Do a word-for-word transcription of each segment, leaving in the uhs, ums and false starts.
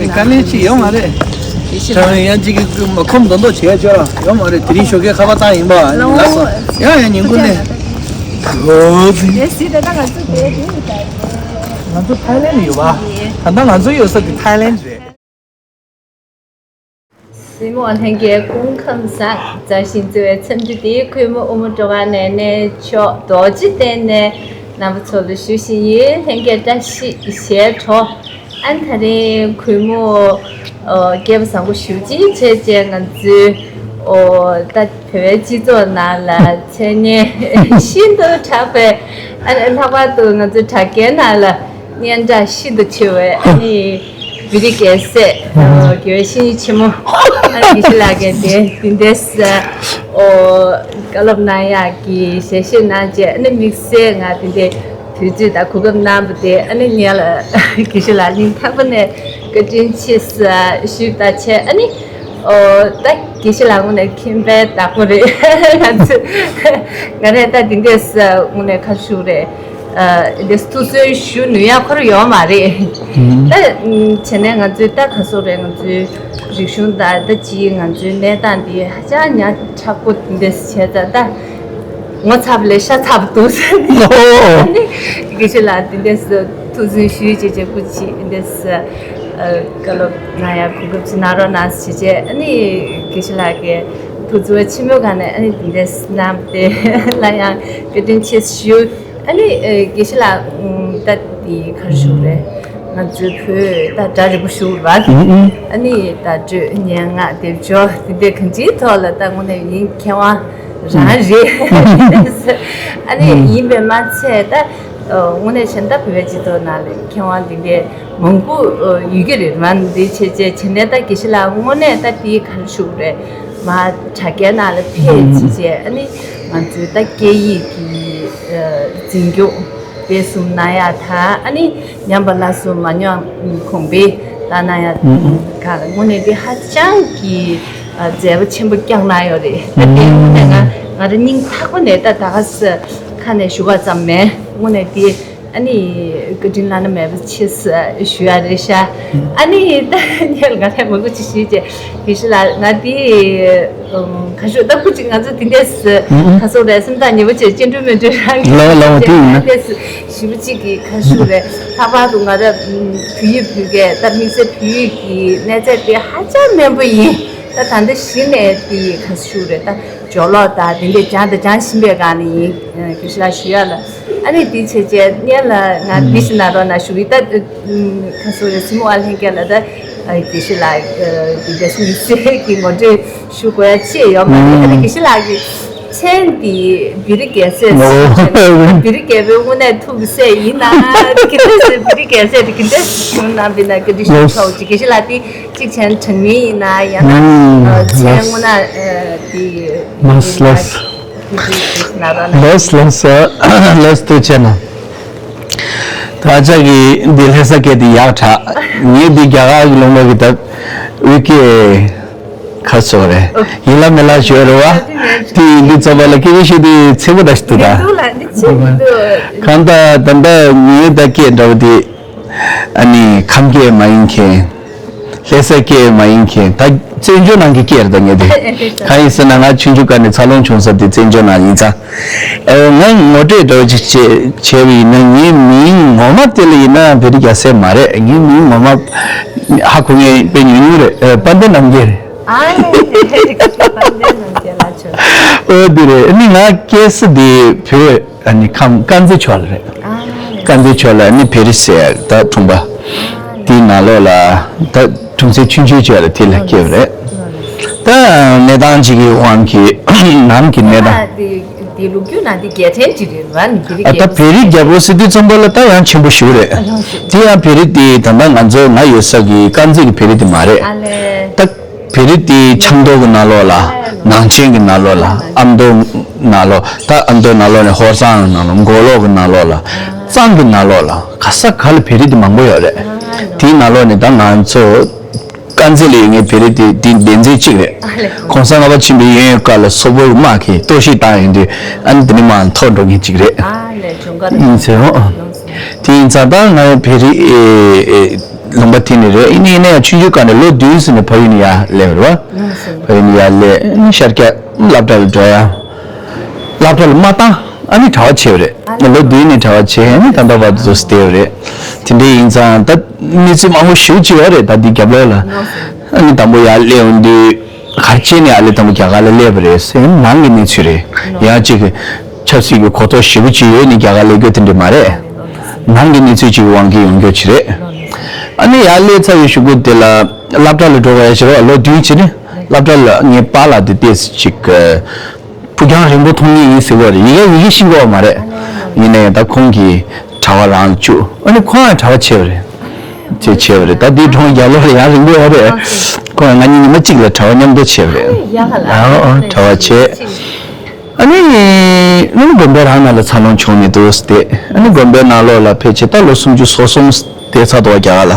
དཀའ་ལས་ཅི་ཡོད་མ་རེད། དྲང་ཡང་ཅིག་གི་མ་ཁོམ་མདོག་མདོག་བྱས་ཆོག་ཡོད་མ་རེད། དེ་རིང་ཞོགས་ཀས་ཁ་པར་བཏང་ཡིན་པ་ལགས་སོ། ཡང་ཡང་ཉིན་གུང་ནས། ང་ཚོ་ཐའི་ལེན་ཡོད་པ། ད་ལྟ་ང་ཚོ་ཡོད་ས་དེ་ཐའི་ལེན་རེད། གཟིགས་མོ་བ་ལྷན་རྒྱས་སྐུ་ཁམས་བཟང་། མཛའ་ཞིང་བརྩེ་བའི་འཚམས་འདྲི་འདི་ཁུལ་མོ་དབུ་མོ་སྒྲོལ་དཀར་ནས་གནས་མཆོག་རྡོ་རྗེ་གདན་ནས་རྣམ་པ་ཚོ་ལ་ཞུ་བཞིན་ཡིན། ལྷན་རྒྱས་བཀྲ་ཤིས་ཞལ་དྲོ། ཨ་ནི་ད་རིང་གུས་མོ་ཨོ་སྐལ་བ་བཟང་པོ་ཞེ་པོ་ཅིག་བྱས་བྱས་ང་ཚོའི་ཨོ་ད་བོད་པའི་སྤྱི་ཚོགས་ནང་ལ་མཚན་སྙན་ཤིན་ཏུ་གྲགས་པའི། ཨ་ནི་ལྷག་པར་དུ་ང་ཚོའི་དྲ་རྒྱའི་ནང་ལ་སྙན་གྲགས་ཤིན་ཏུ་ཆེ་བའི་ཨ་ནི་བི་རི་རྒྱལ་སྲས་ཨོ་དགེ་བའི་བཤེས་གཉེན་ཆེན་མོ་ཨ་ནི་དགེ་བཤེས་ལགས་ཀྱིས་དེ་དེ་འདྲས་ཨོ་བཀའ་སློབ་གནང་ཡག་གི་ཞལ་བཞེས་གནང་བྱས། ཨ་ནི་དམིགས་བསལ་ང་དེ་འདྲའི་དུས་ཚོད་དང་གོ་སྐབས་གནང་བ་དེ་ཨ་ནི་ངས་ལ་དགེ་བཤེས་ལགས་སྙིང་ཐག་པ་ནས་བཀའ་དྲིན་ཆེ་ཞུས་པ་བྱས། ཨ་ནི་ཨོ་ད་དགེ་བཤེས་ལགས་དངོས་གནས་མཁྱེན་པའི་བདག་པོ་རེད། ང་ཚོ་ང་རས་ད་འདི་འདྲས་དངོས་གནས་ཁ་ཤུགས་རེད། ཨ་འདི་ཐུགས་གསོ་ཞུ་ནུས་ཡག་ཁོ་ར་ཡོད་མ་རེད། ད་བྱས་ནས་ང་ཚོའི་ད་ག་སོག་རེད། ང་ཚོའི་རིག་གཞུང་དང་ད་ཅིའི་ང་ཚོའི་གནས་སྟངས་འདི་ཧ་ཅང་ཉག་ཕྲ་པོ་འདི་འདྲས་བྱས་ཙང་ད། ངོ་ཚ་བ་ལས་ཤ་ཚ་བ་འདུག་ཟེར་ནས། ཨོ། ཨ་ནི་དགེ་བཤེས་ལགས་འདི་འདྲས་སུ་ཐུགས་འཛིན་ཞུས་བྱས་བྱས་སྐུ་མཁྱེན་འདི་འདྲས་སུ་ཨ་བཀའ་སློབ་གནང་ཡག་གོ་སྐབས་ཅིག་གནང་རོགས་གནང་ཞེས་བྱས། ཨ་ནི་དགེ་བཤེས་ལགས་ཀྱིས་ཐུགས་བརྩེ་བ་ཆེན་པོའི་སྒང་ནས་ཨ་ནི་འདི་འདྲས་གནང་སྟེ་ལ་ཡང་བཀའ་དྲིན་ཆེ་ཞུ། ཨ་ནི་ཨ་དགེ་བཤེས་ལགས་ད་འདི་ག་རེ་ཞུ་དགོས་རེད། ང་ཚོའི་བོད་ད་སྒྲ་རིང་པོ་ཞུ་བ། ཨ་ནི་བརྡ་སྤྲོད་སྙན་ངག་སྡེབ་སྦྱོར་འདི་འདྲའི་གང་ཅིའི་ཐོག་ལ་ད་དངོས་གནས་ཡིན་མཁས་དབང་རང་རེད། ཨ་ནི་ཡིན་པས་མ་ཚད་ད་དངོས་གནས་བྱས་ན་ད་བོད་པའི་སྤྱི་ཚོགས་ནང་ལ་མཁས་དབང་འདི་འདྲའི་མང་པོ་ཡོད་ཀྱི་རེད། མ་འདི་བྱས་བྱས་བྱས་ནས་ད་དགེ་བཤེས་ལགས་དངོས་གནས་ད་འདི་ག་རེ་ཞུ་དགོས་རེད། མ་དྲ་རྒྱའི་ནང་ལ་ཕེབས་བྱས་བྱས་ཨ་ནི་ང་ཚོའི་ད་སྐད་ཡིག་གི་འཛིན་སྐྱོང་སྤེལ་གསུམ་གནང་ཡག་དང་། ཨ་ནི་ཉམས་པ་སླར་གསོ་མ་ཉམས་གོང་འཕེལ་ད་གནང་ཡག་ག་ལ་དངོས་གནས་དེ་ཧ་ཅང་གི་མཛད་པ་ཆེན་པོ་བསྐྱངས་གནང་ཡོད་རེད། ད་དེ་དངོས་གནས་ང་ང་རང་སྙིང་ཐག་པ་ནས་ད་ད་ག་ས་ཁ་ནས་ཞུ་བ་ཙམ་མེད། དངོས་གནས་དེ་ཨ་ནི་བཀའ་དྲིན་བླ་ན་མེད་པ་ཆེ་ཞུ་ཡ་རེད་ཤག་ཨ་ནི་ད་ངས་ང་ལས་མང་པོ་ཅིག་ཞུས་རྗེས་དགེ་བཤེས་ལགས་ང་དེ་ཁ་ཤོ་ལྟ་བུ་ཅིག་ང་ཚོ་དེ་འདྲས་ཁ་སོག་རེད། སེམས་ཐག་ཉེ་པོ་བྱས་སྐྱེ་འགྲོ་མེད་འགྲོ་རང་གི་ལོ་ལོ་དེ་ཡིན་ན་ཞེ་པོ་ཅིག་གི་ཁ་ཤོ་རེད། ལྷག་པར་དུ་ང་ར་བོད་ཡིག་བོད་སྐད་ད་དམིགས་བསལ་བོད་ཡིག་གི་གནས་ཚད་དེ་ཧ་ཅང་དམན་པོ་ཡིན། ད་ད་འདི་གཞི་ནས་དེ་ཁ་ཤོ་རེད། ད་སྦྱོར་ཀློག་དང་དེ་འདྲས་སྦྱང་དང་སྦྱང་བཞིན་པའི་སྒང་ནས་ཡིན། དགེ་བཤེས་ལགས་ཞུ་ཡ་ལ། ཨ་ནི་དེ་བྱས་རྗེས་སྔོན་ལ་ང་འདི་ཞིག་གནང་རོགས་གནང་ཞུ་གི། ད་ཁ་སོ་རེ་སི་མོ་ཨ་ལྷན་རྒྱས་ལ་ད་དགེ་བཤེས་ལགས་ཀྱི་དགེ་བཤེས་མི་སེར་གྱི་ངོ་སྤྲོད་ཞུ་དགོས་ཡ་ཅི་ཡོད་མ་རེད། ཨ་ནི་དགེ་བཤེས་ལགས་ཀྱི་མཚན་འདི་བི་རི་རྒྱལ་སྲས་ཟེར་བྱས། བི་རི་རྒྱལ་པོའི་དངོས་གནས་ཐུགས་སྲས་ཡིན་ན་གི་འདྲ་ཟེར། བི་རི་རྒྱལ་སྲས་དེ་གི་འདྲ་ཞུ་གནང་བ་ཡིན་ན་གི་འདྲ་ཞུ་ཆོག་ཅིག་དགེ་བཤེས་ལགས་དེ་གཅིག་བྱས་ན་དྲང་མིན་ཡིན་ན་ཡང་ན་མཚན་དངོས་གནས་དེ་ལགས་ལགས་ལགས་ལགས་ཐུགས་རྗེ་ཆེ་གནང་། ད་ཅག་གི་འདི་ལྷ་ས་སྐད་དེ་ཡག་དྲག་ངས་འདི་རྒྱ་གར་གི་ལུང་པ་གི་ད་ཨུ་ཀེ་ཁ་སོ་རེད། ཡིན་ལ་མེད་ལ་ཞོལ་རེད་བ། དེ་ཡིན་དུས་ཙམ་པ་ལ་སྐད་ཆ་ཤོད་དུས་ཚེ་པོ་ད་ཞིག་འདུག་ད། གང་ལྟར་ད་ལྟ་ངའི་ད་སྐད་འདྲ་བོ་དེ། ཨ་ནི་ཁམས་སྐད་མ་ཡིན་མཁན། ལྷ་ས་སྐད་མ་ཡིན་མཁན། ད་བཙན་བྱོལ་ནང་གི་སྐད་རེད་ད་ངས་དེ། གང་ཡིན་ཟེར་ན་ང་ཆུང་ཆུང་སྐབས་ནས་འཚར་ལོངས་བྱུང་ས་དེ་བཙན་བྱོལ་ནང་ཡིན་ཙང་། ཨོ་ང་ངོ་སྤྲོད་འདྲ་བོ་ཅིག་བྱས་བྱས་པ་ཡིན་ན་ངའི་མིང་ངོ་མ་དེ་ལ་ཡིན་ན་བེ་རི་རྒྱལ་སྲས་མ་རེད། ངའི་མིང་ངོ་མ་ཧ་གོ་མཁན་དཔེ་ཉུང་ཉུང་རེད། ཨ་དཔལ་ལྡན་རྣམ་རྒྱལ་རེད། ཨ་ནི་དཔལ་ལྡན་རྣམ་རྒྱལ་ལགས་མཆོག་ཨོ་དེ་རེད། ཨ་ནི་ང་སྐྱེས་ས་དེ་བོད། ཨ་ནི་ཁམས་དཀར་མཛེས་ཕྱོགས་ལ་རེད། ཨ་ནི་དཀར་མཛེས་ཕྱོགས་ལ་ཨ་ནི་བེ་རི་ཟེར་ད་གྲོང་པ། ཨ་ནི་དེའི་ནང་ལོགས་ལ་ད་གྲོང་གསེབ་ཆུང་ཆུང་ཅིག་ལ་དེ་ལ་སྐྱེས་པ་རེད། ད་གནས་སྟངས་ཅིག་གི་དབང་གིས་ནང་གི་གནས་སྟངས། ཨ་དེ་དེ་ལོ་རྒྱུས་ནང་དེ་རྒྱལ་ཕྲན་ཅིག་རེད་བ། ནི་བེ་རི་ཨ་ད་རྒྱལ་བེ་རི་རྒྱལ་པོ་ཟེར་དུས་ཙམ་པ་ལ་ད་ཡང་ཆེན་པོ་ཞིག་རེད། ཨ་ཡང་ཞིག་དེ་ཡང་བེ་རི་དེ་ད་ལྟ་ང་ཚོ་ང་ཡོད་ས་གི་དཀར་མཛེས་ཀྱི་བེ་རི་དེ་མ་རེད། ཨ་ལས། ད། བེ་རི་དེ་ཆབ་མདོ་གི་ནང་ལོགས་ལ། ནང་ཆེན་གྱི་ནང་ལོགས་ལ། ཨ་མདོ་ནང་ལོགས། ད་ཨ་མདོ་ནང་ལོགས་ནས་ཧོར་གཙང་གི་ནང་ལོགས། མགོ་ལོག་གི་ནང་ལོགས་ལ། གཙང་གི་ནང་ལོགས་ལ། ག་ས་ག་ལ་བེ་རི་དེ་མང་པོ་ཡོད་རེད། དེའི་ནང་ལོགས་ནས་ད་ང་ཚོ་དཀར་མཛེས་ལ་ཡོད་མཁན་བེ་རི་དེ་དེ་སྡེ་ཚན་གཅིག་རེད། གོང་ས་ལྔ་པ་ཆེན་པོའི་གཡས་གཡོན་སྐབས་ལ་སོག་པོའི་དམག་གིས་གཏོར་བཤིག་བཏང་ཡོང་དུས་ཨ་ནི་དེ་ནས་མར་འཐོར་འགྲོ་མཁན་གཅིག་རེད། ཨ་ལས་ཇོང་ཁ་ཡིན་ཟེར་འོ། དེ་ཡིན་ཙང་ད་ང་བོད་རིགས་ཨེ་ཨེ་ལུང་པ་དེ་ནས་རེད། ཡིན་ནའི་ཡིན་ན་ཡང་ཆུང་ཆུང་སྒང་ནས་ལོ་བདུན་ཙམ་ནས་ཕ་ཡུལ་ནས་ཡར་སླེབས་པ་རེད་བ། ཕ་ཡུལ་ནས་ཡར་སླེབས་ནས་ཤར་རྒྱག་སློབ་གྲྭ་ལ་འགྲོ་ཡ། སློབ་གྲྭ་ལ་མ་བཏང་ཨ་ནི་གྲྭ་པ་བྱས་པ་རེད། ལོ་བདུན་ནས་གྲྭ་པ་བྱས་ཨ་ནི་ད་ལྟ་བར་དུ་བསྡད་པ་རེད། དེ་འདྲ་ཡིན་ཙང་ད་གནས་ཚུལ་མང་པོ་ཞེ་པོ་ཅིག་ཡོད་རེད། ད་འདི་རྒྱབ་ལོགས་ལ་ཨ་ནི་དང་པོ་ཡར་སླེབས་ཡོང་དུས། ག་རེ་བྱས་ནས་ཨ་ལེ་དང་པོ་རྒྱ་གར་ལ་སླེབས་པ་རེད་ཟེར་ནང་གི་གནས་ཚུལ་རེད། ཡང་གཅིག་གི་ཆབ་སྲིད་ཀྱི་གོ་རྟོགས་ཞེ་པོ་ཅིག་ཡོད་ནས་རྒྱ་གར་སླེབས་རྒྱུ་དེ་འདྲ་མ་རེད། ནང་གི་གནས་ཚུལ་ཅིག་གི་དབང་གིས་ཡོང་རྒྱུ་ཅིག་རེད། ཨ་ནི་ཡར་སླེབས་ཚར་བའི་གཞུག་གུ་དེ་ལ་སློབ་གྲྭ་ལ་འགྲོ་དགོས་ཡ་ཞིག་རེད་བ། ལོ་བདུན་བྱས་ནས་སློབ་གྲྭ་ལ་ངའི་པཱ་ལགས་དེ་ཏོག་ཙམ་ཅིག་ཕུགས་རྒྱང་རིང་པོ་མཐོང་མཁན་ཡིན་ཟེར་བ་རེད། ཡི་གེ་ཡི་གེ་ཤེས་ཀྱི་ཡོད་མ་རེད། ཡིན་ནའི་ད་ཁོང་གིས་གྲྭ་པ་རང་བཅུག་ཨ་ནི་ཁོང་ཡང་གྲྭ་པ་བྱས་པ་རེད། ཅེས་བྱས་པ་རེད། ད་འདིའི་གྲོང་རྒྱབ་ལོགས་ལ་ཡང་རིང་པོ་ཡོད་རེད། ཁོང་ང་གཉིས་ཉི་མ་གཅིག་ལ་གྲྭ་པ་མཉམ་དུ་བྱས་པ་རེད། ཡ་ཧ་ལ། ཨ་ཨ་གྲྭ་པ་བྱས། ཨ་ནི་ཨ་ནི་དགོན་པའི་རང་ནང་ལ་འཚར་ལོངས་བྱུང་ནས་འདུག་སྟེ། ཨ་ནི་དགོན་པའི་ནང་ལོགས་ལ་ཕལ་ཆེར་ད་ལོ་སུམ་ཅུ་སོ་གསུམ་བསྡད་ཚར་འདུག་རྒྱ་གར་ལ།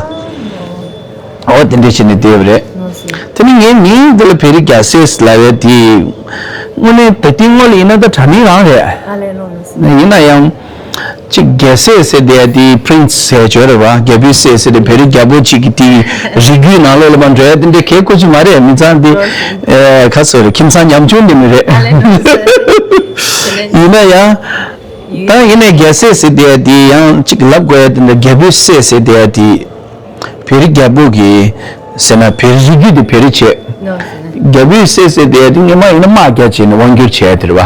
ཨོ་དེ་འདྲ་བྱས་ནས་བསྡད་པ་རེད། དེ་ནི་ངའི་མིང་འདི་ལ་བོད་རིགས་རྒྱལ་སྲས་ལབ་ཡ་དེ། དངོས་གནས་ད་ལྟའི་དངོས་ལ་ཡིན་ན་ད་དྲ་མིང་རང་རེད། ཡིན་ན་ཡང་། གཅིག་རྒྱལ་སྲས་ཟེར་དེ་དེ་Prince་ཟེར་བརྗོད་རེད་བ། རྒྱལ་པོའི་སྲས་ཟེར་དེ་བོད་རིགས་རྒྱལ་པོ་གཅིག་གི་དེའི་རིགས་རྒྱུད་ནང་ལོགས་ལ་མ་འགྲོ་ཡ་དེ་འདྲའི་གལ་ཁོ་ཅིག་མ་རེད། མི་ཚང་དེ་ཨེ་ག་ཟེར་རེད། ཁྱིམ་ཚང་ཉམ་ཆུང་དེ་མི་རེད། ཡིན་ན་ཡང་། ད་ཡིན་ནའི་རྒྱལ་སྲས་ཟེར་དེ་དེ་ཡང་གཅིག་ལབ་དགོས་ཡ་དེ་འདྲ། རྒྱལ་པོའི་སྲས་ཟེར་དེ་དེ། བོད་རིགས་རྒྱལ་པོ་གི་ཟེར་ན་བོད་རིགས་རྒྱུད་དེ་བོད་རིགས་བྱས། རྒྱལ་པོའི་སྲས་ཟེར་དེ་དེ་སྔོན་མ་ཡིན་ན་དམག་རྒྱག་བྱས་ནས་དབང་བསྒྱུར་བྱས་དེ་རེད་བ།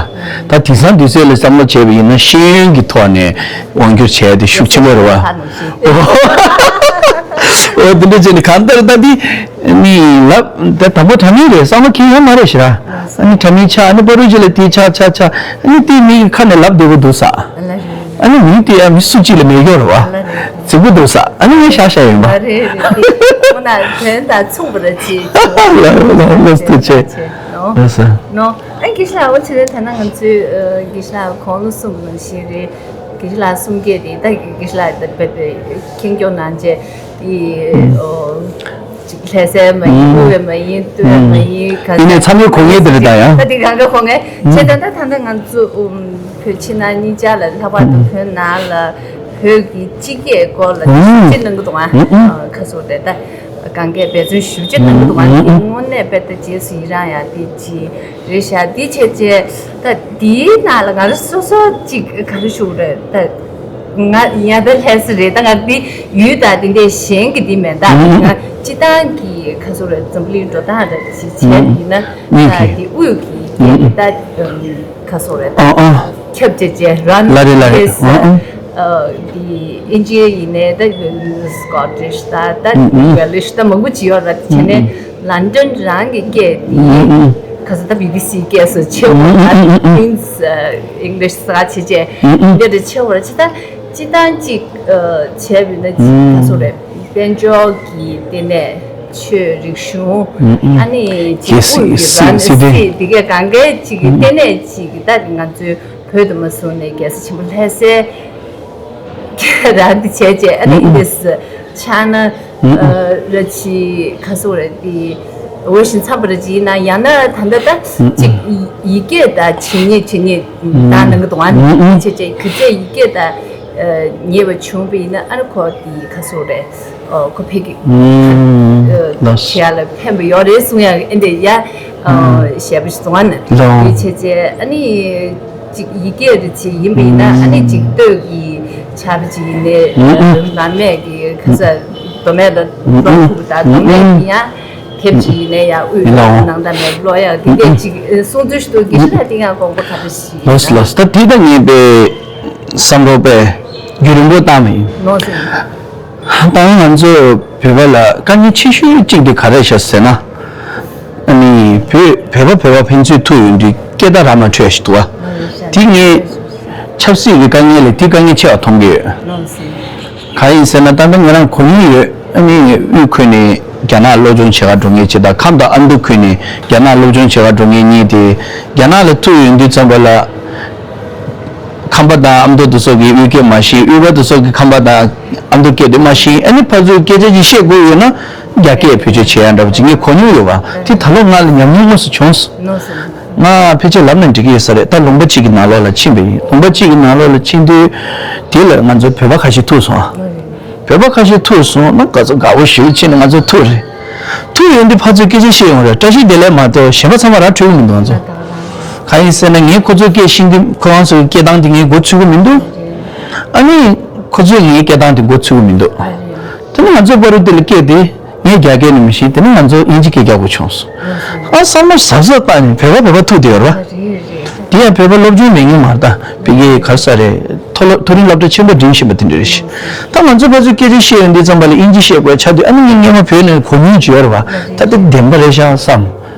ད་དེང་སང་དུས་ཚོད་ལ་བསམ་བློ་བྱས་པ་ཡིན་ན་ཤེས་ཡོན་གྱི་ཐོག་ནས་དབང་བསྒྱུར་བྱས་དེ་ཤུགས་ཆེན་པོ་རེད་བ། འོ་དེ་འདྲ་བྱས་ནས་གང་ལྟར་ད་འདི་ནི་ལབ་ད་དང་པོ་དྲ་མིང་རེད། བསམ་བློ་འཁྱེར་ཡོད་མ་རེད་ཤི་ར། ཨ་ནི་དྲ་མིང་ཆགས། ཨ་ནི་པ་རུ་ཅི་ལ་དེ་ཆགས་ཆགས་ཆགས། ཨ་ནི་དེ་མི་གི་ཁ་ནས་ལབ་བདེ་པོ་འདུག་ས། ཨ་ནི་མིང་དེ་ཡང་མི་སུ་གཅིག་ལ་མེད་ཀྱོག་རེད་བ། རྫིག་པོ་འདུག་ས། ཨ་ནི་ངས་ཤག་ཤག་ཡིན་པ། རེད་རེད་རེད། ཁོ་ན་དོན་དང་མཚུངས་པ་རེད་ཅེས། ལགས་ལགས་ལགས་ཐུགས་རྗེ་ཆེ། ལགས་སོ། ནོ། ཨ་དགེ་བཤེས་ལགས། འོ་དེ་རིང་ད་ནང་ང་ཚོའི་ཨ་དགེ་བཤེས་ལགས་གོང་ལ་གསུངས་པ་ནང་བཞིན་རེད། དགེ་བཤེས་ལགས་གསུང་སྐད་དེ་ད་དགེ་བཤེས་ལགས་ད་དཔེ་དཔེ་ཁེངས་སྐྱུང་གནང་བྱས་དེ་ཨོ། ཅིག་ལྷ་སའི་མ་ཡིན། ཨུ་བའི་མ་ཡིན། ཏུའུ་བའི་མ་ཡིན། ག་ཡིན་ནའི་ཚང་མའི་གོ་ངེས་དེ་རེད་ད་ཡང་། ད་དེ་གང་ག་གོ་ངེས་བྱས། ད་ད་ད་ད་ང་ཚོ་ཨུམ་བོད་ཕྱི་ནང་གཉིས་ཆར་ལ་ལྷག་པར་དུ་བོད་ནང་ལ་བོད་ཀྱི་སྤྱི་སྐད་སྐོར་ལ་ཞིབ་འཇུག་གནང་གི་འདུག་ཨ། ཁ་སོ་རེད་ད། གང་གས་འབད་བརྩོན་ཞིབ་འཇུག་གནང་གི་འདུག་ཨ། དེ་དངོས་གནས་དཔེ་ད་རྗེས་སུ་ཡི་རང་ཡ་དེ་ཅི་རེད་ཤག་དེ་བྱས་བྱས་ད་དེའི་ནང་ལ་ང་རང་སོ་སོ་ཅིག་ག་རེ་ཞུ་དགོས་རེད་ད། ང་ཡང་ད་ལྷ་ས་རེད། ད་ང་འདི་ཡུལ་དང་དེ་འདྲའི་གཞན་གྱི་འདི་མེད། ད་ང་སྤྱི་བཏང་གི་ཁ་སོ་རེད། འཛམ་བུ་གླིང་འགྲོ་སྟངས་རེད་ཞིག་བྱས་ཡིན་ན་ད་འདི་དབུས་ཀྱི་ད་ཁ་སོ་རེད། ད་ཁྱབ་ཆེ་ཆེ་ར་ལ་རེད་ལ་རེད། ཨ་ཨ། འདི་ཨིན་ཇི་ཡིན་ནའི་ད་སི་ཀོ་ཊིཤ་ད་ད་ཝེ་ལིཤ་ད་མང་པོ་ཅིག་ཡོད་རེད། བྱས་ནས། ལན་ཌན་རང་གི་སྐད་དེ་ཁ་སང་ད་བི་བི་སི་སྐད་སུ་ཆེ་བ་ཨ་ཀུན་སི་ཨིང་ལིཤ་ས་ཆེ་ཆེ་འདི་འདྲ་ཆེ་བ་ཆེ། ད་སྤྱི་བཏང་གཅིག་བྱས་པ་ཡིན་ན་ཅིག་ད་སོ་རེད། དཔལ་འབྱོར་གྱི་ལྟེ་གནས། ཆོས་རིག་གཞུང་། ཨ་ནི་ཅིག་དབུས་ཀྱི་རང་སྲིད་འདི་གས་གང་གའི་ཅིག་གི་ལྟེ་གནས་ཅིག་གི་ད་ང་ཚོའི་བོད་དུ་མ་བཟུང་ནས་རྒྱལ་ས་ཆེན་པོ་ལྷ་སའི་རང་འདི་བྱས་རྗེས་ཨ་ནི་ཨིན་ལིཤ་ཆ་ན། ར་ཅི་ཁ་སོ་རེད་དེ། འོ་ཞིང་འཚམས་པ་ར་ཅི་ཡིན་ན་ཡང་ན་ད་ལྟ་ད་ཅིག་ཡི་གེ་ད་ཇི་སྙེད་ཇི་སྙེད་ད་ནང་གི་དོན་ནི་ཆེ་ཆེ་གི་ཚེ་ཡི་གེ་ད་ཉེ་བ་བྱུང་བ་ཡིན་ན་ཨ་ནི་ཁོ་དེ་ཁ་སོ་རེད། ཁོ་ཕ་གི་ཞལ་ལ་ཕན་པ་ཡོད་རེད་གསུང་ཡ་ཨེ་འདྲ་ཡ་ཞེ་པོ་ཞིག་གསུང་བ་ནི་དེ་ཆེ་ཆེ་ཨ་ནི། ཅིག་ཡི་གེ་རེ་ཅིག་ཡིན་པ་ཡིན་ན་ཨ་ནི་ཅིག་སྟོད་ཀྱི་ཆ་རེ་ཅིག་ཡིན་ནའི་མར་མེ་གི་ཁ་ས་མདོ་སྨད་ལ་ཀློག་ཐུབ་ད། མདོ་སྨད་ཀྱི་ཡང་དེབ་ཅིག་ཡིན་ནའི་ཡང་དབུས་ནང་ད་མེད་ཀློག་ཡག་དེ་འདྲས་ཅིག་གསུང་ཚུལ་ཞིག་འདུག་དགེ་བཤེས་ལགས་དེ་ཡང་དགོངས་པ་ག་རེ་ཞིག་ལགས་སོ་ལགས་སོ། ད་དེ་ད་ངས་པའི་བསམ་བློ་པའི་རྒྱུན་རིང་པོ་བཏང་བ་ཡིན། ནོར་སོང་། ད་ང་ཚོ་བོད་པ་ལ་དཀའ་ངལ་ཆེ་ཤོས་གཅིག་དེ་ག་རེ་ཤག་ཟེར་ན། ཨ་ནི་བོད་བོད་པ་བོད་པ་ཕན་ཚུན་ཐུག་ཡོང་དུས་སྐད་བརྡ་རག་མ་འཕྲོད་ཞིག་འདུག་བ། དེ་ངས་ཆབ་སྲིད་ཀྱི་དཀའ་ངལ་ལས་དེ་དཀའ་ངལ་ཆེ་བ་མཐོང་གི་ཡོད། གང་ཡིན་ཟེར་ན་ད་ལྟ་ང་རང་གོ་མྱོང་ཡོད། ཨ་ནི་དབུས་ཁུལ་ནས་རྒྱ་ནག་སློབ་སྦྱོང་བྱེད་ག་འགྲོ་མཁན་གཅིག་དང་ཁམས་དང་ཨ་མདོ་ཁུལ་ནས་རྒྱ་ནག་སློབ་སྦྱོང་བྱེད་ག་འགྲོ་མཁན་གཉིས་དེ་རྒྱ་ནག་ལ་ཐུག་ཡོང་དུས་ཙམ་པ་ལ། ཁམས་པ་དང་ཨ་མདོ་དེ་ཚོ་གིས་དབུས་སྐད་མ་ཤེས། དབུས་པ་དེ་ཚོ་གིས་ཁམས་པ་དང་ཨ་མདོ་སྐད་དེ་མ་ཤེས། ཨ་ནི་ཕར་ཚུར་སྐད་ཆ་ཅིག་བཤད་དགོས་ཡོད་ན་རྒྱ་སྐད་བེད་སྤྱོད་བྱེད་ཡ་འདྲ་པོ་ཅིག་ངས་གོ་མྱོང་ཡོད་པ་དེ་ད་ལོ་ང་ལ་ཉམས་མྱོང་དངོས་སུ་བྱུང་སོང་། ང་ཕལ་ཆེར་ལབ་ན་འགྲིག་གི་ཡོད་ས་རེད། ད་ལུང་པ་གཅིག་གི་ནང་ལོགས་ལ་ཕྱིན་པ་ཡིན། ལུང་པ་གཅིག་གི་ནང་ལོགས་ལ་ཕྱིན་དུས་དེ་ལ་ང་ཚོ་བོད་པ་ཁ་ཤས་ཐུག་སོང་ཨ། བོད་པ་ཁ་ཤས་ཐུག་སོང་ན་ག་ཚོད་དགའ་པོ་ཞིག་ཕྱིན་ནས་ང་ཚོ་ཐུག་རེད། ཐུག་ཡོང་དུས་ཕར་ཚུར་སྐད་ཆ་བཤད་ཡོང་རེད། བཀྲ་ཤིས་བདེ་ལེགས་མ་གཏོགས་གཞན་པ་ཚང་མ་ར་འཕྲོད་ཀྱི་མི་འདུག་ང་ཚོ། གང་ཡིན་ཟེར་ན་ངས་ཁོ་ཚོའི་སྐད་ཤེས་དུས་ཁོ་རང་ཚོའི་སྐད་གདངས་དེ་ངས་མགོ་ཚོད་ཀྱི་མི་འདུག་ཨ་ནི་ཁོ་ཚོས་ངའི་སྐད་གདངས་དེ་མགོ་ཚོད་ཀྱི་མི་འདུག་དེ་ནི་ང་ཚོའི་བར་དུ་དེ་ལ་སྐད་དེ་ངས་རྒྱ་སྐད་ནི་མི་ཤེས། དེ་ནི་ང་ཚོ་དབྱིན་ཇི་སྐད་རྒྱག་དགོས་བྱུང་སོང་། ཨ་བསམ་བློ་གཟབ་གཟབ་བཏང་ནས་བོད་པ་བོད་པ་ཐུག་བསྡད་ཡོད་རེད་བ། དེ་ཡང་བོད་པ་སློབ་སྦྱོང་མེད་མཁན་མ་རེད། ད་བོད་སྐད་ག་རེ་ཟ་རེད། མཐོ་སློབ་མཐོ་རིམ་སློབ་གྲྭ་ཆེན་པོ་འགྲིམ་བཞིན་པ་དེ་འདྲ་རེད་ཤག་ད་ང་ཚོ་ཕར་ཚུར་སྐད་ཆ་བཤད་ཡོང་དུས་ཙམ་པ་ལ་དབྱིན་ཇི་བཤད་དགོས་ཆགས་དུས་ཨ་ནི་ངས་སྔོན་མ་བོད་ནས་གོ་མྱོང་ཅིག་ཡོད་རེད་བ། ད་དེ་བདེན་པ་རེད་ཤག་བསམ།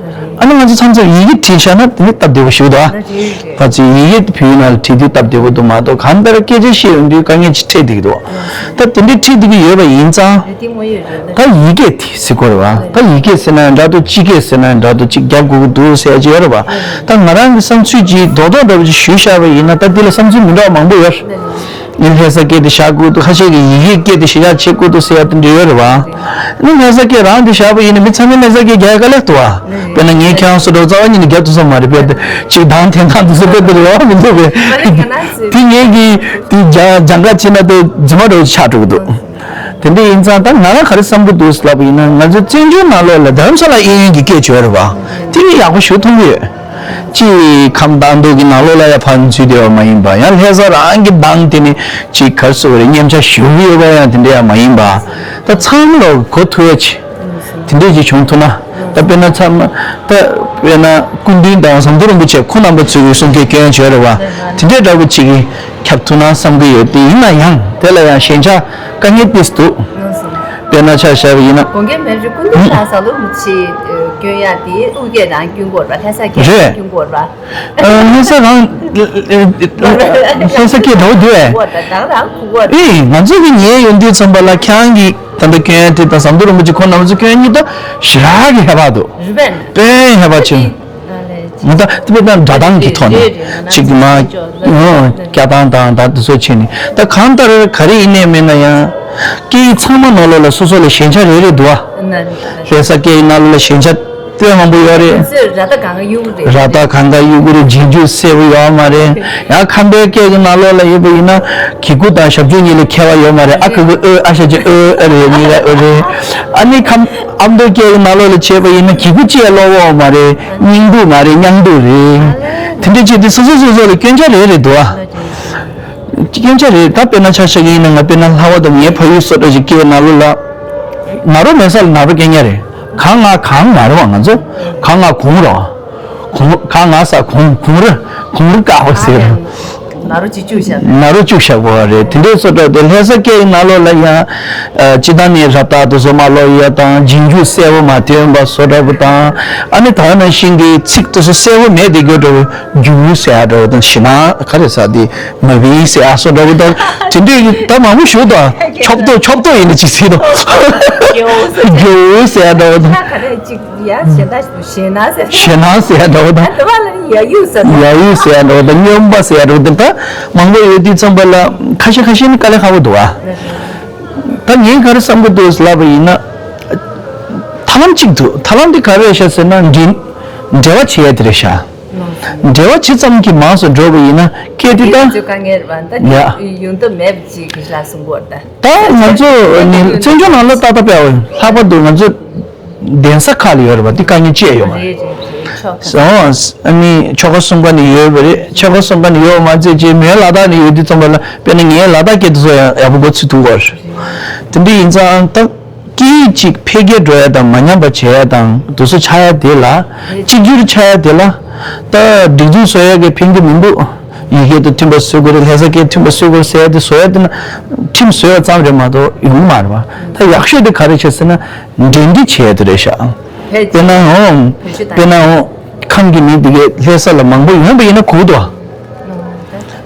ཨ་ནི་ང་ཚོ་མཚམས་མཚམས་ཡི་གེ་བྲིས་བཞག་ན་དེ་ནི་སྟབས་བདེ་པོ་ཞིག་འདུག་ཨ། ཕར་ཚུར་ཡི་གེ་བོད་ཡིག་ནང་ལ་བྲིས་དུས་སྟབས་བདེ་པོ་འདུག་མ་གཏོགས་གང་ལྟར་སྐད་ཆ་བཤད་ཡོང་དུས་དཀའ་ངལ་ཅིག་འཕྲད་བསྡད་ཀྱི་འདུག་ད་དེ་འདྲའི་འཕྲད་བསྡད་ཀྱི་ཡོད་པ་ཡིན་ཙང་། ད་ཡི་གེ་དེ་ཟེར་དགོས་རེད་བ། ད་ཡི་གེ་ཟེར་ན་ཡང་འདྲ་འདུག་སྤྱི་སྐད་ཟེར་ན་ཡང་འདྲ་འདུག་ཅིག་རྒྱབ་དགོས་ཀྱི་འདུག་ཟེར་ཡ་ཅིག་ཡོད་རེད་བ། ད་ང་རང་གི་བསམ་ཚུལ་ཅིག་རྡོག་རྡོག་འདྲ་པོ་ཅིག་ཞུས་བཞག་པ་ཡིན་ན་ད་འདི་ལ་བསམ་ཚུལ་མི་འདྲ་བ་མང་པོ་ཡོད་རེད། ཨ་ནི་ལྷ་ས་སྐད་དེ་བཞག་དགོས་འདུག་ཁ་ཤས་ཀྱིས་ཡི་གེ་སྐད་དེ་ཞེ་དྲག་བྱེད་དགོས་འདུག་ཟེར་ཡ་དེ་འདྲ་ཡོད་རེད་བ། ཨ་ནི་ལྷ་ས་སྐད་རང་དེ་བཞག་པ་ཡིན་ན་མི་ཚང་མས་ལྷ་ས་སྐད་རྒྱག་ཡ་དཀའ་ལས་འདུག་བ། དཔེར་ན་ངས་ཁྱེད་རང་ཚོ་འདྲ་བོ་རྩ་བ་ཉིད་ནས་རྒྱག་ཐུབ་ས་མ་རེད། དཔེ་དེ་ཅིག་གདངས་འཐེན་སྟངས་དེ་ཚོ་དཔེ་དེ་རེད་བ། མི་འདུག་པས་དེ་ངས་ཀྱིས་དེ་སྦྱང་སྦྱང་ག་བྱས་ན་དེ་རྫུན་མ་འདྲ་བོ་ཆགས་འགྲོ་གི་འདུག་དེ་འདྲ་ཡིན་ཙང་ད་ང་རང་ག་རེ་བསམ་གྱི་འདུག་ལབ་པ་ཡིན་ན་ང་ཚོ་བཙན་བྱོལ་ནང་ལོགས་ལ་རྡ་རམ་ས་ལ་གཡས་གཡོན་གྱི་སྐད་བྱོས་རེད་བ། དེ་ནི་ཡག་པོ་ཞེ་པོ་མཐོང་གི་ཡོད། ཅིག་ཁམས་སྟག་མདོ་གི་ནང་ལོགས་ལ་ཡ་ཕར་འཛུལ་བསྡད་པ་མ་ཡིན་པ། ཡང་ལྷ་ས་རང་གི་གདངས་དེ་ནི་ཅིག་ག་རེ་ཟེར་དགོས་རེད། མཉམ་ཆ་ཞུ་གི་ཡོད་པ་ཡང་དེ་འདྲ་ཡང་མ་ཡིན་པ། ད་ཚང་མ་ལ་གོ་ཐུབ་ཡ་ཅིག་དེ་འདྲས་ཅིག་བྱུང་ཐུབ་ན། ད་དཔེར་ན་ཚང་མ་ད་དཔེར་ན་སྐུ་མདུན་དང་ཟམ་གདོང་རིན་པོ་ཆེ་ཁོང་རྣམ་པ་ཚོའི་གསུང་སྐད་སྐྱོན་བྱོས་རེད་བ། དེ་འདྲས་འདྲ་པོ་ཅིག་གིས་ཁྱབ་ཐུབ་ན་བསམ་གི་ཡོད། དེ་ཡིན་ན་ཡང་དེ་ལ་ཡང་ཞན་ཆ་དཀའ་ངལ་ཏོག་ཙམ་འདུག་དཔེར་ན་ཆ་བཞག་པ་ཡིན་ན། དགོངས་འགལ་མེད་རེད། སྐུ་མདུན་དང་ཟམ་གདོང་རིན་པོ་ཆེ་སྐྱོན་ཡ་དེ་ཨུ་སྐད་རང་སྐྱོན་དགོས་རེད་པ། ལྷ་ས་སྐད་རེད། སྐྱོན་དགོས་རེད་པ། ཨ། ལྷ་ས་རང་ལྷ་ས་སྐད་འདྲ་བོ་འདུག་ཨེ། གོ་བ་དང་རང་རང་གོ་བ། ཨེ། ང་ཚོ་གི་ཉན་ཡོང་དུས་ཙམ་པ་ལ་ཁྱེད་རང་གིས་ད་ལྟ་སྐྱོན་ཡ་དེ་དང་ཟམ་གདོང་རིན་པོ་ཆེ་ཁོང་རྣམ་ཚོ་སྐྱོན་ཡ་གཉིས་ད་ཞེ་དྲག་གི་ཧེ་བག་འདུག་རེད་པས། དཔེ་ཧེ་བག་ཆེ། ང་ད་དེ་བས་ན་སྒྲ་གདངས་ཀྱི་ཐོག་ནས་ཅིག་མ་སྐྱ་གདངས་དང་ད་དེ་ཚོ་བྱས་ནས་ད་གང་ལྟར་ག་རེ་ཡིན་ནའི་མིན་ན་ཡང་སྐད་ཡིག་ཚང་མ་ནང་ལོགས་ལ་སོ་སོ་ལ་ཞན་ཆ་རེ་རེ་འདུག་ཨ། ལྷ་ས་སྐད་ཡིག་ནང་ལོགས་ལ་ཞན་ཆ་དཔེ་མང་པོ་ཡོད་རེད། ང་ཚོས་ར་ད་གང་ག་གཡུག་རེད། ར་ད་གང་ག་གཡུག་རེད། རྗེས་འཇུག་གསལ་པོ་ཡོད་མ་རེད། ཡང་ཁམས་པའི་སྐད་ཀྱི་ནང་ལོགས་ལ་ཡོད་པ་ཡིན་ན་གི་གུ་དང་ཞབས་ཀྱུ་གཉིས་ལ་ཁྱད་པར་ཡོད་མ་རེད། ཨ་གི་གུ་ཨོ། ཨ་ཞབས་ཀྱུ་ཨོ། ཨ་རེད། གཉིས་ཀ་ཨོ་རེད། ཨ་ནི་ཁམས་ཨ་མདོ་སྐད་ཀྱི་ནང་ལོགས་ལ་བྱས་པ་ཡིན་ན་གི་གུ་གཅིག་ཀློག་ཡོད་མ་རེད། སྙིང་སྡུག་མ་རེད། སྙིང་སྡུག་རེད། དེ་འདྲ་བྱས་ཏེ་སོ་སོ་སོ་སོ་ལ་སྐྱོན་ཆ་རེ་རེ་འདུག་ཨ། སྐྱོན་ཆ་རེད། ད་དཔེར་ན་ཆ་བཞག་གི་ཡིན་ན་ང་དཔེར་ན་ལྷག་པར་དུ་ངའི་ཕ་ཡུལ་སོག་པོ་ཞིག་སྐད་ནང་ལོགས་ལ་ན་རོ་མེད་ས་ལ་ན་རོ་སྐྱེ་ཉེན་རེད། གངས་ང་གངས་མ་རེད་བ། ང་ཚོ་གངས་ང་གུང་རེད་བ། གུང་། གངས་ང་ས་གུང་། གུང་རི། གུང་རི་དཀར་པོ་ཟེར། ན་རོ་གཅིག་བཅུག་བཞག་པ། ན་རོ་བཅུག་བཞག་པ་རེད། དེ་འདྲའི་བཟོ་འདྲ་དེ་ལྷ་ས་སྐད་ཡིག་ནང་ལོགས་ལ་ཡང་། ཨ། སྤྱིར་བཏང་ནས་རབ་བཏགས་དེ་ཚོ་མ་ཀློག་ཡ་དང་། རྗེས་འཇུག་གསལ་པོ་མ་ཐོན་པ་བཟོ་འདྲ་པོ་དང་། ཨ་ནི་ད་ག་ནང་བཞིན་གྱི་ཚིག་དེ་ཚོ་གསལ་པོ་མེད་དེ་དགོས་འདྲ་པོ། རྒྱུ་ཟེར་ཡ་འདྲ་པོ་དང་། ཞེ་ན་ག་རེ་ཟ་དེ། མ་བིན་ཟེར་ཡ་བཟོ་འདྲ་པོ་དང་། དེ་འདྲའི་ད་མང་པོ་ཞུ་དང་། ཆོབ་ཏོ་ཆོབ་ཏོ་ཡིན་ན་ཅིག་ཟེར་དང་། རྒྱུ་ཟེར་ཡ་འདྲ་པོ་དང་། ད་ག་རེ་ཅིག་ཡ་ཞེ་ན་ཞེ་ན་ཟེར། ཞེ་ན་ཟེར་ཡ་འདྲ་པོ་དང་། ད་བ་ལ་ཡ་ཡུ་ཟེར། ཡ་ཡུ་ཟེར་ཡ་འདྲ་པོ་དང་། སྨྱོན་པ་ཟེར་ཡ་འདྲ་པོ་དང་། ད་མང་པོ་ཡོད་དུས་ཙམ་པ་ལ་ཁ་ཤས་ཁ་ཤས་ནི་དཀའ་ལས་ཁག་པོ་འདུག་ཨ། ད་ངས་ག་རེ་བསམ་གྱི་འདུག་ལབ་པ་ཡིན་ན། ཐབས་ལམ་གཅིག་འདུག་ཐབས་ལམ་དེ་ག་རེ་རེད་ཤག་ཟེར་ན། འབྲེལ་འབྲེལ་བ་བྱེད་ཡ་དེ་རེད་ཤག་འབྲེལ་བ་ཇི་ཙམ་གྱིས་མང་སུ་འགྲོ་བ་ཡིན་ན་སྐད་དེ་ད། དཀའ་ངལ་རེད་པ། ད་ཡ། ཡོང་ཐབས་མེད་པ་ཅིག་གི་ལ་གསུང་གི་ཡོད་རེད་ད། ད་ང་ཚོ་ནི་བཙན་བྱོལ་ནང་ལ་ཏག་ཏག་དཔེ་ལྷག་པར་དུ་ང་ཚོ་གདན་ས་ཁག་ལ་ཡོད་རེད་པ། དེ་དཀའ་ངལ་ཅི་ཡང་ཡོད་མ་རེད། རེད་རེད་རེད། ཆོག་ག་སོང་། ཨ་ནི་ཆོལ་ཁ་གསུམ་ཀ་ནས་ཡོད་པ་རེད། ཆོལ་ཁ་གསུམ་ཀ་ནས་ཡོད་མ་ཚད་ཅིག་མོན་ལ་དྭགས་ནས་ཡོད་དུས་ཙམ་པ་ལ་དཔེར་ན་ངའི་ལ་དྭགས་སྐད་དེ་ཚོ་ཡང་ཡག་པོ་མགོ་ཚོད་ཐུབ་ཀྱི་ཡོད་རེད། དེ་འདྲ་ཡིན་ཙང་ད། སྐད་ཡིག་གཅིག་འཕེལ་རྒྱས་འགྲོ་ཡ་དང་། མ་ཉམས་པ་བྱེད་ཡ་དང་། དེ་ཚོ་ཆགས་ཡ་དེ་ལ། གཅིག་གྱུར་ཆགས་ཡ་དེ་ལ། ད་སྒྲིག་འཛུགས་བཟོ་ཡ་གི་ཕན་གྱི་མི་འདུག་ཡི་གེ་དེ་མཐུན་པ་བཟོ་དགོས་རེད། ལྷ་ས་སྐད་མཐུན་པ་བཟོ་དགོས་རེད་ཟེར་ཡ་དེ་བཟོ་ཡ་དེ་ན། ཁྲིམས་བཟོ་ཡ་ཙམ་རེད་མ་གཏོགས་ཡོང་གི་མ་རེད་པ། ད་ཡག་ཤོས་དེ་ག་རེ་བྱེད་ཟེར་ན། འབྲེལ་འདྲིས་བྱེད་ཡ་དེ་རེད་ཤག་དཔེར་ན་འོ། དཔེར་ན་འོ། ཁམས་ཀྱི་མི་དེ་གས་ལྷ་ས་ལ་མང་པོ་ཡོང་པ་ཡིན་ན་གོ་གི་འདུག་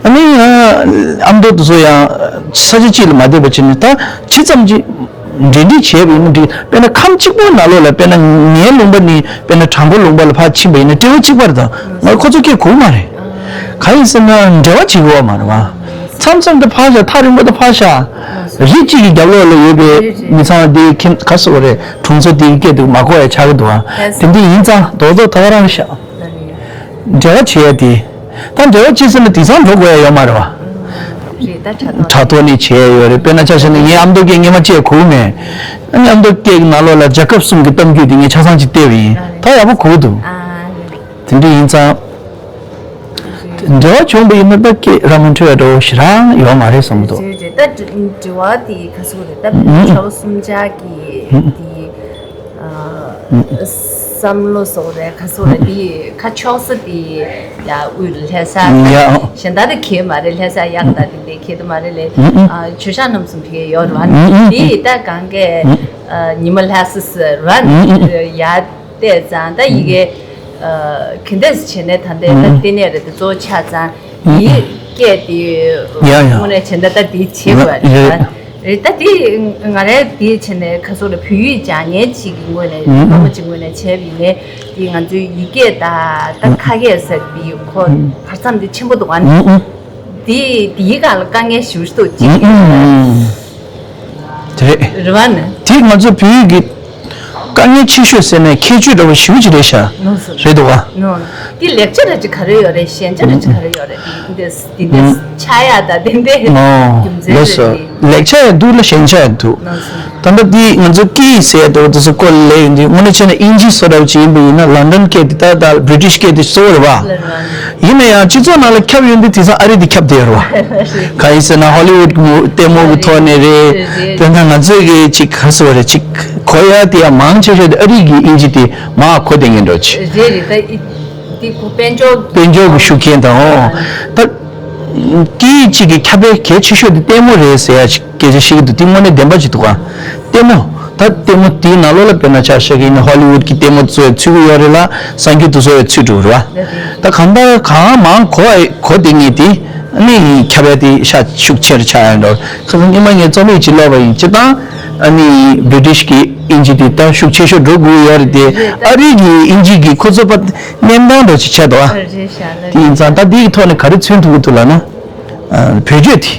ཨ་ནི་ཡང་ཨ་མདོ་དེ་ཚོ་ཡང་ས་ཆ་གཅིག་ལ་མ་བསྡད་པ་བྱས་ནས། ད་ཇི་ཙམ་གྱིས་འབྲེལ་འདྲིས་བྱས་པ་ཡིན་ན་འགྲིག་དཔེར་ན་ཁམས་གཅིག་པོའི་ནང་ལོགས་ལ། དཔེར་ན་ངའི་ལུང་པ་ནས་དཔེར་ན་བྲག་འགོ་ལུང་པ་ལ་ཕར་ཕྱིན་པ་ཡིན་ན་སྤྲེའུ་གཅིག་པ་རེད། ད་ང་ཁོ་ཚོ་སྐད་གོ་གི་མ་རེད། གང་ཡིན་ཟེར་ན་འབྲེལ་བ་བྱེད་ཀྱི་ཡོད་མ་རེད་པ། མཚམས་མཚམས་དུ་ཕར་བཞག་ཐག་རིང་པོ་དུ་ཕར་བཞག་རི་གཅིག་གི་རྒྱབ་ལོགས་ལ་ཡོད་པའི་མི་ཚང་དེ་ཁྱིམ་ག་སོ་རེད། གྲོང་ཚོ་དེའི་སྐད་དེ་མ་གོ་ཡ་ཆགས་ཀྱི་འདུག་ཨ། དེ་འདྲ་ཡིན་ཙང་རྡོག་རྡོག་ད་ག་རང་བཞག་འབྲེལ་བ་བྱེད་ཡ་དེ། ད་འབྲེལ་བ་བྱེད་ཟེར་ན་དེང་སང་འགྲོ་དགོས་ཡ་ཡོད་མ་རེད་བ། རེད། ད་དྲ་ཐོག་དྲ་ཐོག་ནས་བྱེད་ཡ་ཡོད་རེད། དཔེར་ན་ཆ་བཞག་ན་ངའི་ཨ་མདོ་སྐད་སྔོན་མ་བཅད་གོ་མེད། ཨ་ནི་ཨ་མདོ་སྐད་ཀྱི་ནང་ལོགས་ལ་རྒྱལ་ཁབ་གསུམ་གྱི་གཏམ་རྒྱུད་དེ་ངས་ཆ་ཚང་ཅིག་བལྟས་པ་ཡིན། ད་ཡག་པོ་གོ་འདུག། ཨ་རེད། དེ་འདྲ་ཡིན་ཙང་། འབྲེལ་བ་བྱུང་བ་ཡིན་ན་ད་སྐད་ར་མ་འཕྲོད་ཡ་འདྲ་བོ་ཞེ་དྲག་ཡོད་མ་རེད་བསམ་འདུག། རེད་རེད། ད་འབྲེལ་བ་དེ་ག་ཚོད་རེད། ད་ཕྲུ་གུ་ཆུང་ཆུང་གི་དེ། ཨ། བསམ་བློ་སོགས་རེད། ཁ་སོགས་རེད། དེ་ཁ་ཕྱོགས་ས་དེ་ཡ་དབུས་ལ་ལྷ་ས་ཡ། གཞན་དག་དེ་གས་མ་རེད། ལྷ་ས་གཡག་དང་དེ་འདྲའི་གས་དེ་མ་རེད་ལས། ཨ། ཆོས་ཞག་རྣམ་གསུམ་དེ་ཡོད་རེད་བ། དེ་ད་གང་གས། ཨ། ཉི་མ་ལྷ་ས་ཟེར་བ་ཡ་བལྟས་ཙང་ད་ཡི་གེ། ཨ། ག་འདྲས་བྱས་ནས་ད་ལྟའི་ད་ལྟེ་གནས་རེད་དེ་གཙོ་བོ་ཆགས་ཙང་། དེའི་སྐད་དེ་ཡ་ཡ། དངོས་གནས་བྱས་ན་ད་དེ་བྱེད་དགོས་རེད། རེད། ད་དེ་ང་རའི་དེ་བྱས་ནས་ཁ་སོགས་ལ་བོད་ཡིག་སྦྱང་མཁན་ཅིག་གི་ངོས་ནས། ཨུ། སློབ་མ་ཅིག་ངོས་ནས་བྱས་པ་ཡིན་ནའི། དེ་ང་ཚོའི་ཡི་གེ་དང་ད་ཁ་སྐད་ཟེར་དེ་ཁོ་བར་མཚམས་དེ་ཆེན་པོ་འདུག་ཨ་ནི། ཨུ། དེ་དེའི་སྒང་ལ་དཀའ་ངལ་ཞེ་པོ་ཅིག་འདུག་ཅིག་ཨུ། དེ་རེད། རེད་བ་ནི། དེ་ང་ཚོ་བོད་ཡིག་གི་དཀའ་ངལ་ཆེ་ཤོས་ཟེར་ནས་ཁྱད་ཆོས་འདྲ་བོ་ཞེ་པོ་ཅིག་རེད་ཤག། ནོ་སོ། རེད་འདུག་ག། ནོ། འདི་ལེགས་ཆ་ར་ཅིག་ག་རེ་ཡོད་རེད། ཞན་ཆ་ར་ཅིག་ག་རེ་ཡོད་རེད། འདི་འདི་འདི་འདི་ཆགས་ཡ་ད་དེ་འདི་ནོ། རྒྱུ་མཚན་ལགས་སོ། རེད། ལེགས་ཆ་ཡང་འདུག་ལ་ཞན་ཆ་ཡང་འདུག། ནོ་སོ། ད་ལྟ་འདི་ང་ཚོ་སྐད་ཡིག་ཟེར་ཡ་འདུག། དེ་ཚོ་སྐོར་ལ་ལས་ཡོང་དུས་དངོས་གནས་བྱས་ན་དབྱིན་ཇི་བཟོ་འདྲ་བོ་ཅིག་ཡིན་པ་ཡིན་ན། ལོན་ཌོན་སྐད་དེ་ད་ད་བྷི་རི་ཊིཤ་སྐད་དེ་གཙོ་བོ་རེད་བ། ལ་ར། ཡིན་ན་ཡང་སྤྱི་ཚོགས་ནང་ལ་ཁྱབ་ཡོང་དུས་དེང་སང་ཨ་རི་དེ་ཁྱབ་བསྡད་ཡོད་རེད་བ། གང་ཡིན་ཟེར་ན་ཧོ་ལི་ཝུད་གི་མུ་ལྟད་མོ་གི་ཐོག་ནས་རེད། རེད། དེ་ན་ང་ཚོས་གི་ཅིག་ག་རེ་ཟེར་བ་རེད། ཅིག་གོ་ཡ་དེ་ཡང་མང་ཆེ་ཤོས་དེ་ཨ་རི་གི་དབྱིན་ཇི་དེ་མར་གོ་བསྡད་མཁན་འདྲ་བོ་ཅིག། རེད་རེད། ད་ཨི་འདི་གོ་དཔལ་འབྱོར། དཔལ་འབྱོར་གྱི་ཤུགས་རྐྱེན་དང་། འོ། ད་སྐད་ཡིག་གཅིག་གི་ཁྱབ་སྤེལ་གལ་ཆེ་ཤོས་དེ་ལྟད་མོ་རེད་ཟེར་ཡ་ཅིག་སྐད་ཆ་བཤད་ཀྱི་འདུག། དེ་དངོས་གནས་བདེན་པ་ཅིག་འདུག་ག། ལྟད་མོ། ད་ལྟད་མོ་དེའི་ནང་ལོགས་ལ་དཔེར་ན་ཆ་བཞག་གི་ཡིན་ན་ཧོ་ལི་ཝུད་ཀྱི་ལྟད་མོ་ཚོ་ཚུད་ཀྱི་ཡོད་རེད་ལ། གསར་འགྱུར་དེ་ཚོ་ཡང་ཚུད་འགྲོ་གི་རེད་བ། ད་གང་ལྟར་གང་མང་གོ་གོ་བསྡད་མཁན་དེ་ཨ་ནི་ཁྱབ་ཡ་དེ་ཤ་ཤུགས་ཆེར་ཆགས་ཡ་འགྲོ། ཁ་སང་སྔོན་མ་ངས་རྩོམ་ཡིག་ཅིག་ཀློག་པ་ཡིན། སྤྱིར་བཏང་ཨ་ནི་བྷི་རི་ཊིཤ་གི་དབྱིན་ཇི་དེ་ད་ཤུགས་ཆེ་ཤོས་འགྲོ་དགོས་ཡོད་རེད་དེ། ཨ་རི་གི་དབྱིན་ཇི་གི་ཁོ་ཚོ་པ་གནས་སྟངས་འདྲ་ཅིག་ཆགས་འདུག་ཨ། རེད་ཤག་ལ། དེ་ཡིན་ཙང་ད་འདིའི་ཐོག་ནས་ག་རེ་མཚོན་ཐུབ་ཀྱི་འདུག་ལབ་ན། ཨ། བེད་སྤྱོད་དེ་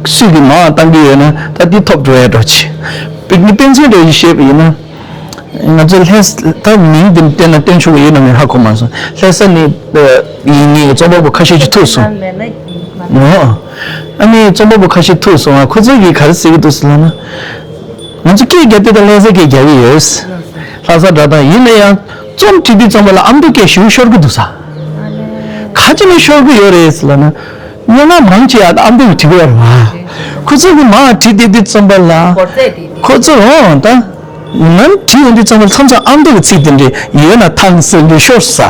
སུས་ཀྱིས་མང་བ་བཏང་གི་ཡོད་ན་ད་འདི་ཐོབ་འགྲོ་ཡ་འགྲོ་ཆེ། དཔེ་དཔེ་མཚོན་འདྲ་ཞིག་བཤད་པ་ཡིན་ན། ང་ཚོ་ལྷ་ས་ད་མིང་འདི་བསྟན་ན་བསྟན་ཆོག་གི་ཡོད་ན་མེད་ཧ་གོ་མ་སོང་། ལྷ་ས་ནས་ཡིན་ངེས་ཀྱི་རྩོམ་པ་པོ་ཁ་ཤས་ཅིག་ཐུག་སོང་། ཨ་ནི་རྩོམ་པ་པོ་ཁ་ཤས་ཐུག་སོང་ང་། ཁོ་ཚོ་གིས་ག་རེ་ཟེར་གྱི་འདུག་ཟེར་ལབ་ན། ང་ཚོ་སྐད་རྒྱག་དུས་ད་ལྷ་ས་སྐད་རྒྱག་གི་ཡོད། ལྷ་ས་སྒྲ་གདངས་ཡིན་ན་ཡང་རྩོམ་བྲིས་དུས་ཙམ་པ་ལ་ཨ་མདོ་སྐད་ཞེ་པོ་ཤོར་གྱི་འདུག་ས། ག་ཅི་ནས་ཤོར་གྱི་ཡོད་རེད་ཟེར་ལབ་ན། སྔོན་མ་མང་ཆེ་ཡང་ཨ་མདོ་གི་བྲིས་ཀྱི་ཡོད་རེད་བ། ཁོ་ཚོ་གི་མར་བྲིས་བསྡད་དུས་ཙམ་པ་ལ། ཁོ་ཚོ་འོང་ད། ང་བྲིས་ཡོང་དུས་ཙམ་པ་ལ་མཚམས་མཚམས་ཨ་མདོ་གི་ཚིག་དེ་འདྲས་ཡོད་ན་ཐང་ཟེར་འདྲས་ཤོར་ས།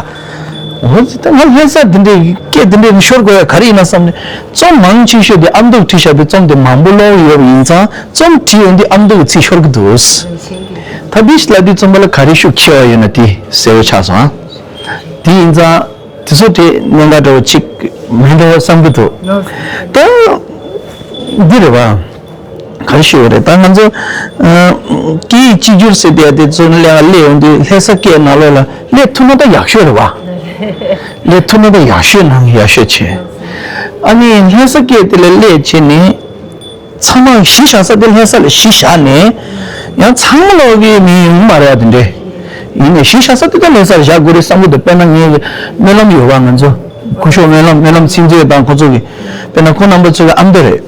འོ་ད་ང་ལྷ་ས་དེ་འདྲས་སྐད་དེ་འདྲས་ཤོར་དགོས་ཡ་ག་རེ་ཡིན་ན་བསམ་ནས། རྩོམ་མང་ཆེ་ཤོས་དེ་ཨ་མདོ་གི་བྲིས་བཞག་པའི་རྩོམ་དེ་མང་པོ་ཀློག་ཡོད་པ་ཡིན་ཙང་རྩོམ་བྲིས་ཡོང་དུས་ཨ་མདོ་གི་ཚིག་ཤོར་གི་འདུག། ད་འདི་ལབ་དུས་ཙམ་པ་ལ་ག་རེ་ཤུགས་ཆེ་བ་ཡོད་ན་དེ་གསལ་བོ་ཆགས་སོང་ཨ། དེ་ཡིན་ཙང་། དེ་ཚོ་དེ་གནད་འགག་འདྲ་བོ་གཅིག་མིན་འགྲོ་བསམ་གྱི་འདུག། ད་འདི་རེད་བ། ག་རེ་ཞུ་བ་རེད། ད་ང་ཚོ་ཨ་སྐད་ཡིག་གཅིག་གྱུར་ཟེར་བསྡད་དེ་ཚོ་སླེབས་སླེབས་ཡོང་དུས་ལྷ་ས་སྐད་ནང་ལོགས་ལ་སླེབས་ཐུབ་ན་ད་ཡག་ཤོས་རེད་བ། སླེབས་ཐུབ་ན་ད་ཡག་ཤོས་ནང་ཡག་ཤོས་བྱས། ཨ་ནི་ལྷ་ས་སྐད་དེ་ལ་སླེབས་བྱས་ནས། ཚང་མ་གཞིས་བཞག་ས་དེ་ལྷ་ས་ལ་གཞིས་བཞག་ནས། ཡང་ཚང་མ་ལོག་གི་མི་ཡོང་མ་རེད་བ་དེ་འདྲས། ཡིན་ནའི་གཞིས་བཞག་ས་དེ་ད་ལྷ་སར་བཞག་དགོས་རེད་བསམ་གྱི་འདུག། དཔེར་ན་ངའི་སྨོན་ལམ་ཡོད་བ། ང་ཚོ་སྐུ་ཞབས་སྨོན་ལམ་སྨོན་ལམ་ཚིག་མཛོད་དང་ཁོ་ཚོ་གི། དཔེར་ན་ཁོང་རྣམ་པ་ཚོ་གི་ཨ་མདོ་རེད།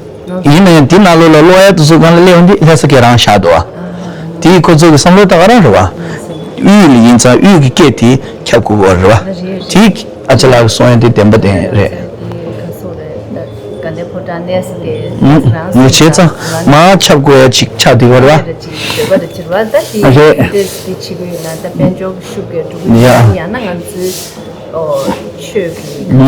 ཡིན་ནའི་དེ་ནང་ལོགས་ལ་ཀློག་ཡ་དེ་ཚོ་སྒང་ལ་སླེབས་ཡོང་དུས་ལྷ་ས་སྐད་རང་བཞག་འདུག་བ། དེ་ཁོ་ཚོ་གི་བསམ་བློ་ད་ག་རང་རེད་བ། དབུས་ལ་ཡིན་ཙང་དབུས་ཀྱི་སྐད་དེ་ཁྱབ་དགོས་པ་རེད་བ། དེ། ཨ་ཅག་ལགས་གསུང་ཡ་དེ་བདེན་པ་བདེན་རེད། དེ་ག་སོགས་རེད། ད་དགའ་ལྡན་ཕོ་བྲང་གནས་ས་དེ་ང་བྱས་ཙང་མར་ཁྱབ་དགོས་ཡ་ཅིག་ཆགས་བསྡད་པ་རེད་བ། ཅིག་བོད་པ་རེད་ཅིག་རེད་བ། ད་དེ་རེད། དེ་དེ་བྱེད་དགོས་ཡོད་ན་ད་དཔལ་འབྱོར་གྱི་ཤུགས་ཀྱིས་འགྲོ་གི་ཡ། ཡང་ན་ང་ཚོའི་ཨོ་ཆོས་ཀྱི།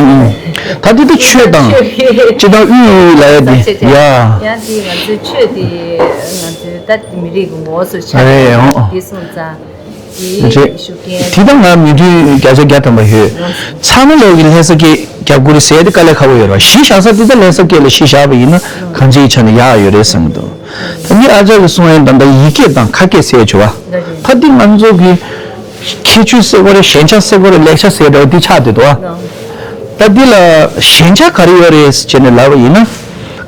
ད་དེ་ད་ཆོས་དང་ཆོས་ཀྱི་སྤྱི་དང་དབུས་ལ་ཡ་དེ་ཡ། ཡང་དེ་ང་ཚོའི་ཆོས་དེ་ང་ཚོའི་ད་མི་རིགས་ཀྱི་ངོ་བོ་སུ་ཆགས་རེད། ཨོ་ཨོ། དེ་སོང་ཙང་། རེད། དེ་དང་ང་མི་འདུས་བརྒྱ་ཆ་བརྒྱ་ཐམ་པ་ཡོད། ཚང་མ་ལོག་གི་ལྷ་ས་སྐད་རྒྱབ་དགོས་རེད་ཟེར་ཡ་དེ་དཀའ་ལས་ཁག་པོ་ཡོད་རེད་བ། གཞིས་བཞག་ས་དེ་ད་ལྷ་ས་སྐད་ལ་གཞིས་བཞག་པ་ཡིན་ན་གང་ཅིའི་ཆ་ནས་ཡག་ཡོད་རེད་བསམ་གྱི་འདུག། ད་ནི་ཨ་ཅག་གིས་གསུང་ཡ་ད་ལྟ་ཡིག་སྐད་དང་ཁ་སྐད་ཟེར་ཡ་བྱུང་བ། ད་འདི་ང་ཚོ་གི་ཁྱད་ཆོས་ཟེར་དགོས་རེད། ཞན་ཆ་ཟེར་དགོས་རེད། ལེགས་ཆ་ཟེར་འདྲ་བ་འདི་ཆགས་བསྡད་འདུག་བ། ད་འདི་ལ་ཞན་ཆ་ག་རེ་ཡོད་རེད་ཟེར་ནས་ལབ་པ་ཡིན་ན།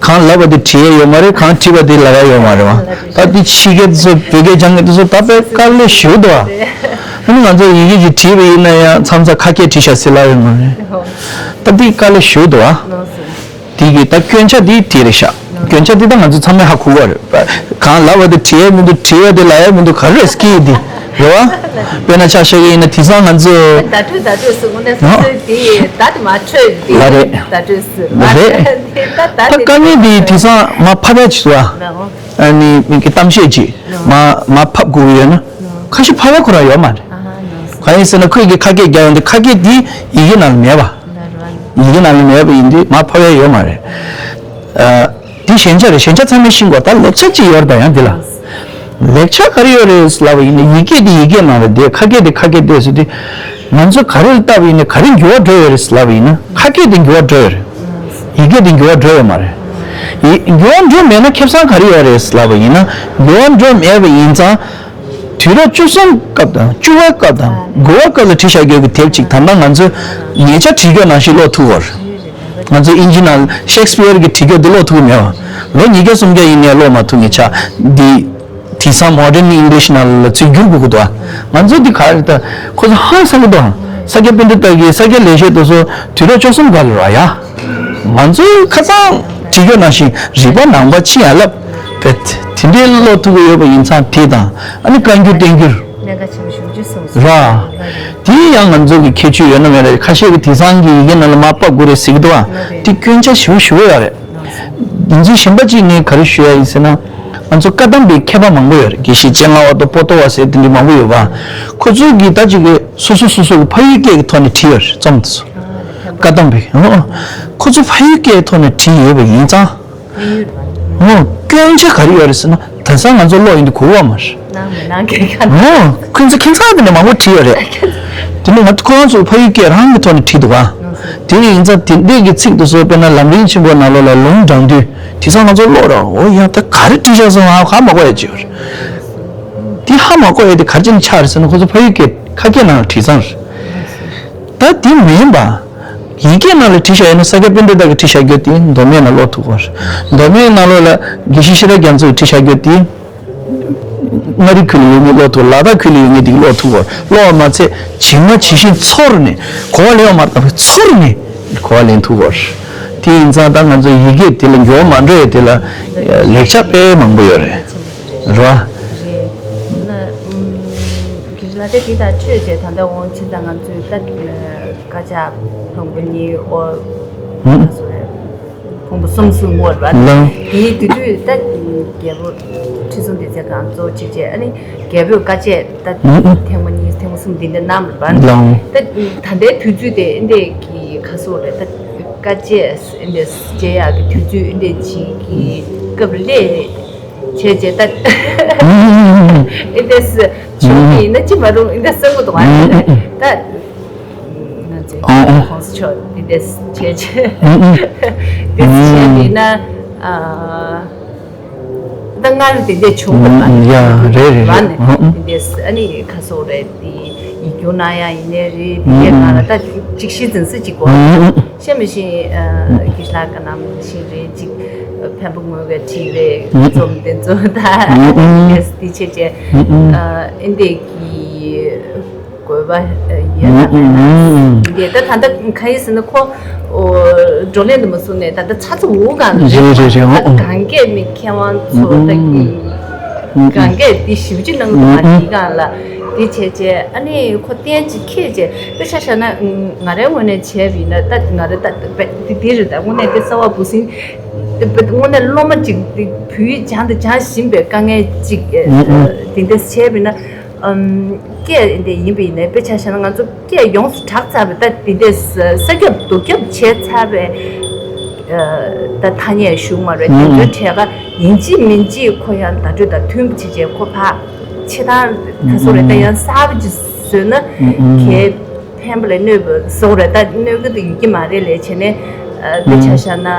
གང་ལབ་པ་དེ་བྲིས་ཡས་ཡོད་མ་རེད། གང་བྲིས་པ་དེ་ལབ་ཡས་ཡོད་མ་རེད་བ། ད་དེ་ཕྱི་རྒྱལ་དེ་ཚོ་བོད་སྐད་སྦྱང་མཁན་དེ་ཚོ་ད་དཔེ་དཀའ་ལས་ཞེ་པོ་འདུག་བ། ཨ་ནི་ང་ཚོ་ཡི་གེ་ཅིག་བྲིས་པ་ཡིན་ན་ཡང་མཚམས་མཚམས་ཁ་སྐད་བྲིས་ཤག་ཟེར་ལབ་ཡོད་མ་རེད། ད་འདི་དཀའ་ལས་ཞེ་པོ་འདུག་ཨ། དེ་གི་ད་སྐྱོན་ཆ་དེ་དེ་རེད་ཤག་སྐྱོན་ཆ་དེ་ད་ང་ཚོ་ཚང་མས་ཧ་གོ་གི་རེད། གང་ལབ་པ་དེ་བྲིས་ཡ་མི་འདུག་བྲིས་པ་དེ་ལབ་ཡ་མི་འདུག་ག་རེ་སྐྱིད་དེ་རེད་བ། དཔེར་ན་ཆ་བཞག་གི་ཡིན་ན་དེང་སང་ང་ཚོ་བརྡ་སྤྲོད་བརྡ་སྤྲོད་སུ་དངོས་གནས་སོ་སོའི་དེ་བརྡ་དེ་མ་འཕྲོད་དེ་ལ་རེད། བརྡ་སྤྲོད་སུ་ལ་རེད། ད་དཀའ་ངལ་དེ་དེང་སང་མ་ཕབ་ཡ་ཅིག་འདུག་ཨ། ཨ་ནི་མི་གི་གཏམ་བཤད་ཅིག་མ་མ་ཕབ་དགོས་ཀྱི་ཡོད་ན། ཁ་ཤས་ཕབ་ཡ་ཁོ་རང་ཡོད་མ་རེད། གང་ཡིན་ཟེར་ན་ཁོས་ཀྱི་ཁ་སྐད་རྒྱག་ཡོང་དུས་ཁ་སྐད་འདི་ཡི་གེ་ནང་ལ་མེད་པ། ཡི་གེ་ནང་ལ་མེད་པ་ཡིན་དུས་མ་ཕབ་ཡ་ཡོད་མ་རེད། ཨ། འདི་ཞན་ཆ་རེད། ཞན་ཆ་ཚང་མས་ཤེས་དགོས། ད་ལེགས་ཆ་ཅིག་ཡོད་རེད་ད་ཡང་འདི་ལ། ལེགས་ཆ་ག་རེ་ཡོད་རེད་ལབ་པ་ཡིན་ན་ཡི་གེ་འདི་ཡི་གེ་ནང་ལ་བསྡད། ཁ་སྐད་འདི་ཁ་སྐད་བསྡད་ཟེར་དུས། ང་ཚོ་ག་རེ་ལ་བལྟས་པ་ཡིན་ན་ག་རེ་འགྱུར་བ་འགྲོ་ཡོད་རེད་ལབ་པ་ཡིན་ན་ཁ་སྐད་འདི་འགྱུར་བ་འགྲོ་ཡོད་རེད། ཡི་གེ་འདི་འགྱུར་བ་འགྲོ་ཡོད་མ་རེད། ཡི་འགྱུར་བ་འགྲོ་མེད་ན་ཁེ་བཟང་ག་རེ་ཡོད་རེད་ལབ་པ་ཡིན་ན་འགྱུར་བ་འགྲོ་མེད་པ་ཡིན་ཙང་། དུས་རབས་བཅུ་གསུམ་སྐབས་དང་བཅུ་པའི་སྐབས་དང་དགུ་པའི་སྐབས་ལ་བྲིས་བཞག་རྒྱུ་གི་དེབ་ཅིག་ད་ལྟ་ང་ཚོ་ཉེ་ཆར་བྲིས་རྒྱུ་ནང་བཞིན་ཀློག་ཐུབ་པ་རེད། ང་ཚོ་ཨིན་ཇི་ནང་ཤེག་སི་པི་ཡར་གྱི་བྲིས་རྒྱུ་འདི་ཀློག་ཐུབ་ཀྱི་མེད་པ། ལོ་ཉིས་བརྒྱ་སུམ་བརྒྱ་ཡིན་ནའི་ཀློག་མ་ཐུབ། ཉེ་ཆར་འདི་དེང་སང་མོ་ཌན་ཨིང་ལིཤ་ནང་ལ་ཚུར་བསྒྱུར་དགོས་ཀྱི་འདུག་ང་ཚོ་འདི་ག་རེ་ད་ཁོ་ཚོ་ཧང་སང་གི་འདུག་ས་སྐྱ་པཎྜི་ཏ་གི་ས་སྐྱ་ལེགས་བཤད་དེ་ཚོ་དུས་རབས་བཅུ་གསུམ་སྐབས་ལ་རག་ཡ། ང་ཚོའི་ཁ་སང་བྲིས་རྒྱུ་ནང་བཞིན་རིག་པ་ནང་པ་ཕྱིན་ཡ་ལབ། དེ་འདྲའི་ཀློག་ཐུབ་ཀྱི་ཡོད་པ་ཡིན་ཙང་དེ་དང་ཨ་ནི་བཀའ་འགྱུར་བསྟན་འགྱུར། གནད་འགག་ཆེན་པོ་ཞེ་པོ་ཅིག་གསུངས་སོང་། ར། དེ་ཡང་ང་ཚོ་གི་ཁྱད་ཆོས་ཡོད་ན་མེད་ན་རེད། ཁ་ཤས་ཀྱིས་དེང་སང་གི་ཡི་གེ་ནང་ལ་མར་ཕབ་དགོས་རེད་ཟེར་གྱི་འདུག་ཨ། དེ་སྐྱོན་ཆ་ཞེ་པོ་ཞེ་པོ་ཡོད་རེད། རྒྱུ་མཚན་གཞན་པ་གཅིག་ངས་ག་རེ་ཞུ་ཡ་ཡིན་ཟེར་ན། ང་ཚོ་བཀའ་གདམས་པའི་མཁས་པ་མང་པོ་ཡོད་རེད། དགེ་བཤེས་སྤྱན་སྔ་བ་དང་པོ་ཏོ་བ་ཟེར་དེ་འདྲ་མང་པོ་ཡོད་པ། ཁོ་ཚོས་ཀྱིས་ད་ཅིག་གི་སོ་སོ་སོ་སོ་གི་ཕ་ཡུལ་སྐད་ཀྱི་ཐོག་ནས་བྲིས་ཡོད་རེད་རྩོམ་དེ་ཚོ། བཀའ་གདམས་པའི། ཨོ། ཁོ་ཚོ་ཕ་ཡུལ་སྐད་ཐོག་ནས་བྲིས་ཡོད་པ་ཡིན་ཙང་། ཨོ། སྐྱོན་ཆ་ག་རེ་ཡོད་རེད་ཟེར་ན་དེང་སང་ང་ཚོ་ཀློག་ཡོང་དུས་གོ་གི་མ་རེད། ནང་མི་ནང་གི་ཁ་ནང་། ཨོ། ཁོ་ཚོ་ཁྱིམ་ཚང་དེ་ནས་མང་པོ་བྲིས་ཡོད་རེད། དེ་ནས་ང་ཚོ་ཁོ་རང་ཚོ་ཕ་ཡུལ་སྐད་རང་གི་ཐོག་ནས་བྲིས་འདུག་ག་དེ་ཡིན་ཙང་དེ་འདྲས་ཀྱི་ཚིག་དེ་ཚོ་དཔེར་ན་ལམ་རིམ་ཆེན་པོ་ནང་ལོགས་ལ་ལུང་དྲངས་དུས་དེང་སང་ང་ཚོ་ཀློག་ར། འོ་ཡ་ད་ག་རེ་བྲིས་བཞག་སོང་ཧ་ཧ་མ་གོ་ཡ་ཅིག་ཡོད་རེད། དེ་ཧ་མ་གོ་ཡ་དེ་ག་རེ་བྱས་ནས་ཆགས་རེད་ཟེར་ན་ཁོ་ཚོ་ཕ་ཡུལ་སྐད་ཁ་སྐད་ནང་ལ་བྲིས་ཚར་རེད། ད་དེ་མིན་པ། ཡི་གེ་ནང་ལ་བྲིས་བཞག་ཡིན་ན་ས་སྐྱ་པཎྜི་ཏ་གིས་བྲིས་བཞག་རྒྱུ་དེ་མདོ་སྨད་ནང་ཀློག་ཐུབ་ཀྱི་རེད། མདོ་སྨད་ནང་ལོགས་ལ་དགེ་བཤེས་ཤེས་རབ་རྒྱ་མཚོ་གིས་བྲིས་བཞག་རྒྱུ་དེ། མངའ་རིས་ཁུལ་ལ་ཡོད་མི་ཀློག་ཐུབ། ལ་དྭགས་ཁུལ་ལ་ཡོད་མི་དེ་གིས་ཀློག་ཐུབ་ཀྱི་རེད། ཀློག་པ་མ་ཚད་ཇི་མ་ཇི་བཞིན་ཚོར་ནས་གོ་བ་ལེན་པ་མ་གཏོགས་ཚུར་ནས་གོ་བ་ལེན་ཐུབ་ཀྱི་རེད། དེ་ཡིན་ཙང་ད་ང་ཚོ་ཡི་གེ་དེ་ལ་འགྱུར་བ་མ་འགྲོ་ཡ་དེ་ལ་ལེགས་ཆ་དཔེ་མང་པོ་ཡོད་རེད། རེད་བ། རེད། ན་ཨུམ། དགེ་བཤེས་ལགས་དེ་དེ་དང་འཕྲོས་བྱས་ད་ལྟ་འོང་ཕྱིན་ད་ང་ཚོས་ད་དཀར་ཆག་ལྷུན་པོ་གཉིས་ཨོ། ཨུམ། ང་ཚོ་རེད། ཕུང་པོ་གསུམ་གསུམ་ངོ་རེད་བ། ལགས། དེའི་དུས་དུས་ད་རྒྱལ་པོ་ཁྲི་སྲོང་ལྡེ་བཙན་སྒང་གཙོ་བོ་གཅིག་བྱས་ཨ་ནི་རྒྱལ་པོས་དཀའ་སྤྱད་ད་ཨུ་ཨུ། ཐེངས་མ་གཉིས་ཐེངས་མ་གསུམ་འདི་འདྲ་གནང་བ་རེད། ལགས། ད་ད་ལྟའི་དུས་ཚོད་དེ་ཨེ་འདྲས་ཀྱི་ག་སོགས་རེད། ད་དཀའ་སྤྱད་ཨེ་འདྲས་སྤྱད་ཡག་གི་དུས་ཚོད་ཨེ་འདྲས་ཅིག་གི་སྐབས་ལ་བྱས་བྱས་ད་ཨུ་ཨུ་ཨུ་ཨུ། ཨེ་འདྲས་བྱུང་གི་ཡིན་ན་ཅི་མ་རུང་ཨེ་འདྲས་བསམ་གི་འདུག་ཨ་ནི་ད། ང་ཚོའི་ཨོ་ཨོ། གོང་ས་མཆོག་འདི་འདྲས་བྱས་བྱས། ཨུ་ཨུ། འདི་འདྲས་བྱས་ཨུ། འདི་ན་ཨ། ད་སྔར་འདི་འདྲས་བྱུང་བ་ཨུ་ཨུ། ཡ་རེད་རེད་རེད། ཨོ་ཨོ། འདི་འདྲས་ཨ་ནི་ཁ་སོགས་རེད། འདི་ཡིག་སྒྱུར་གནང་ཡ་ཡིན་ནའི་རེད། འདི་གའི་ནང་ལ་ད་ཅིག་གཞི་འཛིན་ས་ཅིག་གོ་ཨུ་ཨུ། ཤེས་མི་ཤེས་ཨ། གི་ལ་ག་ནམ་ཤེས་རེད། ཅིག་འཕན་པོ་ངོས་ཀྱི་བྲིས་པའི་རྩོམ་འདི་ཚོ་ད་ཨུ་ཨུ། འདི་བྱས་བྱས་ཨུ་ཨུ། ཨ། ཨེ་འདྲས་ཀྱི། དགོས་པ་ཡོད་ན་མེད་ན། ཨུ་ཨུ། འདི་ད་ད་ལྟ་གང་ཡིན་ཟེར་ན་ཁོ་བགྲོ་གླེང་དུ་མ་བཟུང་ནས་ད་ལྟ་ཚ་ཚ་འུར་འུར་སྒང་ལ་རེད་རེད་རེད་རེད། ད་ཨོ་ཨོ། གང་གས་མི་མཁས་དབང་ཚོ་ད་ཨུ་ཨུ། གང་གས་འདི་ཞིབ་ཅིག་གནང་གི་འདུག་ཨ། འདི་སྒང་ལ་འདི་བྱས་བྱས་ཨ་ནི་ཁོ་གཏན་ཅིག་འཁེལ་བྱས་དཔེ་ཆ་བཞག་ན་ང་རའི་ངོས་ནས་བྱས་པ་ཡིན་ན་ད་ང་རེ་ད་འདི་འདི་རེད། ད་དངོས་གནས་འདི་གསར་བ་འབུ་སྲིན་དངོས་གནས་སློབ་མ་ཅིག་འདི་བོད་ཡིག་སྦྱང་དང་སྦྱང་བཞིན་པའི་དཀའ་ངལ་ཅིག་ཨུ་ཨུ། འདི་འདྲ་བྱས་པ་ཡིན་ན། ཨམ། སྐད་འདི་ཡིན་པ་ཡིན་ནའི་དཔེ་ཆ་བཞག་ན་ང་ཚོ་སྐད་ཡོངས་སུ་གྲགས་ཚར་བའི་ད་འདི་འདྲའི་ས་ཁྱབ་རྡོ་ཁྱབ་བྱས་ཚར་བའི་ཨ། ད་ཐ་སྙད་ཞུགས་མ་རེད། དེ་ཚོའི་གྲས་ཀ་ཡིན་གཅིག་མིན་གཅིག་ཁོ་ཡང་བརྡ་སྤྲོད་དང་མཐུན་པ་བྱས་བྱས་ཁོ་ཕར་ཕྱེ་སྟངས་ག་ཚོད་རེད། ད་ཡང་གསར་པ་ཅིག་བཟོས་ན་གལ་ཕན་པ་ལས་གནོད་པ་བཟོ་རེད། ད་གནོད་ཀྱི་འདུག་ཡོད་ཀྱི་མ་རེད་ལས་བྱས་ནས་ཨ། དཔེ་ཆ་བཞག་ན་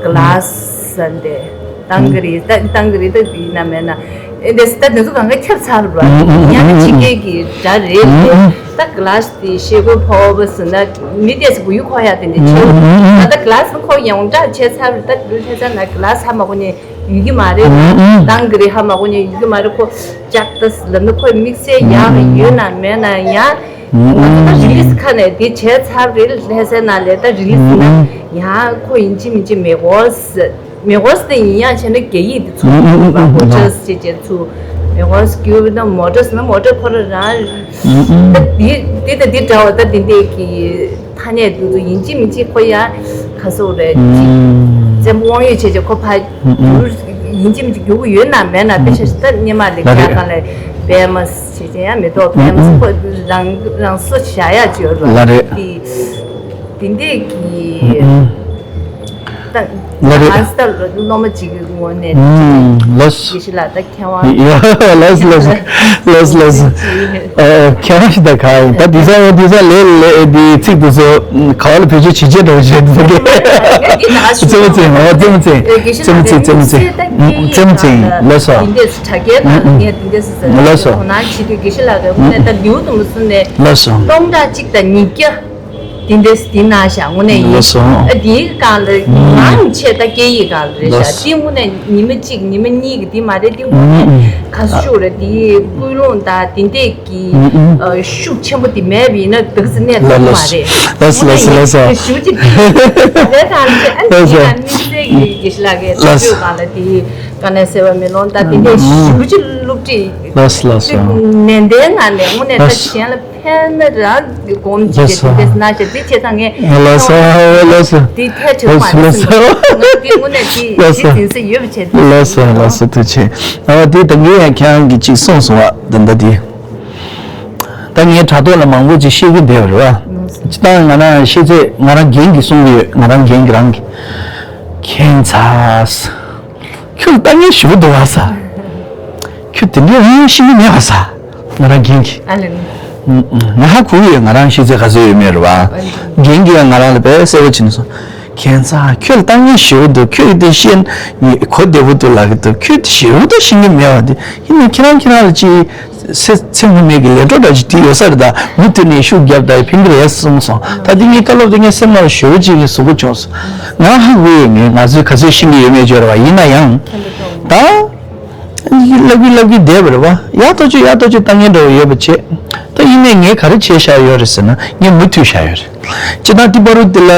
ག་ལ་ས་འདི། ཏང་གི་རེད། ཏང་ཏང་གི་རེད། ད་ཡིན་ན་མེད་ན། ཨེ་འདས་ད་འདི་ཚོ་གང་ག་ཁྱབ་ཚར་བ་ཡང་ཕྱི་རྒྱལ་གྱི་སྒྲ་རེད་རེད། ད་ག་ལ་སི་དེ་ཤེལ་སྒོ་ཕོ་བ་ཟེར་ན་མི་དེ་ཚོ་གུ་ཡུ་ཁོ་ཡ་དེ་འདྲ་ཆེ་ད་ད་ག་ལ་སི་ཁོ་ཡོངས་གྲགས་བྱས་ཚར་རེད། ད་ལུས་ལྷ་ས་ན་ག་ལ་སི་ཧ་མ་གོ་ནས་ཡུལ་གྱི་མ་རེད། ཏང་གི་རེད་ཧ་མ་གོ་ནས་ཡུལ་གྱི་མ་རེད། ཁོ་ལྕགས་ད་ལབ་ན་ཁོ་དམིགས་བསལ་ཡག་ཡོད་ན་མེད་ན་ཡང་ང་ཚོ་ད་རི་ལི་སི་ཁ་ནས་དེ་བྱས་ཚར་རེད། ལྷ་ས་ན་ལས་ད་རི་ལི་སི་ན་ཡང་ཁོ་ཡིན་གཅིག་མིན་གཅིག་མེ་གོ་སི། མེ་གོ་སི་དེ་ཡིན་ཡང་བྱས་ན་རྒྱ་ཡིག་དེ་ཚུགས་ཐུབ་པ་ཧོ་ཊེལ་ཅེས་བྱས་ཚུགས། མེ་གོ་སི་ཀྱུ་ན་མོ་ཊར་ཟེར་ན་མོ་ཊར་ཁོ་ར་རང་ད་འདི་འདི་དང་འདི་འདྲ་བ་ད་འདི་འདྲས་ཀྱི་ཐ་སྙད་འདི་ཚོ་ཡིན་གཅིག་མིན་གཅིག་ཁོ་ཡ་ག་སོ་རེད་ཅིག་བཙན་པོ་དབང་ཡོད་བྱས་བྱས་ཁོ་ཕ་འགྱུར་ཡིན་གཅིག་མིན་གཅིག་འགྱུར་གི་ཡོད་ན་མེད་ན་དཔེ་ཆ་ཞིག་ད་སྙེ་མ་ལས་ལ་རྒྱ་རེད། གང་ལས་པད་མ་བྱས་བྱས་ཡ་མེ་ཏོག་པད་མ་ཁོ་རང་རང་སོ་བཞག་ཡ་ཅིག་ཡོད་རེད་ལ་རེད། དེ་འདི་འདྲས་ཀྱི། ད་ལ་རེད། ཨ་སི་ད་སློབ་མ་གཅིག་གི་ངོས་ནས་ཨུམ། ལགས་སོ། དགེ་བཤེས་ལགས་ད་མཁས་དབང་ཡ། ལགས་སོ་ལགས་སོ། ལགས་སོ་ལགས་སོ། ཨ་མཁས་དབང་ཞིག་ད་ག་ཡིན་ད་དེང་སང་དེང་སང་ལས་ལས་འདི་ཚིག་དེ་ཚོ་ག་བ་ལ་བེད་སྤྱོད་བྱེད་བྱེད་འགྲོ་བྱེད་འདུག་གས། རྩེད་མོ་རྩེ་ཨོ་རྩེད་མོ་རྩེ། རྩེད་མོ་རྩེ་རྩེད་མོ་རྩེ། རྩེད་མོ་རྩེ་ལགས་སོ། འདི་འདྲས་དྲ་རྒྱའི་ནང་ངས་འདི་འདྲས་ཟེར་ལགས་སོ། དོ་སྣང་བྱེད་དུས་དགེ་བཤེས་ལགས་ཀྱི་དངོས་གནས་ད་ལེའུ་དུ་མ་བཟུང་ནས་ལགས་སོ། སྟོང་ཕྲག་གཅིག་དང་ཉིས་བརྒྱ། དེ་འདྲས་དེ་ན་ཤ་དངོས་གནས་ཡིན། ལགས་སོ། ཨ་དེའི་སྒང་ལ་ང་ཆེ་ད་སྐད་ཡིག་སྒང་ལ་རེད་ཤག་ལགས་སོ། དེ་དངོས་གནས་ཉི་མ་གཅིག་ཉི་མ་གཉིས་ཀྱི་དེ་མ་རེད། དེ་དངོས་གནས་ག་ཚོད་ཤུགས་རེད། དེའི་ཀུན་སློང་དང་དེ་འདྲས་ཀྱི་ཨ་ཤུགས་ཆེན་པོ་དེ་མེད་པ་ཡིན་ན་དེ་ཚོ་གནས་ཐུབ་མ་རེད། ལགས་སོ་ལགས་སོ་ལགས་སོ། ཞུ་གཅིག་དེ་ད་ལྟ་ཨ་དེ་ཡིན་ན་དམིགས་བསལ་གྱི་དགེ་བཤེས་ལགས་ཀྱིས་ལགས་སོ། ཐུགས་སྒང་ལ་དེ་དཀའ་གནད་གསལ་བ་མེ་ལོང་ད་དེ་འདྲས་ཞུ་གཅིག་སློབ་ཁྲིད་ལགས་སོ་ལགས་སོ། ནན་ཏན་ངང་ནས་དངོས་གནས་ད་ལགས་སོ། གཞན་ལ། ཕན་ན་རང་གི་སྒོམ་བྱེད་ཀྱི་དེ་འདྲ་ན་ཞེས་དེ་བྱེད་ཙང་ངས་ལགས་སོ་ལགས་སོ། དེ་ཐད་ཆོག་མ་རེད་ཟེར་ལགས་སོ། ང་དེ་དངོས་གནས་དེ་ལགས་སོ། གཞི་འཛིན་ས་ཡོད་པ་བྱས་ཏེ། ལགས་སོ་ལགས་སོ་ཐུགས་རྗེ་ཆེ། ཨ་དེ་ད་ངས་ཡང་ཁྱེད་རང་གིས་ཅིག་གསུངས་སོང་བ་འདི་འདྲ་དེ། ད་ངས་དྲ་ཐོག་ལ་མང་པོ་ཅིག་བཤད་ཀྱི་བསྡད་པ་རེད་བ། ཅི་ལྟར་ང་རང་ཤེས་ཚད་ང་རང་རྒན་གྱིས་གསུང་གི་ཡོད། ང་རང་རྒན་གྱིས་རང་གི་ཁྱད་མཚར། ཁྱོད་ལ་ལྟ་ངན་ཞུ་གི་འདུག་བ་ས། ཁྱོད་དེ་འདྲའི་དབང་ཤེས་ཀྱི་མེད་བ་ས། ང་རང་རྒན་གྱི། ཨ་ལེ། ང་ཧ་གོ་གི་ཡོད། ང་རང་ཤེས་ཚད་ག་ཚོད་ཡོད་མེད་རེད་བ། རྒན་གྱིས་ཡང་ང་རང་ལ་དཔེ་གསལ་པོ་བྱས་ནས་གསུངས། ཁྱད་མཚར་ཁྱོད་ལ་ལྟ་ངན་ཞུ་གི་འདུག་ཁྱོད་ཀྱིས་དེ་ཤེས་ནི་གོ་བདེ་པོ་འདུག་ལབ་ཀྱི་འདུག་ཁྱོད་དེ་ཞེ་པོ་ད་ཤེས་ཀྱི་མེད་བ་དེ་ཡིན་ནའི་ཁྱེད་རང་ཁྱེད་རང་ལ་ཅིག་ཚེ་ཚེ་སྔོན་མའི་གི་ལས་འཕྲོ་འདྲ་ཞིག་བྲིས་ཡོད་ས་རེད། ད་མུ་མཐུད་ནས་ཤུགས་བརྒྱབ་ད་ཕན་གི་རེད་གསུངས་སོང་། ད་དེ་ངའི་བཀའ་སློབ་དེ་ངའི་སེམས་ནང་ལ་ཞེ་པོ་ཅིག་གི་ཟུག་པོ་བྱུང་སོང་། ང་ཧ་གོ་ཡོད། ངས་ང་ཚོས་ག་ཚོད་ཤེས་ཀྱི་ཡོད་མེད་བརྗོད་རེད་བ། ཡིན་ན་ཡང་ད་ལབ་གི་ལབ་གི་བསྡད་པ་རེད་བ། ཡག་ཐག་ཆོད་ཡག་ཐག་ཆོད་ལྟ་ངན་འདྲ་བོ་ཡོད་པ་བྱས། ད་ཡིན་ནའི་ངས་ག་རེ་བྱས་བཞག་ཡོད་རེད་ཟེར་ན་ངས་མུ་མཐུད་བཞག་ཡོད་རེད། སྤྱིར་བཏང་ཏི་པ་རུ་དེ་ལ་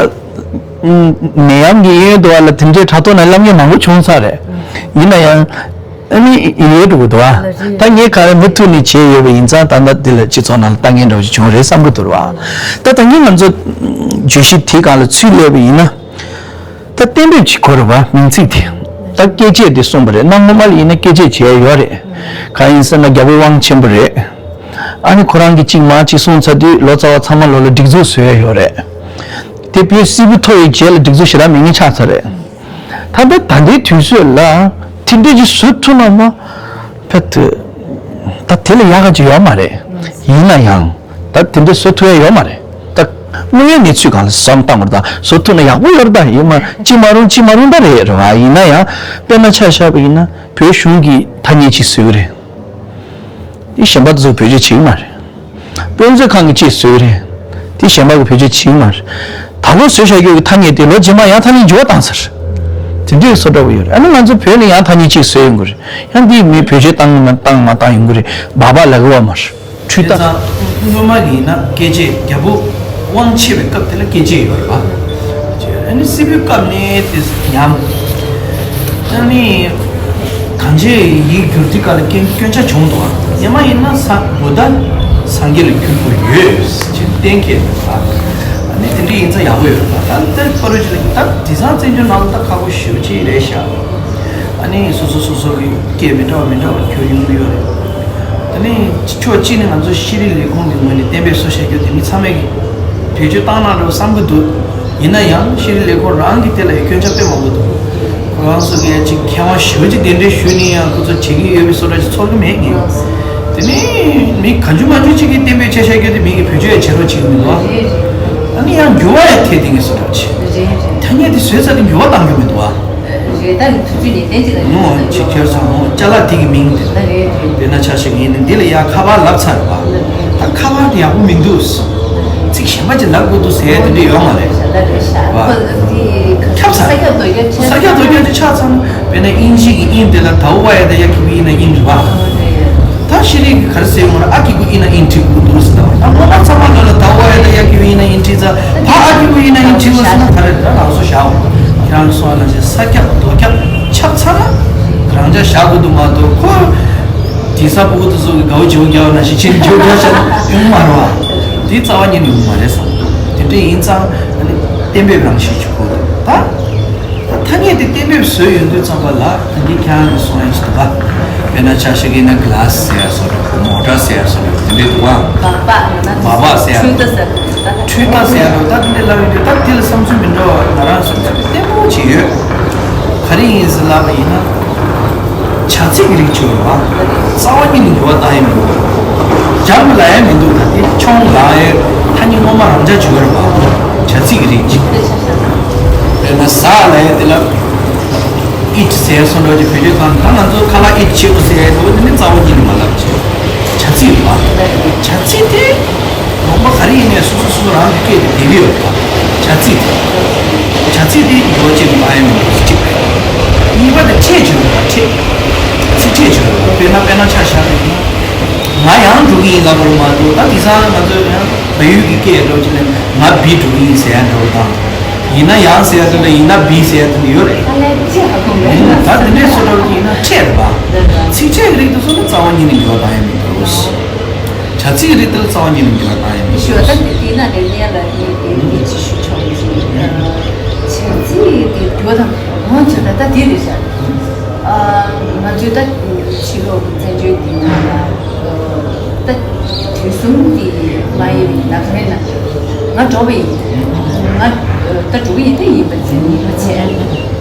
ནད་ཡམས་ཀྱི་གཡས་གཡོན་དུ་བ་ལ་དེ་འདྲའི་དྲ་ཐོག་ན་ལབ་མཁན་མང་པོ་བྱུང་ཚར་རེད། ཡིན་ན་ཡང་། ཨ་ནི་ཡོད་འགྲོ་གི་འདུག་ཨ། ལགས་རེད། ད་ངས་ག་རེ་མུ་མཐུད་ནས་བྱས་ཡོད་པ་ཡིན་ཙང་ད་ལྟ་འདི་ལ་སྤྱི་ཚོགས་ནང་ལ་ལྟ་ངན་འདྲ་བོ་ཞིག་བྱུང་རེད་བསམ་གི་འདུག་ར་བ། ད་ད་ངས་ང་ཚོ་བརྗོད་གཞི་དེའི་སྒང་ལ་ཚུར་སླེབས་པ་ཡིན་ན། ད་གཏན་འབེབས་བྱེད་དགོས་རེད་བ་མིང་ཚིག་དེ། ད་སྐད་ཆས་དེ་གསུངས་པ་རེད། གནའ་སྔོན་མ་ལ་ཡིན་ན་སྐད་ཆས་བྱས་ཡོད་རེད། གང་ཡིན་ཟེར་ན་རྒྱལ་པོ་དབང་ཆེན་པོ་རེད། ཨ་ནི་ཁོ་རང་གིས་གཅིག་མ་གཅིག་གསུངས་ཚར་དུས་ལོ་ཙཱ་བ་ཚང་མ་ལོ་ལ་སྒྲིག་འཛུགས་བཟོས་ཡོད་རེད། དེ་བོད་སིལ་བུ་མཐོ་བའི་རྗེས་ལ་སྒྲིག་འཛུགས་ཞེ་དྲག་མེད་མཁན་ཆགས་ཚར་རེད། ད་ལྟ་ད་ལྟའི་དུས་ཚོད་ལ་དེ་འདྲས་ཀྱི་བཟོ་ཐུབ་ན་མ། ཕེད་དུ། ད་དེ་ལ་ཡག་ག་ཅིག་ཡོད་མ་རེད། ཡིན་ན་ཡང་། ད་དེ་འདྲས་བཟོ་ཐུབ་ཡ་ཡོད་མ་རེད། ད་དངོས་ཡོད་གནས་ཚུལ་སྒང་ལ་བསམ་བཏང་བར་ད་བཟོ་ཐུབ་ན་ཡག་པོ་ཡོད་རེད། ད་ཡིན་མ་ཅི་མ་རུང་ཅི་མ་རུང་ད་རེད་རེད་བ། ཡིན་ན་ཡང་དཔེར་ན་ཆ་བཞག་པ་ཡིན་ན་བོད་གཞུང་གིས་ཐ་སྙད་ཅིག་བཟོས་ཀྱི་རེད། དེ་གཞན་པ་དེ་ཚོ་བེད་སྤྱོད་བྱེད་ཀྱི་མ་རེད། དཔེ་མཛོད་ཁང་གིས་ཅིག་བཟོས་རེད། དེ་གཞན་པ་གིས་བེད་སྤྱོད་བྱེད་ཀྱི་མ་རེད། ད་ལོ་བཟོས་བཞག་རྒྱུ་གི་ཐ་སྙད་དེ་ལོ་རྗེས་མ་ཡང་ཐ་སྙད་འགྱུར་བ་བཏང་ཚར། དེ་འདྲའི་བཟོ་འདྲ་བོ་ཡོད་རེད། ཨ་ནི་ང་ཚོ་བོད་ནས་ཡང་ཐ་སྙད་ཅིག་བཟོས་ཡོང་གི་རེད། ཡང་འདིས་མི་བེད་སྤྱོད་བཏང་མ་བཏང་མ་བཏང་ཡོང་གི་རེད། སྦག་སྦག་ལབ་ཀྱི་ཡོད་མ་རེད། འཁྲུལ་བདག་སྔོན་མ་གི་ཡིན་ན་སྐད་ཆས་རྒྱལ་པོ་དབང་ཆེ་བའི་སྐབས་དེ་ལ་སྐད་ཆས་ཡོད་རེད་པ། ཨ་ནི་སིལ་བུའི་སྐབས་ནས་དེ་ཉམས། ཨ་ནི་གང་ཅིའི་ཡིག་སྒྱུར་དུས་སྐབས་ལ་སྐྱོན་སྐྱོན་ཆ་བྱུང་འདུག་ཨ་སྔོན་མ་ཡིན་ན་ས་བུདྡྷ་སངས་རྒྱས་ལ་འགྱུར་དགོས་ཡོད་ཅེས་གཏན་འཁེལ་འདུག་ཨ་ནི་དེ་འདྲ་ཡིན་ཙང་ཡག་པོ་ཡོད་རེད་པ། ད་ལྟ་ཕ་རོལ་ཅིག་ལ་ད་དེང་སང་བཙན་བྱོལ་ནང་ལ་ད་ཁག་པོ་ཞེ་པོ་ཅིག་རེད་ཤག་ཨ་ནི་སོ་སོ་སོ་སོ་གི་སྐད་མི་འདྲ་བ་མི་འདྲ་བ་འཁྱོལ་ཡོང་གི་ཡོད་རེད། དེ་ནས་ཕྱོགས་གཅིག་ནས་ང་ཚོ་ཤེས་རིག་ལས་ཁུངས་ཀྱི་ངོས་ནས་གཏན་འབེབས་བཟོ་བཞག་རྒྱུ་དེ་མི་ཚང་མས་ཀྱི་བེད་སྤྱོད་བཏང་གནང་འགྲོ་བསམ་གྱི་འདུག་ཡིན་ན་ཡང་ཤེས་རིག་ལས་ཁུངས་རང་གི་དེ་ལ་སྐྱོན་ཆ་དཔེ་མང་པོ་འདུག་ཁོ་རང་ཚོ་གིས་ཅིག་མཁས་དབང་ཞེ་པོ་ཅིག་གདན་འདྲེན་ཞུས་ནས་ཡང་ཁོ་ཚོ་བྱེད་ཀྱི་ཡོད་པའི་བཟོ་འདྲ་ཅིག་ཚོར་གྱི་མེད་ཀྱི། དེ་ནས་མི་གང་བྱུང་མང་བྱུང་ཅིག་གིས་གཏན་འབེབས་བྱས་བཞག་རྒྱུ་དེ་མི་གིས་བེད་སྤྱོད་ཡང་བྱེད་རོགས་བྱེད་ཀྱི་མི་འདུག་ཨ་ནི་ཡང་འགྱུར་བ་ཡང་ཐེབས་བསྡད་ཀྱི་བཟོ་འདྲ་ཅིག་ཐ་སྙད་དེ་བཟོས་ཚར་དུས་འགྱུར་བ་གཏང་རྒྱུ་མི་འདུག་ཨ། རེད། ད་ནི་ཐུབ་ཚོད་ཉེན་ལྡན་ཅིག་ལ་ངོ་ཅིག་ཁྱེར་སོང་ངོ་ཅ་ལག་དེ་གི་མིང་དེ། ད་རེད་རེད། དཔེར་ན་ཆ་ཞིག་ཡིན་ན་འདི་ལ་ཡ་ཁ་པར་ལབ་ཚར་བ། ད་ཁ་པར་དེ་ཡག་པོ་མི་འདུག་ཚིག་གཞན་པ་ཅིག་ལབ་དགོས་འདུག་ཟེར་ཡ་དེ་འདྲ་ཡོད་མ་རེད། ད་རེད་ཤག་བ། ཁོ་དེ་ཁྱབ་ཚར། ས་སྐྱ་རྡོ་སྐྱ་ཆ་ས་སྐྱ་རྡོ་སྐྱ་དེ་ཆགས་ཚར་ན་དཔེར་ན་དབྱིན་ཇི་གི་ཨིན་དེ་ལ་ད་ཝ་ཡ་ད་ཡ་གི་བི་ཡིན་ན་ཨིན་རེད་བ། ད་ཤེས་རིག་གི་ག་རེ་ཟེར་དགོས་རེད། ཨ་གི་གུ་ཨི་ན་ཨིན་ཁྲི་གུ་འདུག་ཟེར་ད་བ། ད་སློབ་མ་ཚང་མ་ལ་ལ་ད་ཝ་ཡ་ད་ཡ་གི་གུ་ཨི་ན་ཨིན་ཁྲི་ཙ་ཕ་ཨ་གི་གུ་ཨི་ན་ཨིན་ཁྲི་གུ་ཟེར་ན་ག་རེ་ད་རང་སོ་བཞག་ཁྱེད་རང་གི་སོང་ན་ཞེས་ས་སྐྱ་རྡོ་སྐྱ་ཆགས་ཚར་ན་རང་ཅག་བཞག་དགོས་འདུག་མ་གཏོགས་ཁོ་དེང་སང་ཕྲུ་གུ་དེ་ཚོ་གི་དགའ་བོ་བྱེའུ་རྒྱག་ན་ཞིག་ཕྱིར་འགྱོ་རྒྱག་བྱ་ན་ཡོང་མ་རེད་བ། དེ་རྩ་བ་ཉིད་ནས་ཡོང་མ་རེད་བསམ། དེ་འདྲ་ཡིན་ཙང་ཨ་ནི་གཏན་འབེབས་རང་བཞིན་གྱི་གོ་ད། ཐ་སྙད་དེ་གཏན་འབེབས་བཟོས་ཡོང་དུས་ཙམ་པ་ལ་ད་འདི་ཁྱེད་རང་གིས་གསུང་ཡ་ཞིག་འདུག་ག་དཔེར་ན་ཆ་བཞག་གི་ན་གི་ལ་སི་ཟེར་ཡ་བཟོ་འདྲ། མོ་ཊ་ཟེར་ཡ་བཟོ་འདྲ། དེ་འདྲའི་འདུག་ག་སྦག་སྦག་ཟེར་ཡ། འཕྲུལ་རྟ་ཟེར་འཕྲུལ་རྟ་ཟེར་འདུག་ག་ད་དེ་ལ་བསམ་ཚུལ་མི་འདྲ་བ་ང་རང་བསམ་ཚུལ་བརྟན་པོ་ཅིག་ཡོད། ག་རེ་ཡིན་ཟེར་ལབ་པ་ཡིན་ན། བྱ་ཚིག་གི་རིགས་བྱུང་བ། རྩ་བ་ཉིད་ནས་འགྱུར་བ་བཏང་ཡ་མི་འདུག་རྒྱབ་ལ་ཡ་མི་འདུག་ད་དེ་ཁྱོང་ལ་ཡ་ཐ་སྙད་སྔོན་མ་རང་འཇགས་བྱུང་བ་རེད་བ། བྱ་ཚིག་གི་རིགས་ཅིག་དཔེར་ན་ཟ་ལ་ཡ་དེ་ལ་ཨིཊ་ཟེར་སོང་འདྲ་ཅིག་བེད་སྤྱོད་བཏང་ད་ང་ཚོ་ཁ་ལག་ཨིཊ་བྱེད་དགོས་ཟེར་ཡ་འདུག་དེ་ནི་རྩ་བ་ཉིད་ནས་མ་ལབ་བྱས། བྱ་ཚིག་རེད་བ། བྱ་ཚིག་དེ། ལུང་པ་ག་རེ་ཡིན་ནའི་སོ་སོ་སོ་སོ་རང་གི་སྐད་དེ་བསྡད་ཀྱི་ཡོད་པ། བྱ་ཚིག་དེ། བྱ་ཚིག་དེ་འགྱུར་བ་ཅན་དུ་བཏང་ཡ་མི་འདུག་གཅིག་གཉིས་པ་དེ་ཕྲད་བྱུང་བ་ཕྲད། ཚིག་ཕྲད་བྱུང་བ་དཔེར་ན་དཔེར་ན་ཆ་བཞག་པ་ཡིན་ན། ང་ཡང་འགྲོ་གི་ཡིན་ལབ་པ་རེད་མ་གཏོགས་ད་དེང་སང་ང་ཚོས་ཡང་བལ་ཡུལ་གྱི་སྐད་འགྲོ་ཅིག་ལ་ང་བི་འགྲོ་གི་ཡིན་ཟེར་ཡ་འདྲ་བོ་དང་། ཡིན་ན་ཡང་ཟེར་ཡ་དེ་འདྲ་ཡིན་ན་བི་ཟེར་ཡ་དེ་འདྲ་ཡོད་རེད། ད་དེ་འདྲས་སོ་འདྲ་བོ་ཅིག་ཡིན་ན་ཕྲད་རེད་པ། ཚིག་ཕྲད་ཀྱི་རིགས་དེ་ཚོ་ནི་རྩ་བ་ཉིད་ནས་འགྱུར་བ་བཏང་ཡ་མི་འདུག་བྱ་ཚིག་རིགས་དེར་རྩ་བ་ཉིད་ནས་འགྱུར་བ་བཏང་ཡ་མི་འདུག་ཞུ་བ་ད་འདི་དེ་ན་རེ་ལས་ལ་ངས་དེ་འདི་ཅི་ཞུ་ཆོག་གི་ཞུ། བྱ་ཚིག་དེ་འགྱུར་བ་དང་འོང་བྱ་ད་ད་དེ་རེད་ཤག་ང་ཚོས་ད་ཕྱི་ལོགས་ཀྱི་བཙན་བྱོལ་འདི་ནང་ལ་ད་དུས་གསུམ་གྱི་མ་ཡིན་ན་ག་རེ་ན་ང་འགྲོ་བ་ཡིན། ང་ད་འགྲོ་གི་ཡིན་ད་ཡིན་པ་ཚེ་ཡིན་པ་བྱས།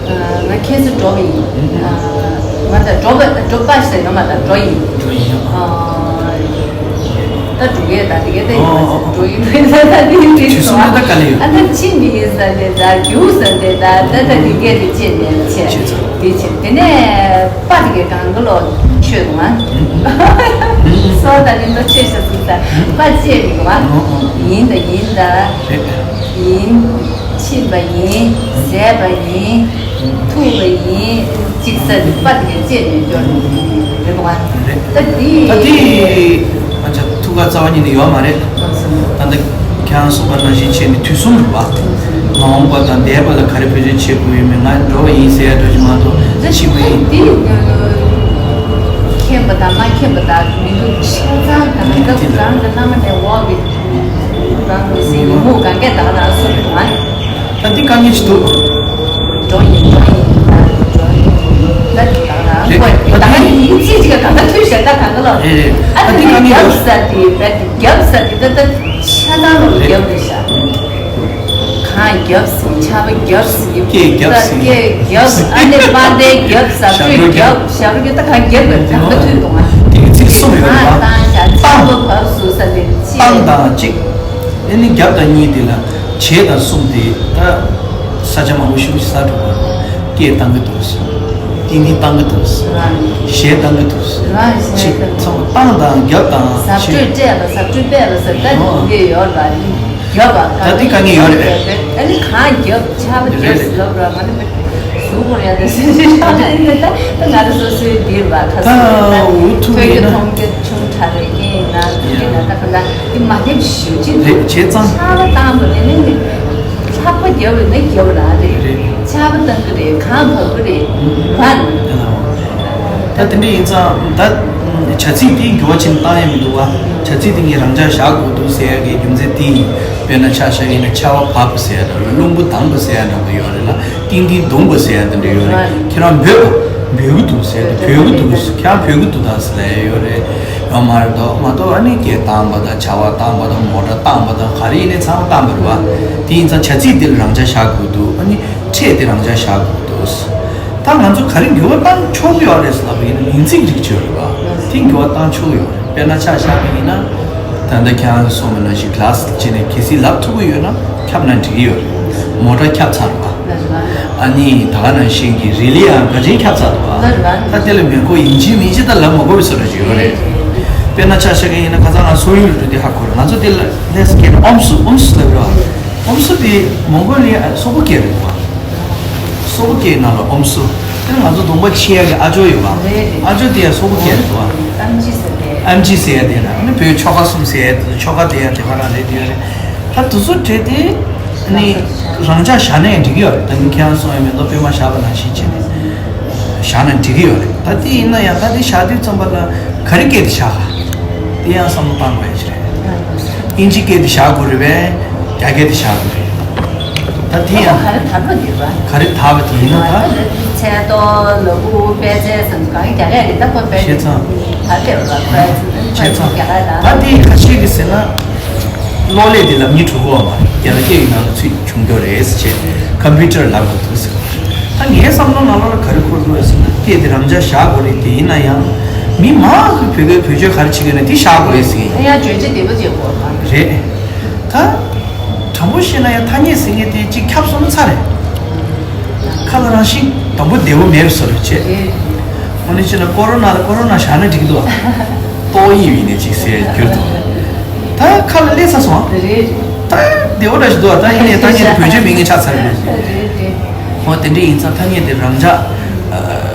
ང་ཁྱེད་ཚོ་འགྲོ་བ་ཡིན། ང་ད་འགྲོ་བ་འགྲོ་པ་ཞེས་ཡོང་མ་ད་འགྲོ་ཡིན། འགྲོ་ཡིན། ད་འགྲོ་གི་ད་དེ་ག་ད་ཡིན་པ་འགྲོ་ཡིན་པ་ད་ད་དེ་ཡིན་དུས་གསུམ་ད་ག་ལ་ཡོད། ཨ་ད་ཕྱིན་མི་ཡིན་ས་དེ་ད་རྒྱུག་ས་དེ་ད་ད་ད་དེ་ག་དེ་ཅེས་ནས་བྱས་དེ་བྱས་དེ་ནས་པ་དེ་ག་གང་ག་ལོ་ཆོད་འདུག་ཨ། སོ་ད་ནི་ད་ཆོད་ཤ་ཟུག་ད་པ་ཅེས་མི་འདུག་ཨ། ཡིན་ད་ཡིན་ད། ཡིན། ཕྱིན་པ་ཡིན། ཟས་པ་ཡིན། ཐུག་པ་ཡིན། ཅིག་ས་དེ་པ་དེ་ག་ཅེས་ནས་སྐྱོར་རེད་པ། རེད། ད་དེ་ད་དེ་ང་ཚོ་ཐུག་ག་རྩ་བ་ཉིད་ནས་ཡོད་མ་རེད། ད་ལྟ་ཁྱེད་རང་གསུངས་པ་ནང་བཞིན་བྱས་ནས་དུས་གསུམ་རེད་པ། མ་འོངས་པ་དང་འདས་པ་ལ་ག་རེ་བེད་སྤྱོད་བྱེད་དགོས་ཡོད་མེད་ང་འགྲོ་བ་ཡིན་ཟེར་ཡ་འགྲོ་གི་མ་གཏོགས་ཕྱིན་པ་ཡིན། དེ་མཁྱེན་པ་དང་མ་མཁྱེན་པ་དག་མི་འདུག་ཆ་ཚང་གང་ག་གང་ག་སྣ་མ་ནས་འོག་གི་རང་མི་སྲིད་ཡིན་མོ་གང་གས་ད་ག་རང་སོ་རེད་མ། ད་འདི་དཀའ་ངལ་ཞིག་འདུག་འགྲོ་ཡིན་འགྲོ་ཡིན་འགྲོ་ཡིན་ད་འདི་ད་ག་རང་རེད། ཀོ་ད་ད་ད་ཡིན་ཅི་ཅི་ག་གང་ག་ཐུས་ཤ་ད་གང་ག་ལོ། རེད་རེད། ཨ་ད་འདི་དཀའ་ངལ་རྒྱབ་ས་དེ་བས་རྒྱབ་ས་དེ་ད་ད་ཆ་ཚང་ལོ་རྒྱབ་རེད་ཤག་གང་རྒྱབ་སི་ཆ་བ་རྒྱབ་སི་སྐེ་རྒྱབ་སི་སྐེ་རྒྱབ་ཨ་ནི་པ་དེ་རྒྱབ་ས་ཞབས་བྲོ་རྒྱབ་ཞབས་བྲོ་རྒྱབ་ད་གང་རྒྱབ་ག་གང་ག་ཐུས་གཏོང་ཨ། དེ་གི་ཚིག་གསུམ་ཡོད་རེད་བ། ཏང་ཤ་ཆ་བ་བབས་སུ་ས་དེ་ཅི་ཏང་དང་གཅིག་ཨེ་ནི་རྒྱབ་དང་གཉིས་དེ་ལ་བྱེད་དང་གསུམ་དེ་ད་ས་ཆ་མང་པོ་ཤུགས་ཤིག་ས་འགྲོ་བ་སྐད་བཏང་གི་འདུག་ཏིང་ཏིང་བཏང་གི་འདུག་གཞས་བཏང་གི་འདུག་ཅིག་ཚང་མ་བཏང་དང་རྒྱབ་དང་ཟབ་ཤེས་སྤྲོས་སྤྲད་པ་ཟབ་སྤྲོས་སྤེལ་བ་ཟེར་ད་འདི་ཡོད་ར་རྒྱབ་པ་ད་འདི་དཀའ་ངལ་ཡོད་རེད་པས། ཨ་ནི་གང་རྒྱབ་ཆར་པ་རྒྱབ་ཟེར་ལབ་ར་ང་ནི་མི་ཟུག་གོ་ར་ད་ཟེར་ད་ང་ར་སོ་སོའི་འདིར་བ་ཁ་སོ་ད་འུ་ཐུག་ཡིན་ན། ཆུང་དྲགས་རེད་ཀྱི་ཡིན་ན་དེ་ན་ད་ག་ལ་དེ་མ་སླེབས་ཞུ་ཅི་རེད་བྱས་ཙང་ཆར་པ་བཏང་བ་རེད་ནི་ལྷག་པ་རྒྱབ་རེད་ན་རྒྱབ་རང་རེད། ཆར་པ་བཏང་གི་རེད་གང་བབས་གི་རེད་བ། ད་དེ་འདྲ་ཡིན་ཙང་ད་བྱ་ཚིག་དེ་འགྱུར་བ་ཕྱིན་བཏང་ཡ་མི་འདུག་བ། བྱ་ཚིག་དེ་ངས་རང་འཇགས་བཞག་དགོས་འདུག་ཟེར་ཡ་གི་རྒྱུ་མཚན་དེ་ཡིན། དཔེར་ན་ཆ་བཞག་ཡིན་ན་ཆར་པ་བབས་ཟེར་ཡ་འདྲ་བོ་རླུང་བུ་ལྡང་བ་ཟེར་ཡ་འདྲ་བོ་ཡོད་རེད་ལ། ཏིང་ཏིང་རྡུང་བ་ཟེར་ཡ་དེ་འདྲ་ཡོད་རེད། ཁྱེད་རང་འབོད་པ་འབོད་ཀྱི་འདུག་ཟེར་ཏེ་འབོད་ཀྱི་འདུག་ཁྱེད་རང་འབོད་ཀྱི་འདུག་ད་ཟེར་ལ་ཡ་ཡོད་རེད། ཡོད་མ་རེད་དོ་མ་གཏོགས་ཨ་ནི་སྐད་བཏང་པ་དང་བྱ་བ་བཏང་པ་དང་མོ་ཊ་བཏང་པ་དང་ག་རེ་ཡིན་ནའི་ཚང་མ་བཏང་པ་རེད་བ། དེ་ཡིན་ཙང་བྱ་ཚིག་དེ་ལ་རང་འཇགས་བཞག་དགོས་འདུག་ཨ་ནི་ཕྲད་དེ་རང་འཇགས་བཞག་དགོས་འདུག་ད་ང་ཚོ་ག་རེ་འགྱུར་བ་བཏང་ཆོག་གི་ཡོད་རེད་ཟེར་ལབ་པ་ཡིན་ན་མིང་ཚིག་རིགས་ཅིག་ཡོད་རེད་བ། དེ་འགྱུར་བ་བཏང་ཆོག་གི་ཡོད་རེད། དཔེར་ན་ཆ་བཞག་པ་ཡིན་ན། ད་ལྟ་ཁྱེད་རང་གིས་གསུངས་པ་ནང་བཞིན་ག་ལ་སི་བྱས་ནས་གལ་སྲིད་ལབ་ཐུབ་ཀྱི་ཡོད་ན་ཁྱབ་ན་འགྲིག་གི་ཡོད་རེད། མོ་ཊ་ཁྱབ་ཚར་བ། ཨ་ནི་ད་ག་ནང་བཞིན་གྱི་རི་ལི་ཡང་ག་ཅིན་ཁྱབ་ཚར་འདུག་ཨ། ད་དེ་ལ་མེ་འཁོར་ཡིན་གཅིག་མིན་གཅིག་ད་ལབ་མ་དགོས་པའི་བཟོ་འདྲ་ཞིག་ཡོད་རེད། དཔེར་ན་ཆ་བཞག་མཁན་ཡིན་ན་ཁ་སང་ང་སོག་ཡུལ་ལ་འགྲོ་དུས་ཧ་གོ་རེད། ང་ཚོ་དེ་ལ་ལས་ཀྱི་ཨོམ་སུ་ཨོམ་སུ་ལབ་རོགས། ཨོམ་སུ་དེ་མོང་གོ་ལི་ཡ་སོག་པོ་སྐད་རེད་འདུག་ཨ། སོག་པོ་སྐད་ནང་ལ་ཨོམ་སུ། དེ་ང་ཚོ་གདོང་པ་ཕྱེ་ཡ་གི་ཨ་ཅོ་ཡོད་པ། ཨ་ཅོ་དེ་ཡ་སོག་པོ་སྐད་རེད་འདུག་ཨ། ཨམ་ཆི་ཟེར་ཏེ། ཨམ་ཆི་ཟེར་ཡ་དེ་ན་ཨ་ནི་བོད་ཆོལ་ཁ་གསུམ་ཟེར་ཡ་དེ་ཆོལ་ཁ་དེ་ཡ་དེ་ག་རང་རེད་དེ་ཡ་རེད། ད་དེ་ཚོ་བྲལ་ཏེ། ཨ་ནི་རང་འཇགས་བཞག་ན་ཡང་འགྲིག་གི་ཡོད་རེད། ད་ནི་ཁྱེད་རང་གསུངས་ཡ་མེ་ཏོག་པད་མ་བཞག་པ་ནང་བཞིན་བྱས་ནས་བཞག་ན་འགྲིག་གི་ཡོད་རེད། ད་དེ་ཡིན་ན་ཡང་ད་དེ་བཞག་དུས་ཙམ་པ་ལ་ག་རེ་སྐད་དེ་བཞག་ག་དེ་ཡང་བསམ་བློ་བཏང་དགོས་ཡ་ཅིག་རེད། ཨིན་ཇི་སྐད་དེ་བཞག་དགོས་རེད་པས། རྒྱ་སྐད་དེ་བཞག་དགོས་རེད། ད་དེ་ཡང་ག་རེ་དར་བ་འདི་རེད་པ། ག་རེ་དར་བ་དེ་ཡིན་ན་ད། ད་ཚལ་ཏོ་ལ་ཕུག་པད་ཚལ་ཟེར་གང་རྒྱ་སྐད་རེད། ད་ཁོ་པད་བྱས་ཚང་། ད་དེ་རེད་པ། པད་ཚལ་བྱས་ཚང་རྒྱ་སྐད་ད། ད་དེ་ཁ་ཤས་ཀྱིས་ཟེར་ན། གློག་ཀླད་དེ་ལབ་མི་འགྲོ་གོ་མ་རེད། རྒྱ་སྐད་ཡིན་ན་ལ་ཚུད་བྱུང་འགྲོ་རེད་ཟེར་བྱས། ཀམ་པུ་ཊར་ལབ་དགོས་འདུག་ཟེར། ད་ངའི་བསམ་བློ་ནང་ལོགས་ལ་ག་རེ་འཁོར་འདུག་ཟེར་ན་སྐད་དེ་རང་འཇགས་བཞག་དགོས་རེད། དེ་ཡིན་ན་ཡང་། མི་མང་གིས་བོད་སྐད་བེད་སྤྱོད་ག་རེ་བྱེད་ཀྱི་ཡོད་ན་དེ་བཞག་དགོས་རེད་ཟེར་གྱི་ཡིན། ཡང་བརྗོད་བྱ་བདེ་པོ་བྱེད་དགོས་མ་རེད། རེད། ད། དྲང་པོ་བཤད་ན་ཡང་ཐ་སྙད་ཟེར་མཁན་དེ་གཅིག་ཁྱབ་སོང་ན་ཚར་རེད། ཁ་ལ་རང་བཞིན་དང་པོ་བདེ་བོ་མེད་པའི་བཟོ་འདྲ་བྱས། དངོས་གནས་བྱས་ན་ཀོ་རོ་ན་ལ་ཀོ་རོ་ན་བཞག་ན་འགྲིག་གི་འདུག་ཨ། ཏོག་དབྱིབས་ཡིན་ནའི་གཅིག་ཟེར་གྱུར་འདུག་ད་ཁ་ལ་སླེབས་ཚར་སོང་ཨ། རེད། ད་བདེ་བོ་འདྲ་ཞིག་འདུག་ཨ། ད་ཡིན་ནའི་ཐ་སྙད་དེ་བེད་སྤྱོད་མེད་མཁན་ཆགས་ཚར་རེད། རེད་རེད། འོ་དེ་འདྲ་ཡིན་ཙང་ཐ་སྙད་དེ་རང་འཇགས་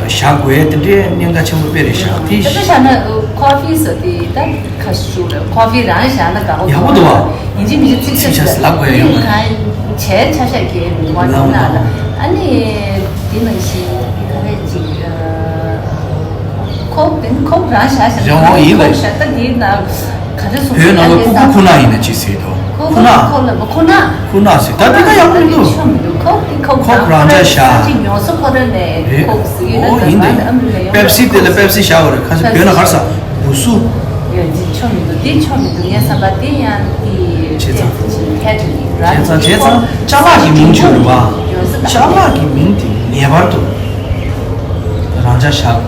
བཞག་དགོས་དེ་འདྲའི་གནད་འགག་ཆེན་པོ་དཔེ་རེད་ཤག་དེ་ད་ལྟ་བཞག་ན་ཁོ་ཕི་ཟེར་དེ་ད། ཁ་ཤུ་རེད། ཁོ་ཕི་རང་བཞག་ན་དགའ་པོ་ཡག་པོ་འདུག་བ། ཡིན་གཅིག་མིན་གཅིག་ཚིག་ཆ་ལབ་དགོས་ཡ་ཡོད་མ་རེད། གང་བྱས་ཆ་ཤས་ཀྱི་མི་དབང་ཡོང་ན་ལ། ཨ་ནི་དེ་ནང་བཞིན་ག་རེ་ཅིག་ཁོ་དེ་ཁོ་རང་བཞག་བཞག་རང་དབང་ཡིན་ལ། ཁོ་བཞག་ད་དེ་ན་ག་རེ་སོང་བོད་ནང་ལ་ཁུ་ཁུ་ཁུ་ན་ཡིན་ན་ཅི་ཟེར་དོ། ཁོ་ཁུ་ན། ཁོ་ལ་ཁོ་ན། ཁོ་ན་ཟེར་ད་དེ་ན་ཡག་པོ་མི་འདུག་ཆོ་མི་འདུག་ཁོ་དེ་ཁོ་ཁོ་རང་འཇགས་བཞག་ཅིག་ཉོ་སོ་ཁོ་ར་ནས་ཁོ་ཟེར་ཡོད་ད། ཨོ་ཡིན་ད་ཨ་མི་ལ་ཡོང་པེབ་སི་དེ་ལ་པེབ་སི་བཞག་བ་རེད། ཁ་ཤས་བོད་ན་གར་ས། བུ་སུ། ཡ་འདི་ཆོ་མི་འདུག་འདི་ཆོ་མི་འདུག་ངས་བསམ་པ་འདི་ཡང་འདི་བྱས་ཙང་། བྱས་ཙང་བྱས་ཙང་ཅ་ལག་གི་མིང་བརྗོད་རུང་བ། ཅ་ལག་གི་མིང་དེ་ངེས་པར་དུ་རང་འཇགས་བཞག་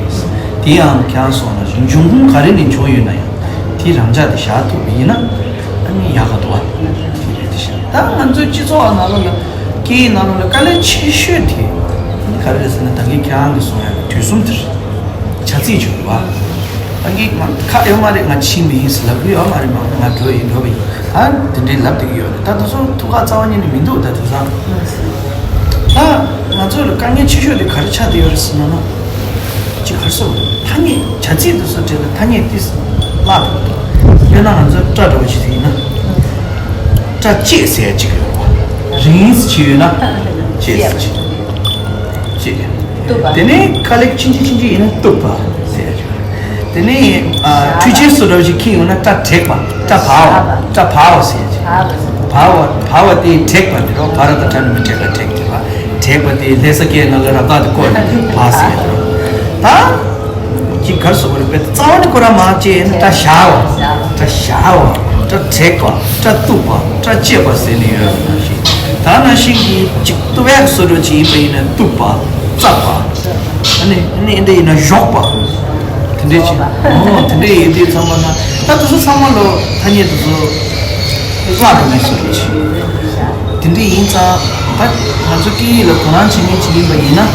དགོས་ཀྱི་རེད། དེ་ཡང་ཁྱེད་རང་སོང་ན་འབྱུང་ཁུངས་ག་རེ་ནས་བྱུང་ཡོད་ན་ཡང་དེ་རང་འཇགས་དེ་བཞག་ཐུབ་པ་ཡིན་ན་ཨ་ནི་ཡག་ག་འདུག་བ། དེ་རེད་དེ་བཞག་ད་ང་ཚོའི་སྤྱི་ཚོགས་ནང་ལོགས་ལ་སྐད་ཡིག་ནང་ལོགས་ལ་དཀའ་ལས་ཆེ་ཤོས་དེ་ག་རེ་རེད་ཟེར་ན་ད་གིན་ཁྱེད་རང་གིས་གསུངས་ཡག་གི་དུས་གསུམ་དེ་རེད། བྱ་ཚིག་བྱུང་བ། ད་གིན་ང་ཁག་ཡོད་མ་རེད། ང་ཕྱིན་པ་ཡིན་ཟེར་ལབ་གི་ཡོད་མ་རེད། མ་ང་འགྲོ་ཡིན་འགྲོ་བ་ཡིན། ཨ་དེ་འདྲའི་ལབ་བསྡད་ཀྱི་ཡོད་རེད། ད་དེ་ཚོ་ཐུགས་ཁག་རྩ་བ་ཉིད་ནས་མི་འདུག་ད་དེང་སང་། ད་ང་ཚོ་ལ་དཀའ་ངལ་ཆེ་ཤོས་དེ་ག་རེ་ཆགས་བསྡད་ཡོད་རེད་ཟེར་ན་ན། ཅིག་ག་རེ་ཟེར་དགོས་རེད། ཐ་སྙད་བྱ་ཚིག་དེ་ཚོ་གྲས་ལ་ཐ་སྙད་ཏིས་བརླག་འགྲོ་གི་འདུག་དཔེར་ན་ང་ཚོ་སྐྲ་འདྲ་བོ་ཞིག་ཡིན་ན། སྐྲ་བཅད་ཟེར་ཡ་ཅིག་ཡོད་རེད་བ། རིང་ཟེར་ཡོད་ན་བཅད་ཟེར་ཅིག་བཅད། གཏུབ་པ། དེ་ནས་ཁ་ལེགས་ཕྱིན་ཅི་ཕྱིན་ཅི་ཡིན་ན་གཏུབ་པ་ཟེར་ཡ་ཅིག་དེ་ནས་ཨ་འཕྲུལ་ཆས་བཟོ་འདྲ་བོ་ཞིག་འཁྱེར་ཡོང་ན་སྐྲ་བྲེག་པ། སྐྲ་བར་བ། སྐྲ་བར་བ་ཟེར་ཡ་ཅིག་བར་བ། བར་བ་དེ་བྲེག་པ་དེ་རོ། བར་བ་དང་སྐྲ་ནི་མི་བྲེག་པ་བྲེག་དེ་བ། བྲེག་པ་དེ་ལྷ་ས་སྐད་ནང་ལ་རབ་རྟགས་དེ་བཀོད་ནས་བ་ཟེར་ཡ་དེ་རོ། ད། ཅིག་གར་སོགས་རིག་པའི་རྩ་བ་ནས་ཁོ་རང་མ་བཅད་ནས་སྐྲ་བཞར་བ། སྐྲ་བཞར་བ། སྐྲ་བྲེག་པ། སྐྲ་གཏུབ་པ། སྐྲ་བཅད་པ་ཟེར་ནས་ཡོད་པ་ནང་བཞིན། ད་ནང་བཞིན་གྱི་ཅིག་གཏུབ་ཡག་བཟོ་འདྲ་ཅིག་ཡིན་པ་ཡིན་ན་གཏུབ་པ། བཙབ་པ། ཨ་ནི་ཨ་ནི་འདི་ཡིན་ན་གཞོག་པ། དེ་འདྲས་ཅིག་ཨོ་དེ་འདྲས་ཡིན་དུས་ཚང་མ་ན་ད་དེ་ཚོ་ཚང་མ་ལོ་ཐ་སྙད་དེ་ཚོ་བརླག་འགྲོ་གི་བཟོ་འདྲ་ཅིག་དེ་འདྲ་ཡིན་ཙང་ད་ང་ཚོ་སྐད་ཡིག་ལ་དོ་སྣང་བྱེད་མཁན་ཅིག་ཡིན་པ་ཡིན་ན།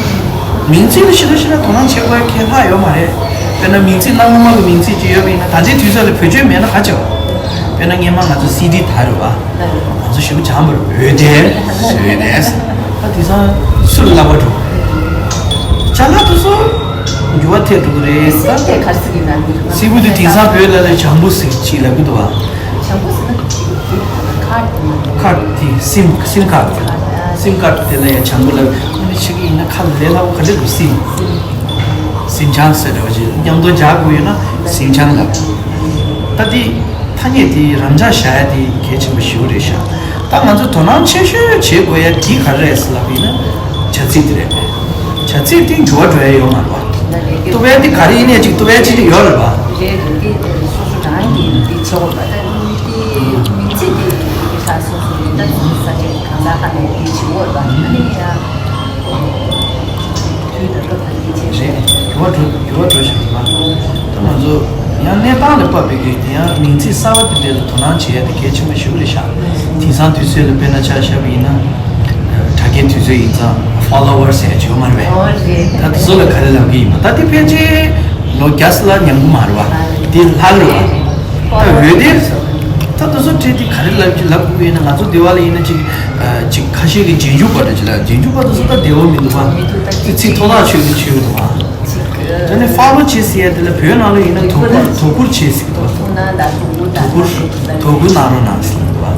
མིང་ཚིག་ལ་ཞེ་དྲག་ཞེ་དྲག་དོ་སྣང་བྱེད་དགོས་ཡ་གང་ཡང་ལྷག་ཡོད་མ་རེད། དཔེར་ན་མིང་ཚིག་གནའ་སྔ་མོ་གི་མིང་ཚིག་ཅིག་ཡོད་པ་ཡིན་ན་ད་ལྟའི་དུས་ཚོད་ལ་བེད་སྤྱོད་མེད་ན་ག་བྱེད། དཔེར་ན་སྔན་མ་ང་ཚོ་སི་ཌི་དར་རེད་བ། ང་ཚོ་ཞེ་པོ་སྦྱངས་པ་རེད། འོད་སྡེར། འོད་སྡེར། ད་དེང་སང་སུ་ལ་ལབ་པ་འགྲོ། ཅ་ལག་དེ་ཚོ་འགྱུར་བ་ཐེབས་འགྲོ་གི་རེད་ད། སི་ཌི་ག་རེ་ཟེར་གྱི་ན། སི་ཌི་དེ་དེང་སང་བོད་ལ་ལ་བྱང་བུ་ཟེར་ཅིག་ལབ་གི་འདུག་བ། བྱང་བུ་ཟེར་ན་ཁ་ཁ་དེ་སིམ་སིམ་ཁ་སིམ་ཁ་དེ་ལ་ཡང་བྱང་བུ་ལབ། ཁོ་ནི་ཆེ་གི་ཡིན་ན་ཁ་ལས་སླ་བོ་ག་འདྲ་འདུག་སིམ། སིམ་བྱང་ཟེར་འདྲ་བ་ཅིག་མཉམ་དུ་སྦྱར་དགོས་ཡོད་ན་སིམ་བྱང་ལབ། ད་དེ་ཐ་སྙད་དེ་རང་འཇགས་བཞག་ཡ་དེ་གལ་ཆེན་པོ་ཞེ་པོ་རེད་ཤག་ད་ང་ཚོ་དོ་སྣང་ཆེ་ཤོས་བྱེད་དགོས་ཡ་དེ་ག་རེ་རེད་ཟེར་ལབ་པ་ཡིན་ན་བྱ་ཚིག་དེ་རེད། བྱ་ཚིག་དེ་འགྱུར་བ་འགྲོ་ཡ་ཡོད་མ་རེད་བ། གཏུབ་ཡ་དེ་ག་རེ་ཡིན་ནའི་ཅིག་གཏུབ་ཡ་ཅིག་དེ་ཡོད་རེད་བ། རེད་རེད། དེ་སོ་སོ་རང་གིས་དེ་བྱེད་དགོས་པ། ད་དེ་མིང་ཚིག་དེ་ཁ་སོ་སོ་ཡིན་ན་ས་ཆ་གང་ཟག་ཁ་ནས་དེ་བྱེད་དགོས་པ། ཨ་ནི་ཡང་དུས་དང་སྐབས་དང་དེ་བྱེད། རེད། འགྱུར་བ་འགྲོ་འགྱུར་བ་འགྲོ་བཞིན་ཡོད་པ། ད་ང་ཚོ་ཡང་གནས་སྟངས་ལ་དཔག་པའི་གི་དེ་ཡང་མིང་ཚིག་གསར་བ་དེ་འདྲ་ལ་དོ་སྣང་བྱེད་ཡ་དེ་གལ་ཆེན་པོ་ཞེ་པོ་རེད་ཤག་དེང་སང་དུས་ཚོད་ལ་དཔེར་ན་ཆ་བཞག་པ་ཡིན་ན། དྲ་རྒྱའི་དུས་ཚོད་ཡིན་ཙང་། ཕོ་ལོ་ཝར་ཟེར་ཡ་ཅིག་ཡོད་མ་རེད་པས། ཨོ་རེད། ད་དེ་ཚོ་ལ་ག་རེ་ལབ་ཀྱི་ཡིན་པ། ད་དེ་ཕལ་ཆེར་ལོ་བརྒྱ་ཙམ་ལ་ཉམས་གི་མ་རེད་པ། དེ་ལྷག་རེད་པ། ད་འོད་སྡེར་ད་དེ་ཚོ་བྲིས་ཏེ་ག་རེ་ལབ་ཀྱི་ལབ་དགོས་ཡིན་ན། ང་ཚོ་སྡེ་བ་ལ་ཡིན་ན་ཅིག་ཅིག་ཁ་ཤས་ཀྱིས་རྗེས་འཇུག་པ་འདྲ་ཅིག་ལབ། རྗེས་འཇུག་པ་དེ་ཚོ་ད་བདེ་བོ་མི་འདུག་པ། དེ་ཚིག་ཐོག་ཐག་ཆོད་ཀྱི་ཆོད་འདུག་པ། དེ་ནས་ཕ་ལོ་ཅེས་ཟེར་ཡ་དེ་ལ་བོད་ནང་ལ་ཡིན་ན་དོ་ཁུར། དོ་ཁུར་བྱེད་ཟེར་གྱི་འདུག་པ། དོ་ཁུར། དོ་ཁུར་གནང་རོགས་གནང་ཟེར་གྱི་འདུག་པ།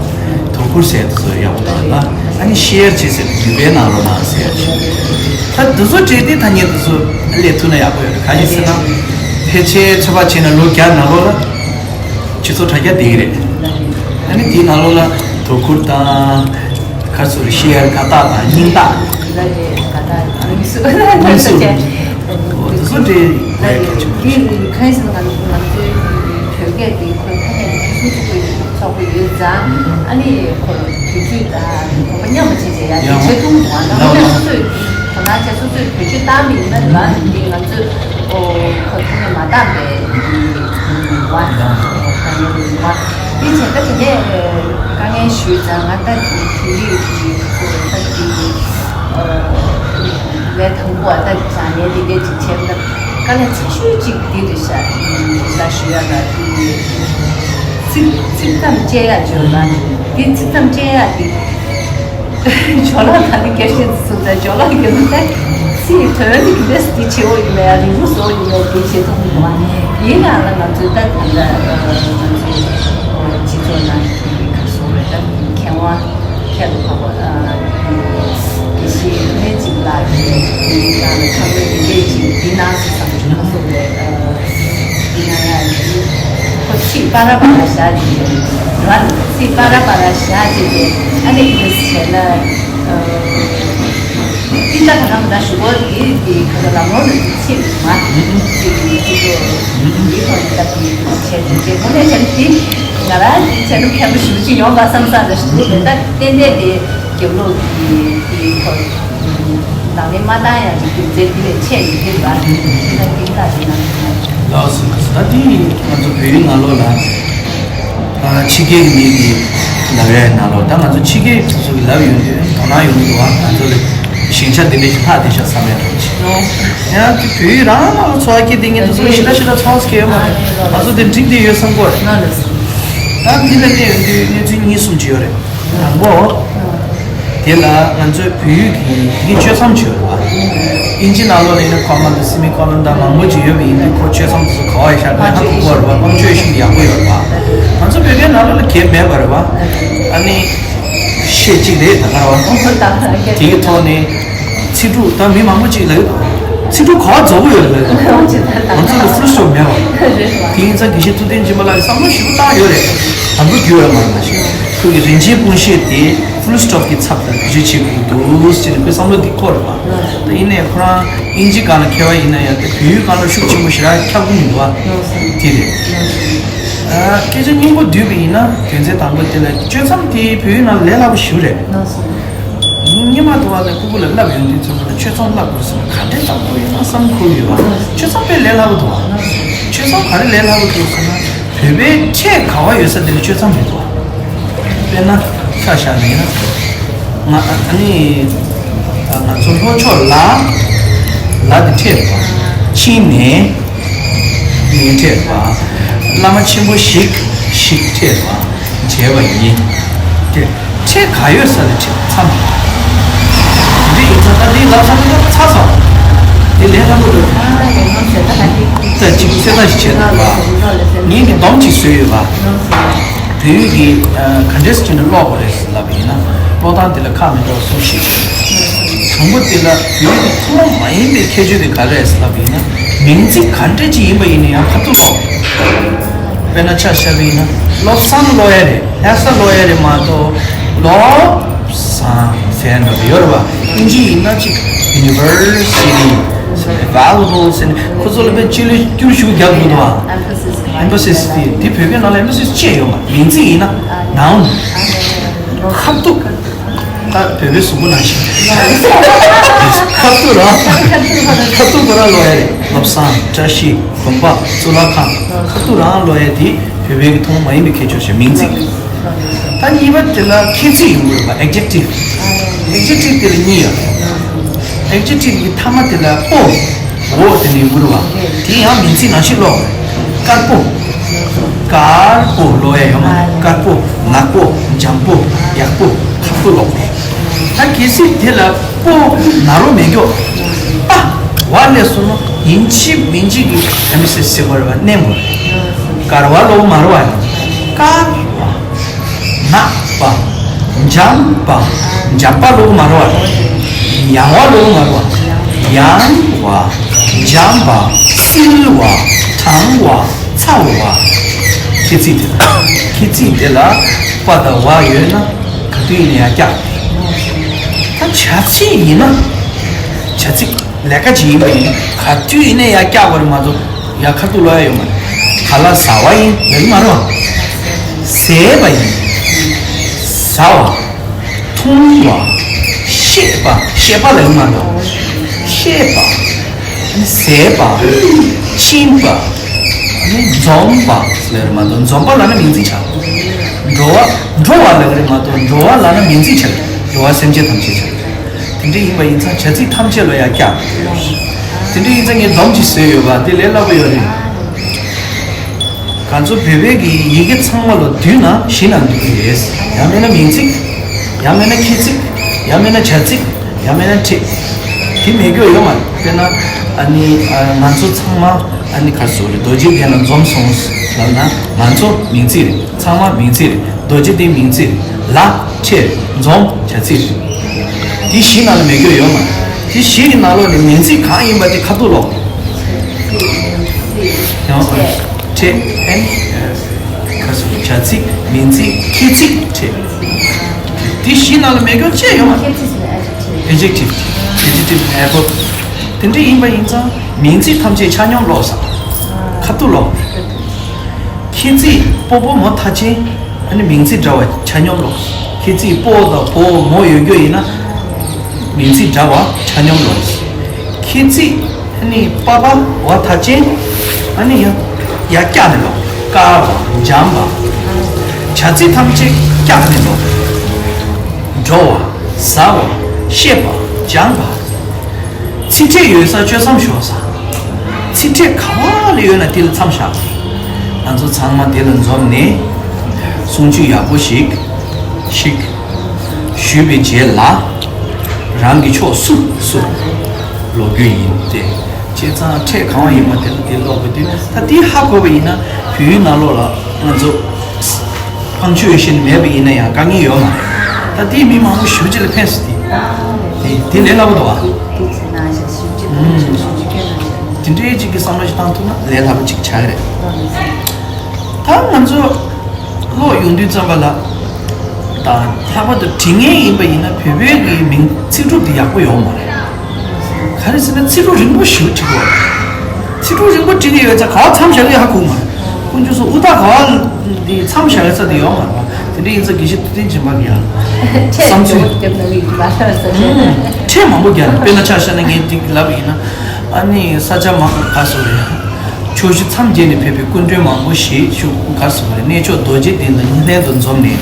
དོ་ཁུར་ཟེར་དེ་ཚོ་ཡག་པོ་འདུག་ལ། ཨ་ནི་ཤེར་བྱེད་ཟེར་དུས་པའི་ནང་ལོགས་ན་ཟེར་ཡ་ཅིག་ད་འདི་ཚོ་བྲིས་ཏེ་ཐ་སྙད་འདི་ཚོ་སླེབས་ཐུབ་ན་ཡག་པོ་ཡོད་རེད། ག་ཡིན་ཟེར་ན། ཕལ་ཆེར་ཚོད་དཔག་བྱས་ན་ལོ་བརྒྱ་ནང་ལོགས་ལ་སྤྱི་ཚོགས་དྲ་རྒྱ་བསྡད་ཀྱི་རེད། ཨ་ནི་དེའི་ནང་ལོགས་ལ་དོ་ཁུར་དང་། ག་ཚོད་རེད། ཤེར། དགའ་རྟགས་དང་སྙིང་རྟགས། དངོས་སུ། དངོས་སུ། འོ་དེ་ཚོ་འདྲའི་ལས་ཀ་བྱེད་པ་རེད། དེ་གང་ཡིན་ཟེར་ན་ང་ཚོ་ང་ཚོའི་བོད་སྐད་དེ་ཁོའི་ཐ་སྙད་ཕུན་སུམ་ཚོགས་པོ་ཚོགས་པོ་ཡོད་ཙང་། ཨ་ནི་ཁོ་དུས་ཚོད་དང་གོམ་པ་མཉམ་པ་བྱས་བྱས་ཡ་དེ་བྱེད་ཐུབ་འདུག་ང་ལ་ལ་སོ་སོས་དོ་སྣང་བྱས་སོ་སོས་བེད་སྤྱོད་བཏང་མི་ཡིན་ན་རེད་པ། དེ་ང་ཚོས་ཁོ་ཐ་སྙད་མ་བཏང་པའི་ཡིན་པ། དེ་བྱས་ད་དེ་ནས་དཀའ་ངལ་ཞུས་ཙང་ང་ད་དེ་དེ་རིགས་ཀྱི་ཁོ་ད་དེ། ལས་དང་པོ་བ་ད་སྦྱང་ཡས་དེ་འདྲས་ཅིག་བྱས་པ་ད། དཀའ་ལས་ཆེ་ཤོས་ཅིག་འདི་རེད་ཤག་རེ་ཞིག་ཞུ་ཡ་ལ་དེ་ཚིག་ཚིག་མཚམས་བཅད་ཡ་བརྗོད་ལ་དེ་ཚིག་མཚམས་བཅད་ཡ་དེ། ཇོ་ལགས་ད་ནི་སྐད་ཆ་གསུངས་ཙང་ཇོ་ལགས་ཀྱིས་ད་ཚིག་དོན་དེ་གི་ལས་དེ་བྱེད་འོ་ཡིན་ན་ཡ་རིང་པོ་བཟོ་ཡིན་ན་ཡ་དེ་བྱེད་ཐུབ་མི་འདུག་ཡིན་ནའང་ང་ཚོས་ད་ད་ལྟ་ང་ཚོའི་སྤྱི་ཚོགས་ནང་གི་ག་སོང་རེད་ད་མཁས་དབང་། ཁྱད་དུ་འཕགས་པ། དགེ་བཤེས་སྨན་གཅིག་ལགས་ཀྱིས་ཡང་ལ་ཁང་པའི་འདི་འདྲས་ཅིག་འདི་གནང་སོང་བསམ་བྱུང་ཁ་སོགས་པའི་འདི་གནང་ཡག་གི་ཁོ་ཚིག་པ་ར་པ་ར་བཞག་ཅིག་ར། ཚིག་པ་ར་པ་ར་བཞག་ཅིག་དེ་ཨ་ནི་ཨིན་ཇི་བྱས་ན། འདི་ལྟ་ག་རང་ད་ཞུ་བ་འདི་འདི་ག་ལ་ལམ་ལྷོང་ནས་ཚིག་མ་འདི་འདི་ཚིག་ཏུ་འདི་ཐོག་ནས་ལྟ་འདི་བྱས་ཏེ་དེ་དངོས་གནས་བྱས་ན་འདི་ང་རང་འདི་བྱས་ན་མཁན་པོ་ཞེ་པོ་ཅིག་ཡོང་བ་བསམ་བསམ་རེ་ཞིག་འདུག་ད་ཏན་ཏན་དེ་རྒྱབ་ལོགས་ཀྱི་དེའི་ཐོག་ནང་མི་མ་བཏང་ཡང་ཅིག་རྒྱུ་མཚན་འདི་ལས་ཆེ་ཡིན་གྱི་རེད་པ། ད་འདི་ལྟ་དེ་ན། ལགས་སོ། ད་འདི་ང་ཚོ་བོད་ཡིག་ནང་ལོགས་ལ། ཕྱི་རྒྱལ་གྱི་མི་གིས་ལབ་ཡ་ནང་ལོགས་ད་ང་ཚོ་ཕྱི་རྒྱལ་སོ་སོ་གིས་ལབ་ཡོང་དུས་དོ་སྣང་ཡོང་གི་འདུག་བ། ང་ཚོ་ལ་ཞན་ཆ་འདི་འདྲ་ཞིག་ལྷག་བསྡད་ཤག་བསམ་ཡ་འདྲ་ཞིག་ཡང་དེ་བོད་ཡིག་རང་ནང་ལ་འཚོ་བ་སྐྱེལ་བསྡད་མཁན་དེ་ཚོ་ཞེ་དྲག་ཞེ་དྲག་ཚོགས་སྐྱེལ་ཡོད་མ་རེད། ང་ཚོ་དེ་འགྲིག་བསྡད་ཡོད་བསམ་གྱི་ཡོད་རེད། ད་འདི་ལ་གནས་ཡོང་དུས་གནས་ཚུལ་གཉིས་གསུམ་ཅིག་ཡོད་རེད། དང་པོ། དེ་ལ་ང་ཚོའི་བོད་ཡིག་གི་དེ་གའི་བཅོས་མཚམས་ཅིག་ཡོད་རེད་བ། ཨིན་ཇི་ནང་ལོགས་ལ་ཡིན་ན་ཁོ་མ་དང་སི་མི་ཁོ་ལོན་དང་མང་པོ་ཅིག་ཡོད་པ་ཡིན་དུས་ཁོ་བཅོས་མཚམས་དེ་ཚོ་ག་བ་ཡི་ཤར་ནས་ཧ་གོ་གོ་རེད་བ། བང་ཆོས་ཤིག་ཡག་པོ་ཡོད་རེད་བ། ང་ཚོ་བོད་སྐད་ནང་ལོགས་ལ་གལ་མེད་པ་རེད་བ། ཨ་ནི་ཤེས་གཅིག་རེད་ད་ག་རེད་བ། དེ་གི་ཐོག་ནས་ཚིག་གྲུབ་ད་མི་མང་པོ་ཅིག་ལབ་ཡོད་དོ། ཚིག་གྲུབ་ག་བ་རྫོགས་ཀྱི་ཡོད་ལབ་ཡོད་དོ། ང་ཚོ་ལ་ཕུལ་སི་ཊོབ་མེད་བ། དེ་ཡིན་ཙང་དགེ་བཤེས་ཐུབ་བསྟན་སྦྱིན་པ་ལགས་ཀྱིས་བསམ་བློ་ཞེ་པོ་བཏང་ཡོད་རེད། དང་པོ་བརྒྱུད་ཡོད་མ་རེད་མ་གཞི། ཁོ་གི་རིན་ཆེན་སྤུངས་ཤད་དེ་ཕུལ་སི་ཊོབ་ཀྱི་ཚབ་ཏུ་བེད་སྤྱོད་བྱེད་དགོས་འདུག་ཟེར་ནས་ཁོའི་བསམ་བློ་འདི་འཁོར་རེད་བ། ད་ཡིན་ནའི་ཁོ་རང་ཨིན་ཇི་སྒང་ལ་མཁས་པ་ཡིན་ན་ཡང་དེ་བོད་ཡིག་སྒང་ལ་ཤུགས་ཆེན་པོ་ཞེ་དྲག་ཁྱབ་ཀྱི་མི་འདུག་བ། དེ་རེད། ཨ། སྐད་ཆ་སྙིང་པོ་བསྡུས་པ་ཡིན་ན་དོན་ཚན་དང་པོ་དེ་ལ་བཅོས་མཚམས་དེ་བོད་ཡིག་ནང་ལས་སླ་པོ་ཞེ་པོ་རེད། ཉི་མ་དུ་བ་ལ་ཕྲུ་གུ་ལ་བསླབ་ཡོང་དུས་ཚང་མ་ལ་བཅོས་མཚམས་བསླབ་དགོས་ཟེར་ན་ག་འདྲས་བསླབ་དགོས་ཡོད་ན་བསམ་ཁུར་ཡོད་པ། བཅོས་མཚམས་དཔེ་ལས་སླ་པོ་འདུག་བ། བཅོས་མཚམས་ག་རེ་ལས་སླ་པོ་འདུག་ཟེར་ན། བོད་པའི་ཕྲད་ག་བ་ཡོད་ས་དེ་ལ་བཅོས་མཚམས་མི་འདུག་བ། དཔེར་ན་ཆ་བཞག་ན་ཡིན་ན། ང་ཨ་ནི་ང་ཚོ་ལྷོ་ཕྱོགས་ལ་ལ་དེ་ཕྲད་རེད་བ། ཕྱིན་ནས། ཉན་ཕྲད་པ། བླ་མ་ཆེན་པོ་ཞིག་ཞིག་ཕྲད་པ། བྱས་པ་ཡིན། དེ་ཕྲད་ག་ཡོད་ས་ལ་ཕྲད་མཚམས། འདི་ཡིན་ཙང་ད་འདི་ལབ་ས་འདི་ད་ཚར་སོང་། འདི་ལས་སླ་པོ་འདུག་ད་ཅིག་གསལ་བརྡ་ཞིག་བྱས་འདུག་བ། ངས་འདི་སྡོམ་ཅིག་བཟོས་ཡོད་པ། བོད་ཡིག་གི་ག་འདྲས་བྱས་ནས་ཀློག་དགོས་རེད་ལབ་པ་ཡིན་ན། ཀློག་སྟངས་དེ་ལ་ཁག་མི་འདུག་གསུངས་ཤིག་དང་པོ་དེ་ལ་བོད་ཡིག་གི་ཐུན་མོང་མ་ཡིན་པའི་ཁྱད་ཆོས་དེ་ག་རེ་རེད་ལབ་པ་ཡིན་ན། མིང་ཚིག་ག་འདྲ་ཅིག་ཡིན་པ་ཡིན་ན་ཡང་ཁ་ཐུག་ཀློག་དཔེར་ན་ཆ་བཞག་པ་ཡིན་ན་བློ་བཟང་ཀློག་ཡ་རེད། ལྷ་ས་ཀློག་ཡ་རེད་མ་གཏོགས་བློ་བཟང་ཟེར་ཡ་འདྲ་པོ་ཡོད་རེད་བ། ཨིན་ཇི་ཡིན་ན་ཅིག་university། valuable ཟེར་ནས་ཁོ་ཚོ་ལ་དཔེ་ཅི་ལོས་བསྐྱུར་ཞུ་རྒྱག་དགོས་འདུག་བ། emphasis དེ་དེ་བོད་སྐད་ནང་ལ་emphasis ཅི་ཡོད་མ། མིང་ཚིག་ཡིན་ན་noun། ཁ་ཐུག་ད་བོད་པའི་གཟུགས་པོ་ནང་བཞིན། ཁ་ཐུག་རང་། ཁ་ཐུག་ཁོ་རང་ཀློག་ཡ་རེད། བློ་བཟང་། བཀྲ་ཤིས། དགོན་པ། གཙུག་ལག་ཁང་། ཁ་ཐུག་རང་ཀློག་ཡ་དེ་བོད་པའི་གི་ཐུན་མོང་མ་ཡིན་པའི་ཁྱད་ཆོས་ཤིག་མིང་ཚིག་ད་གཉིས་པ་དེ་ལ་ཁྱད་ཚིག་ཡོང་གི་རེད་པ། adjective། adjective དེ་ལ་གཉིས་ཡོད། ཨེག་ཇེག་ཊིབ་ཀྱི་མཐའ་མ་དེ་ལ་པོ། འོ་དེ་ནས་འུར་བ། དེ་ཡང་མིང་ཚིག་ནང་བཞིན་ཀློག་དཀར་པོ། དཀར་པོ་ཀློག་ཡ་ཡོད་མ་རེད། དཀར་པོ། ནག་པོ། འཇམ་པོ། ཡག་པོ། ཁ་པོ་ཀློག་ད་གལ་སྲིད་དེ་ལ་པོ་ན་རོ་མེད་ཀྱོག་པ་བ་ལས་སོང་ན་ཡིན་གཅིག་མིན་གཅིག་གི་ཨ་མི་སེ་སེ་བར་བ་མནན་དགོས་རེད། དཀར་བ་ཀློག་མ་རོ་བ་ཡིན། དཀར་བ། ནག་པ། འཇམ་པ། འཇམ་པ་ལོག་མ་རོ་བ། ཡང་བ་ལོག་མ་རོ་བ། ཡང་བ། འཇམ་པ། བསིལ་བ། གྲང་བ། ཚ་བ། ཁྱད་ཚིག་དེ་ལ། ཁྱད་ཚིག་དེ་ལ་པ་དང་བ་ཡོད་ན་ག་དུས་ཡིན་ན་ཡང་སྐྱག་ད་བྱ་ཚིག་ཡིན་ན། བྱ་ཚིག་ལས་ཀ་ཅིག་ཡིན་པ་ཡིན་ན་ག་དུས་ཡིན་ན་ཡང་སྐྱག་པ་རེད་མ་གཏོགས་ཡང་ཁ་ཐུག་ལོག་ཡ་ཡོད་མ་རེད། ག་ལ་ཟ་བ་ཡིན་ལབ་ཀྱི་མ་རེད་བ། ཟས་པ་ཡིན། ཟ་བ། འཐུང་བ། བཤད་པ། བཤད་པ་ལབ་ཀྱི་མ་རེད་བ། བཤད་པ། ཟས་པ། གཅིན་པ། འཛོམས་པ་ལབ་རེད་མ་གཏོགས་འཛོམས་པ་ལབ་ན་མིང་ཚིག་ཆགས། འགྲོ་བ། འགྲོ་བ་ལབ་རེད་མ་གཏོགས་འགྲོ་བ་ལབ་ན་མིང་ཚིག་ཆགས། འགྲོ་བ་སེམས་ཅན་ཐམས་ཅད་ཆགས། དེ་འདྲ་ཡིན་པ་ཡིན་ཙང་བྱ་ཚིག་ཐམས་ཅད་ལ་ཡང་སྐྱག་དེ་འདྲ་ཡིན་ཙང་ངས་སྡོམ་ཅིག་བཟོས་ཡོད་པ་དེ་ལས་སླ་པོ་ཡོད་རེད། ང་ཚོ་བོད་པའི་གི་ཡི་གེ་ཚང་མ་ལ་བསྡུས་ན་བཞི་ན་འདུས་ཀྱི་རེད། ཡང་མིན་ན་མིང་ཚིག་ཡང་མིན་ན་ཁྱད་ཚིག་ཡང་མིན་ན་བྱ་ཚིག་ཡང་མིན་ན་ཕྲད། དེ་མེད་རྒྱུ་ཡོད་མ་རེད། དཔེར་ན་ཨ་ནི་ང་ཚོ་ཚང་མ་ཨ་ནི་ག་རེ་ཟེར་དགོས་རེད། རྡོ་རྗེ་གདན་ལ་འཛོམས་སོང་ལབ་ན་ང་ཚོ་མིང་ཚིག་རེད། ཚང་མ་མིང་ཚིག་རེད། རྡོ་རྗེ་གདན་མིང་ཚིག་རེད། ལ་ཕྲད་རེད། འཛོམས་བྱ་ཚིག་རེད། དེ་བཞི་ནང་ལ་མེད་རྒྱུ་ཡོད་མ་རེད། དེ་བཞི་གི་ནང་ལོགས་ནས་མིང་ཚིག་གང་ཡིན་པ་དེ་ཁ་ཐུག་ལོག་ཡང་ཕྲད་ཨན་ཁ་སོ་བྱ་ཚིག་མིང་ཚིག་ཁྱད་ཚིག་ཕྲད། དེ་བཞི་ནང་ལ་མེད་རྒྱུ་ཅི་ཡོད་མ་རེད། ཨེ་ཇེག་ཊིབ། ཨེ་ཇེག་ཊིབ་ཨེ་བར་བ། དེ་འདྲ་ཡིན་པ་ཡིན་ཙང་མིང་ཚིག་ཐམས་ཅད་ཆ་སྙོམས་ལོག་ས། ཁ་ཐུག་ལོག་ཁྱད་ཚིག་པོ་པོ་མོ་མཐའ་ཅན། ཨ་ནི་མིང་ཚིག་འདྲ་བ་ཆ་སྙོམས་ལོག་ཁྱད་ཚིག་པོ་དང་བོ་མོ་ཡོད་རྒྱུ་ཡིན་ན། མིང་ཚིག་འདྲ་བ་ཆ་སྙོམས་ལོག་ཁྱད་ཚིག་ཨ་ནི་པ་པ་བ་མཐའ་ཅན། ཨ་ནི་ཡང་ཡ་སྐྱག་ནས་ལོག་དཀར་བ་འཇམ་པ། བྱ་ཚིག་ཐམས་ཅད་སྐྱག་ནས་ལོག་འགྲོ་བ། ཟ་བ། བཤད་པ། སྦྱང་བ། ཚིག་ཕྲད་ཡོད་ས་གཅོད་མཚམས་ཞོག་ས། ཚིག་ཕྲད་ག་བ་ལ་ཡོད་ན་དེ་ལ་མཚམས་བཞག་ང་ཚོ་ཚང་མ་དེ་ལ་འཛོམས་ནས། གསུང་ཆོས་ཡག་པོ་ཞིག་ཞིག་ཞུས་པའི་རྗེས་ལ། རང་གི་ཕྱོགས་སུ་སུ་ལོག་རྒྱུ་ཡིན་ཏེ། བྱས་ཙང་ཕྲད་གང་བ་ཡིན་པ་དེ་ལ་དེ་ལོག་པའི་དུས་ད་དེ་ཧ་གོ་བ་ཡིན་ན་བོད་ཡིག་ནང་ལོགས་ལ་ང་ཚོ། པང་ཆུ་ཡོད་བཞིན་མེད་པ་ཡིན་ན་ཡང་དཀའ་ངལ་ཡོད་མ་རེད། ད་དེ་མི་མང་པོ་ཞེ་པོ་ཅིག་ལ་ཕན་སྲིད་དེ། དེ་དེ་ལས་སླ་པོ་འདུག་ཨ། དེ་ཚེ་ན་ཞག་ཞེ་པོ་ཅིག་པང་ཆུ་ཞེ་པོ་ཅིག་སྐྱོན་ན་ཞག་དེ་འདྲའི་ཅིག་གི་བསམ་བློ་ཞིག་བཏང་ཐུབ་ན་ལས་སླ་པོ་ཅིག་ཆགས་ཀྱི་རེད། ད་ང་ཚོ་ཀློག་ཡོང་དུས་ཙམ་པ་ལ། ད་ལྷག་པར་དུ་འབྲི་མཁན་ཡིན་པ་ཡིན་ན་བོད་པའི་གི་མིང་ཚིག་གྲུབ་དེ་ཡག་པོ་ཡོང་མ་རེད། ག་རེ་ཟེར་ན་ཚིག་གྲུབ་རིང་པོ་ཞེ་པོ་བྲིས་དགོས་རེད། ཚིག་གྲུབ་རིང་པོ་བྲིས་ཀྱི་ཡོད་ཙང་ག་པར་མཚམས་བཞག་ཡོད་ཧ་གོ་མ་རེད། དཀོན་མཆོག་གསུམ་དབུ་རྟགས་ག་པར་འདི་མཚམས་བཞག་ཡོད་ས་དེ་ཡོད་མ་རེད་པ། དེ་འདྲ་ཡིན་ཙང་དགེ་བཤེས་ཐུབ་བསྟན་སྦྱིན་པ་གིས་ཡང་བསམ་ཚུལ་ཕྲད་མང་པོ་བརྒྱབ་ནས་དཔེར་ན་ཆ་བཞག་ན་ངས་འདི་ལབ་ཡིན་ན། ཨ་ནི་ས་ཆ་མང་ག་སོ་རེད། ཕྱོགས་བཞི་མཚམས་བརྒྱད་ནས་ཕེབས་པའི་སྐུ་མགྲོན་མང་པོ་ཞིག་བཞུགས་ག་སོ་རེད། གནས་མཆོག་རྡོ་རྗེ་གདན་དུ་ལྷན་དུ་འཛོམས་ནས།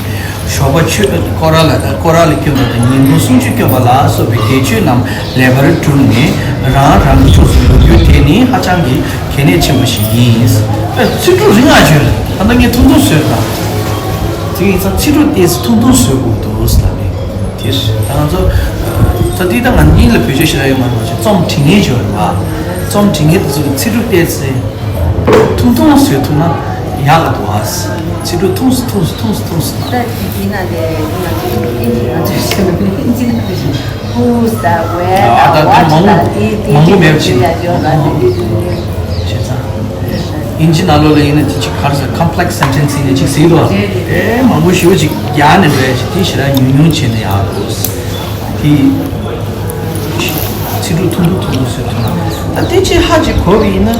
ཞོགས་པ་ཆོས་སྐོར་ར་ལ་དང་སྐོར་ར་ལ་བསྐྱོན་པ་དང་ཉིན་གུང་གསུང་ཆོས་བསྐྱོན་པ་ལ་སོགས་པའི་དགེ་ཆོས་རྣམས་ལེགས་པར་བསྒྲུབས་ནས་རང་རང་གི་ཕྱོགས་སུ་ལོག་རྒྱུ་དེ་ནི་ཧ་ཅང་གི་གལ་གནད་ཆེན་པོ་ཞིག་ཡིན། ཨེ་ཚིག་གྲུབ་རིང་ང་བརྗོད་ལ་ད་ལྟ་ངས་ཐུང་ཐུང་བཟོས་ད། དེ་ཡིན་ཙང་ཚིག་གྲུབ་ཏོག་ཙམ་ཐུང་ཐུང་བཟོས་དགོས་འདུག་ཟེར་ལབ་ནས་དེ་རེད། ད་ང་ཚོ་ད་འདི་ད་ང་གཉིས་ལ་བེད་སྤྱོད་ཞེ་དྲག་ཡོད་མ་རེད་པ། རྩོམ་འབྲི་མཁན་ཅིག་ཡོད་རེད་པ། རྩོམ་འབྲི་མཁན་དེ་ཚོ་གི་ཚིག་གྲུབ་ཏོག་ཙམ། ཐུང་ཐུང་བཟོས་ཐུབ་ན་ཡག་ག་འདུག་ཨ། ཚིག་གྲུབ་ཐུང་སུ་ཐུང་སུ་ཐུང་སུ་ཐུང་སུ་ན། ད་དེ་དེ་ན་ལས་ང་ཚོ་ཨིན་ཇི་ང་ཚོ་ཤེས་ན་ཨིན་ཇི་ན་ཤེས་ཧུ་ས་ཝེ་ད་ཝ་ད་མང་པོ་མང་པོ་མེད་པ་ཅིག་ཡ་ཡོད་ལ་དེ་དེ་དེ་བྱས་ཙང་ཨིན་ཇི་ནང་ལོགས་ལ་ཡིན་ན་དེ་ཅིག་ག་རེ་ཟེར་complex sentence ཡིན་ན་ཅིག་ཟེར་འདུག་ཨ། དེ་མང་པོ་ཞེ་པོ་ཅིག་རྒྱག་ནས་འགྲོ་ཡ་ཅིག་དེ་ཞེ་དྲག་ཉུང་ཉུང་བྱས་ན་ཡག་འདུག་དེ། ཚིག་གྲུབ་ཐུང་ཐུང་ཐུང་ཐུང་བཟོས་ཐུབ་ན། ད་དེ་ཅིག་ཧ་ཅིག་གོ་བ་ཡིན་ན།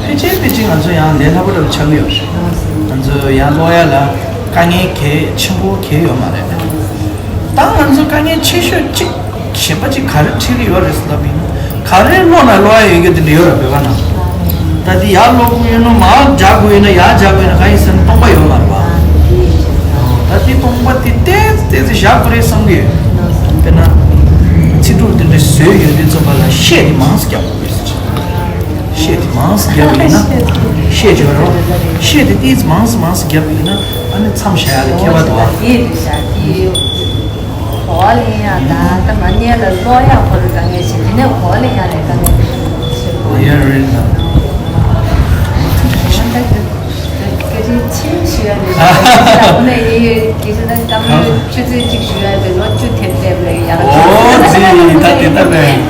ཕལ་ཆེར་ཕལ་ཆེར་ང་ཚོ་ཡང་ལས་སླ་པོ་འདྲ་པོ་ཆགས་ཀྱི་ཡོད་རེད། ང་ཚོ་ཡང་ཀློག་ཡ་ལ་དཀའ་ངལ་གལ་ཆེན་པོ་གལ་ཡོད་མ་རེད། ད་ང་ཚོ་དཀའ་ངལ་ཆེ་ཤོས་གཅིག་གཞན་པ་གཅིག་ག་རེ་འཕྲད་ཀྱི་ཡོད་རེད་ཟེར་ལབ་ཡིན་ན། ག་རེ་ཀློག་ན་ཀློག་ཡ་ཡོད་རྒྱུ་དེ་འདྲ་ཡོད་རེད་བོད་པ་ནང་། ད་དེ་ཡར་ཀློག་དགོས་ཡོད་ན་མར་སྦྱར་དགོས་ཡོད་ན་ཡར་སྦྱར་དགོས་ཡོད་ན་གང་ཡིན་ཟེར་ན་སྟོང་པ་ཡོད་མ་རེད་པ། ད་དེ་སྟོང་པ་དེ་ཏོག་ཙམ་ཏོག་ཙམ་བཞག་དགོས་རེད་བསམ་གི་ཡོད། དཔེར་ན། ཚིག་ སྒྲུབ་དེ་འདྲ་བཟོས་ཡོད་དུས་ཙམ་པ་ལ་ཤད་དེ་མང་ཙམ་རྒྱབ་དགོས་ཟེར། ཤད་དེ་མང་ཙམ་རྒྱབ་པ་ཡིན་ན། ཤད་སྦྱོར་རོ། ཤད་དེ་ཏིས་མང་ཙམ་མང་ཙམ་རྒྱབ་པ་ཡིན་ན། ཨ་ནི་མཚམས་བཞག་ཡག་ལ་ཁྱད་པར་འདུག་བ། དེ་ཡིན་ཤག་དེ། གོ་བ་ལེན་ཡག་དང་ད་མ་ཉལ་ལ་ཀློག་ཡག་ཁོ་རང་དཀའ་ངལ་ཆེ། དེ་ནས་གོ་བ་ལེན་ཡག་ལས་དཀའ་ངལ་ཆེ། ཡ་རེད་ན། སྐད་ཆ་ཆེན་ཞུ་ཡ་རེད། ཨ་ནི་ཡི་ཡི་སྐད་ཆ་ད་བཀའ་མོལ་ཆུ་ཚོད་གཅིག་ཞུ་ཡ་རེད། ལོ་བཅུ་ཐེབས་ཐེབས་ལས་ཡག་ཨོ་ཙི་ད་དེ་ལྟ་བས།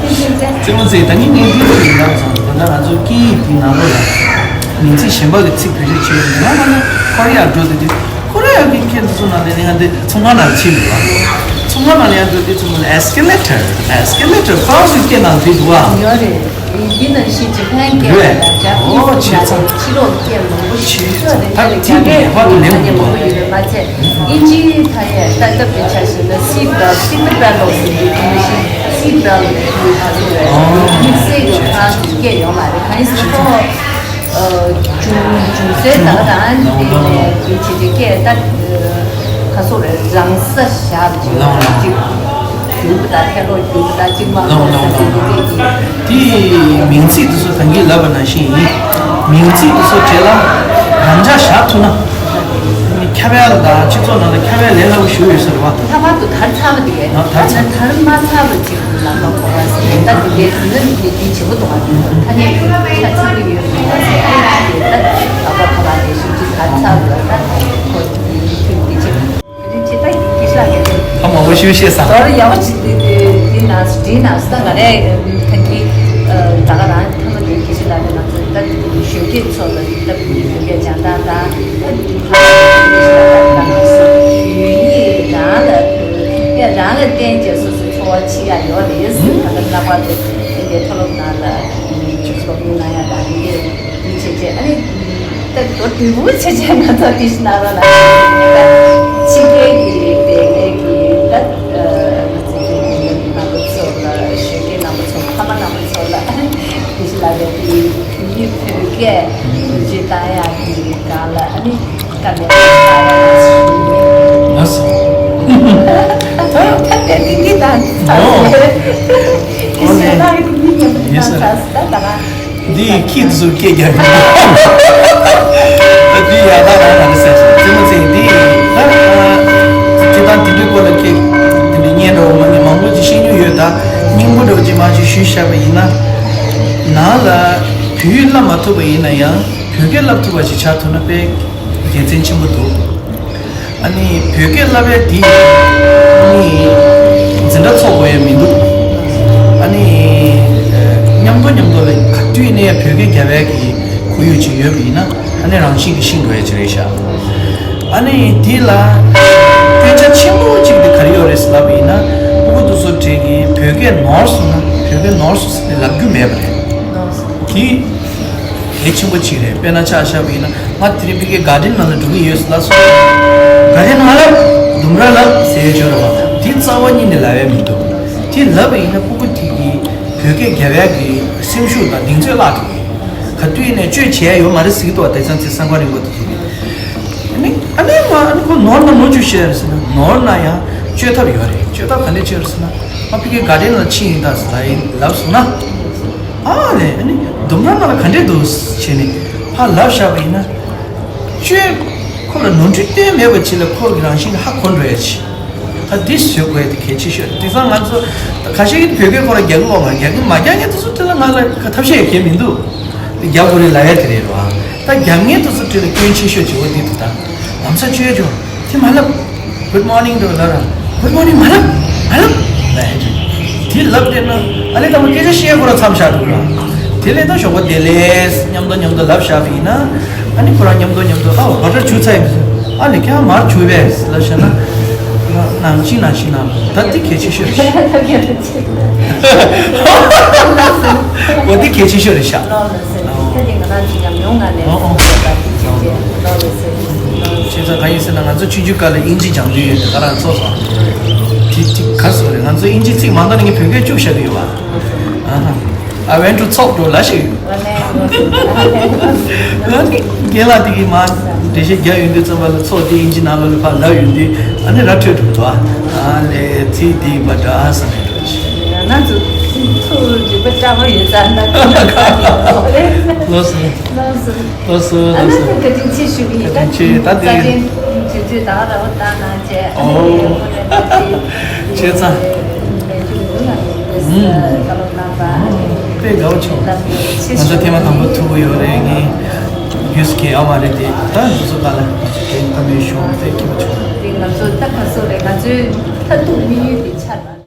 ཙི་མོ་ཙི་ད་ནི་ངས་འདི་ཚོ་ཡིན་ན་བསམ། ད་ལྟ་ང་ཚོ་སྐད་ཡིག་འདི་ནང་ལོགས་ལ་མིང་ཚིག་གཞན་པ་གི་ཚིག་བེད་སྤྱོད་བྱེད་ཡོད་ན། ང་ནི་ཁོ་རེ་ཡར་འགྲོ་དུས་དུས་ཁོ་རེ་ཡར་གི་སྐད་འདི་ཚོ་ནང་ལས་ནི་ང་འདི་ཚོང་ཁང་ནང་ཕྱིན་འདུག་ཨ། ཚོང་ཁང་ནང་ལ་ཡར་འགྲོ་དུས་ཚོ་ནང་ལ་ཨེ་སི་ཀེ་ལེ་ཊར་ཨེ་སི་ཀེ་ལེ་ཊར་ཧྥ་རན་སི་སྐད་ནང་འདི་འདུག་ཨ། ཡོད་རེད། འདི་ནང་བཞིན་ཇ་པན་སྐད་རེད། ད་ཇ་པ་ནི་ནང་ནས་ཕྱི་ལོགས་སྐད་མང་པོ་ཞིག་ཤོད་རེད། ད་རེད་ཇ་པན་ནས་ཧྥ་དུ་ལེན་དགོས་མང་པོ་ཡོད་རེད། མ་ཚད་ཨིན་ཇིའི་ད་ཡས་ད་སྟབས་བདེ་ཆ་ཞིག་ན་སི་ད་སི་ད་པ་ལོག་ཟེར་དུས་དེ་ནང་བཞིན་སི་ད་ལོག་ཟེར་དུས་ད་ཚོ་རེད། དམིགས་བསལ་གྱི་ཧྥ་རན་སི་སྐད་ཡོད་མ་རེད། གང་ཡིན་ཟེར་ན་ཁོ་ཅུང་ཅུང་ཟད་ད་ག་རང་དེ་ནས་དེ་བྱེད་དེ་སྐད་ད་ཁ་སོ་རེད། རང་ས་བཞག་ཅིག་ཅིག་རྒྱུག་པ་དང་ཐལ་ལོག་རྒྱུག་པ་དང་གཅིག་མ་ལོག་ས་དེ་དེ་དེ་དེ་མིང་ཚིག་དེ་ཚོ་ད་གིན་ལབ་པ་ནང་བཞིན་ཡིན། མིང་ཚིག་དེ་ཚོ་གྲས་ལ་རང་འཇགས་བཞག་ཐུབ་ན། ཁྱབ་ཡ་ལ་དང་སྤྱི་ཚོགས་ནང་ལ་ཁྱབ་ཡ་ལས་སླ་པོ་ཞིག་ཡོད་ས་རེད་བ། ལྷག་པར་དུ་དར་ཚར་བ་དེ་རེད། ཨ་དར་ཚར། དར་མ་ཚར་བ་ཅིག་ལམ་ལ་གོ་བ་ཟེར་ད་དེ་འདྲའི་དུས་ན་དེ་འདྲའི་ཆེ་པོ་གཏོང་བ་དེ་ཐ་སྙད་ཀྱི་ཆ་ཚང་གི་ཡོད་མེད་ཟེར་ཨ་ཡ་དེ་ད་ལག་པ་ཁ་པར་དེ་ཞིག་ཅིག་དར་ཚར་བ་ད་ཁོ་དེ་ཁྱོད་དེ་ཅིག་ཨ་མང་པོ་ཞུ་ཤེས་སམ། དོར་ཡག་པོ་ཅིག་དེ་དེ་དེ་ན་དེ་ན་ད་ང་རེ་ཐང་གི་ད་ག་རང་ཐང་གི་ཁྱི་ལ་དེ་ང་ཚོ་ད་ཞོགས་ཀས་ཚོ་ལ་ད་ཞོགས་ཀས་སྦྱང་སྟངས་དང་ད་ཞོགས་ཀས་རང་ལ་ཡ་རང་ལ་བརྟེན་བྱས་སོ་སོའི་འཚོ་བ་ཕྱི་ཡ་ཡོད་རེད། ད་ལྟ་ལྷག་པར་དུ་དེ་འདྲའི་མཐོ་སློབ་ནང་ལ་ཅིག་སློབ་གཉེར་གནང་ཡ་དང་དེ་འདྲའི་མི་བྱེད་བྱེད་ཨ་ནི། ད་དོ་དུས་བུ་ཆེ་ཆེ་ང་ཚོ་དེ་ཤི་ན་རོ་ལ་ད་ཕྱི་རྒྱལ་གྱི་དེ་གའི་གི་ད་ང་ཚོ་གི་མི་ནག་པོ་ཚོ་ལ་ཞོགས་ཀས་ནག་པོ་ཚོ་ཕ་མ་ནག་པོ་ཚོ་ལ་དེ་ཤི་ལ་རེ་དེ་ཡིད་ཕེབས་སྐད་ཡིད་ཆེས་བཏང་ཡག་གི་སྒང་ལ་ཨ་ནི་ཀ་མེ་ར་ལ་སུ་ཡིན། ལགས་སོ། ད་དེ་དེ་དེ་དང་ཚ་ཟེར་དེ་ཤི་ལ་རེ་དེ་མི་ཉམས་དེ་དང་ཚ་ཟེར་ད་ད་ག་འདི་ཁྱི་ཚོ་སྐད་རྒྱག་གི་འདུག་ད་འདི་ཡག་ཐག་རང་རང་ཟེར་སོང་། རྩེད་མོ་རྩེ་འདི་ད་ཁྱེད་དང་དེ་འདྲའི་སྐོར་ལ་ཁྱེད་དེ་འདྲའི་བརྙན་འདྲ་བོ་མ་ཉེས་མང་པོ་ཅིག་ཤེས་རྒྱུ་ཡོད། ད་སྙིང་པོ་འདྲ་བོ་ཅིག་མ་ཅིག་ཞུས་བཞག་པ་ཡིན་ན། ནང་ལ་བོད་ཡིག་བསླབ་མ་ཐུབ་པ་ཡིན་ན་ཡང་བོད་སྐད་བསླབ་ཐུབ་པ་ཞིག་ཆགས་ཐུབ་ན་དཔེ་དགེ་མཚན་ཆེན་པོ་འདུག་ཨ་ནི་བོད་སྐད་བསླབ་ཡ་དེ་ནི་འཛིན་གྲྭ་ཚོགས་དགོས་ཡ་མི་འདུག་ཨ་ནི་མཉམ་དུ་མཉམ་དུ་ལ་ག་དུས་ནས་བོད་སྐད་རྒྱབ་ཡ་གི་ཁོར་ཡུག་ཅིག་ཡོད་པ་ཡིན་ན་ཨ་ནི་རང་བཞིན་གྱིས་ཤེས་འགྲོ་ཡ་ཅིག་རེད་ཤག་ཨ་ནི་དེ་ལ་སྐྱོན་ཆ་ཆེན་པོ་གཅིག་དེ་ག་རེ་ཡོད་རེད་ཟེར་ལབ་པ་ཡིན་ན། ཕྲུ་གུ་དེ་ཚོ་གྲས་ཀྱིས་བོད་སྐད་ནོར་སོང་ན་བོད་སྐད་ནོར་སོང་ཟེར་ནས་ལབ་རྒྱུ་མེད་པ་རེད། དེ་གལ་ཆེན་པོ་གཅིག་རེད། དཔེར་ན་ཆ་བཞག་པ་ཡིན་ན་ང་དེ་རིང་ཕ་གིའི་ག་ཌེན་ནང་ལ་འགྲོ་གི་ཡོད་ཟེར་ལབ་སོང་། ག་ཌེན་མ་ལབ། ལྡུམ་ར་ལབ་ཟེར་ཡ་ཅིག་ཡོད་རེད་བ། དེ་རྩ་བ་ཉིད་ནས་ལབ་ཡ་མི་འདུག་དེ་ལབ་པ་ཡིན་ན་ཕྲུ་གུ་དེ་གིས་བོད་སྐད་རྒྱབ་ཡ་གི་སེམས་ཤུགས་དང་གདེང་ཚོད་བརླག་འགྲོ་གི་ཡོད། ག་དུས་ནས་བཅོས་བྱས་ཡོད་མ་རེད་ཟེར་གྱི་འདུག་བ། དེང་སང་ཚེ་སེམས་ཁམས་རིག་པ་དེ་ཚོ་གིས། ཨ་ནི་ཨ་ནི་མ་ཨ་ནི་ཁོ་ནོར་ན་ནོར་བཅུག་བཤད་རེད་ཟེར་ན། ནོར་ན་ཡང་བཅོས་ཐབས་ཡོད་རེད། བཅོས་ཐབས་ག་འདྲས་བཅོས་རེད་ཟེར་ན། ཨ་ཕ་གིའི་ག་ཌེན་ལ་ཕྱིན་ཡིན་ད་ཟེར་ལབ་ཡིན་ལབ་སོང་ན། ཨ་ལས་ཨ་ནི་ལྡུམ་ར་ནང་ལ་ག་འདྲས་འདུག་བྱས་ནས་ཕར་ལབ་བཞག་པ་ཡིན་ན། བཅོས་ཁོ་ལ་ནོར་འཁྲུལ་གཏན་མེད་པ་ཅིག་ལ་ཁོ་གི་རང་བཞིན་གྱིས་ཧ་གོ་འགྲོ་ཡ་ཅིག་ད་འདི་བཟོ་དགོས་དེ་གལ་ཆེ་ཤོས་རེད། དེང་སང་ང་ཚོ་ཁ་ཤས་ཀྱིས་བོད་སྐད་ཁོ་རང་རྒྱག་གི་ཡོད་མ་རེད། རྒྱག་གི་མ་རྒྱག་མཁན་དེ་ཚོ་དེ་ལ་ང་ལ་ཐབས་ཤེས་ཡོད་མཁན་མི་འདུག་དེ་རྒྱག་དགོས་རེད་ལབ་ཡ་དེ་རེད་རོ། ད་རྒྱག་མཁན་དེ་ཚོ་དེ་ལ་སྐྱོན་ཆེ་ཤོས་བྱེད་དགོས་འདི་འདུག་ད་ལམ་སང་བཅོས་ཆོག་དེ་མ་ལབ། Good morning འདྲ་ལབ་ར། Good morning མ་ལབ། མ་ལབ་ལབ་ཡ་ཅིག་དེ་ལབ་བསྡད་ན་ཨ་ནི་ད་མ་སྐད་ཆ་བཤད་ཁོ་རང་མཚམས་བཞག་འདུག་ར། དེ་ལས་ད་ཞོགས་པ་བདེ་ལེགས་མཉམ་དུ་མཉམ་དུ་ལབ་བཞག་པ་ཡིན་ན། ཨ་ནི་ཁོ་རང་མཉམ་དུ་མཉམ་དུ་ཨ་བ་ཊར་བྱུགས་ཚར་ཡིན་ཟེར། ཨ་ནི་ཁྱེད་རང་མར་བྱུགས་པས་ལབ་བཞག་ན། ནང་བཞིན་ནང་བཞིན་ནང་ད་འདི་གལ་ཆེ་ཤོས་རེད། འོ་འདི་གལ་ཆེ་ཤོས་རེད་ཤག་ཨོ་ཨོ། བྱས་ཙང་གང་ཡིན་ཟེར་ན་ང་ཚོ་ཆུང་ཆུང་སྐབས་ལ་དབྱིན་ཇི་སྦྱང་དུས་ཡོད་དེ་ག་རང་ཚོགས་སོང་། དེ་དེ་ག་སོང་རེད། ང་ཚོ་དབྱིན་ཇི་ཚིག་མང་དག་ནི་ངས་བོད་སྐད་བཅུག་བཞག་གི་ཡོད་པ། ཨ་ཧ། I went to ཚོགས་འགྲོ་ལ་ཞིག་ཡོད། ང་ནི་རྒན་ལགས་དེ་གིས་མ་འགྲེལ་བཤད་རྒྱག་ཡོང་དུས་ཙམ་པ་ལ་ཚོགས་དེ་དབྱིན་ཇི་ནང་ལོགས་ལ་ཕར་ལབ་ཡོང་དུས་ཨ་ནི་ར་འཕྲོད་འགྲོ་འདུག་ཨ་ལས་ཚིག་དེ་མ་འདྲ་ཨ་བསམ་ནས་འགྲོ་ཞིག་ང་ཚོ་ཐུགས་འཇིགས་པ་སྐྲག་པ་ཡོད་ཙང་ན། ལགས་སོ། ལགས་སོ། ལགས་སོ། ཨ་ན་ཐུགས་བཀའ་དྲིན་ཆེ་ཞུ་གི་ཡིན། ད་བཀའ་དྲིན་ཆེ། ད་དེ་རྩ་ཆེན་དུས་ཚོད་ད་ག་རང་བཏང་གནང་བྱས། ཨ་ནི་ཨོ། ཁོ་ནས་ད་ཅི་བྱས་ཙང་། ལས་འཇུག་ཡོད་ལ་ཨུམ། བཀའ་སློབ་གནང་པ། དཔེ་དགའ་བོ་བྱུང་། ང་ཚོ་ཐེངས་མ་དང་པོ་ཐུག་གི་ཡོད་རེད། ངས་ཡུས་ཀྱི་ཨ་མ་རེད་དེ། ད་འདི་ཚོ་ད་ལ་ང་ཚོ་དེ་ད་མེད་ཤོང་དཔེ་སྐྱིད་པོ་བྱུང་། དེ་ང་ཚོ་ད་ག་སོ་རེད། ང་ཚོའི་མཐར་ཐུག་དམིགས་ཡུལ་དེ་ཆགས་པ།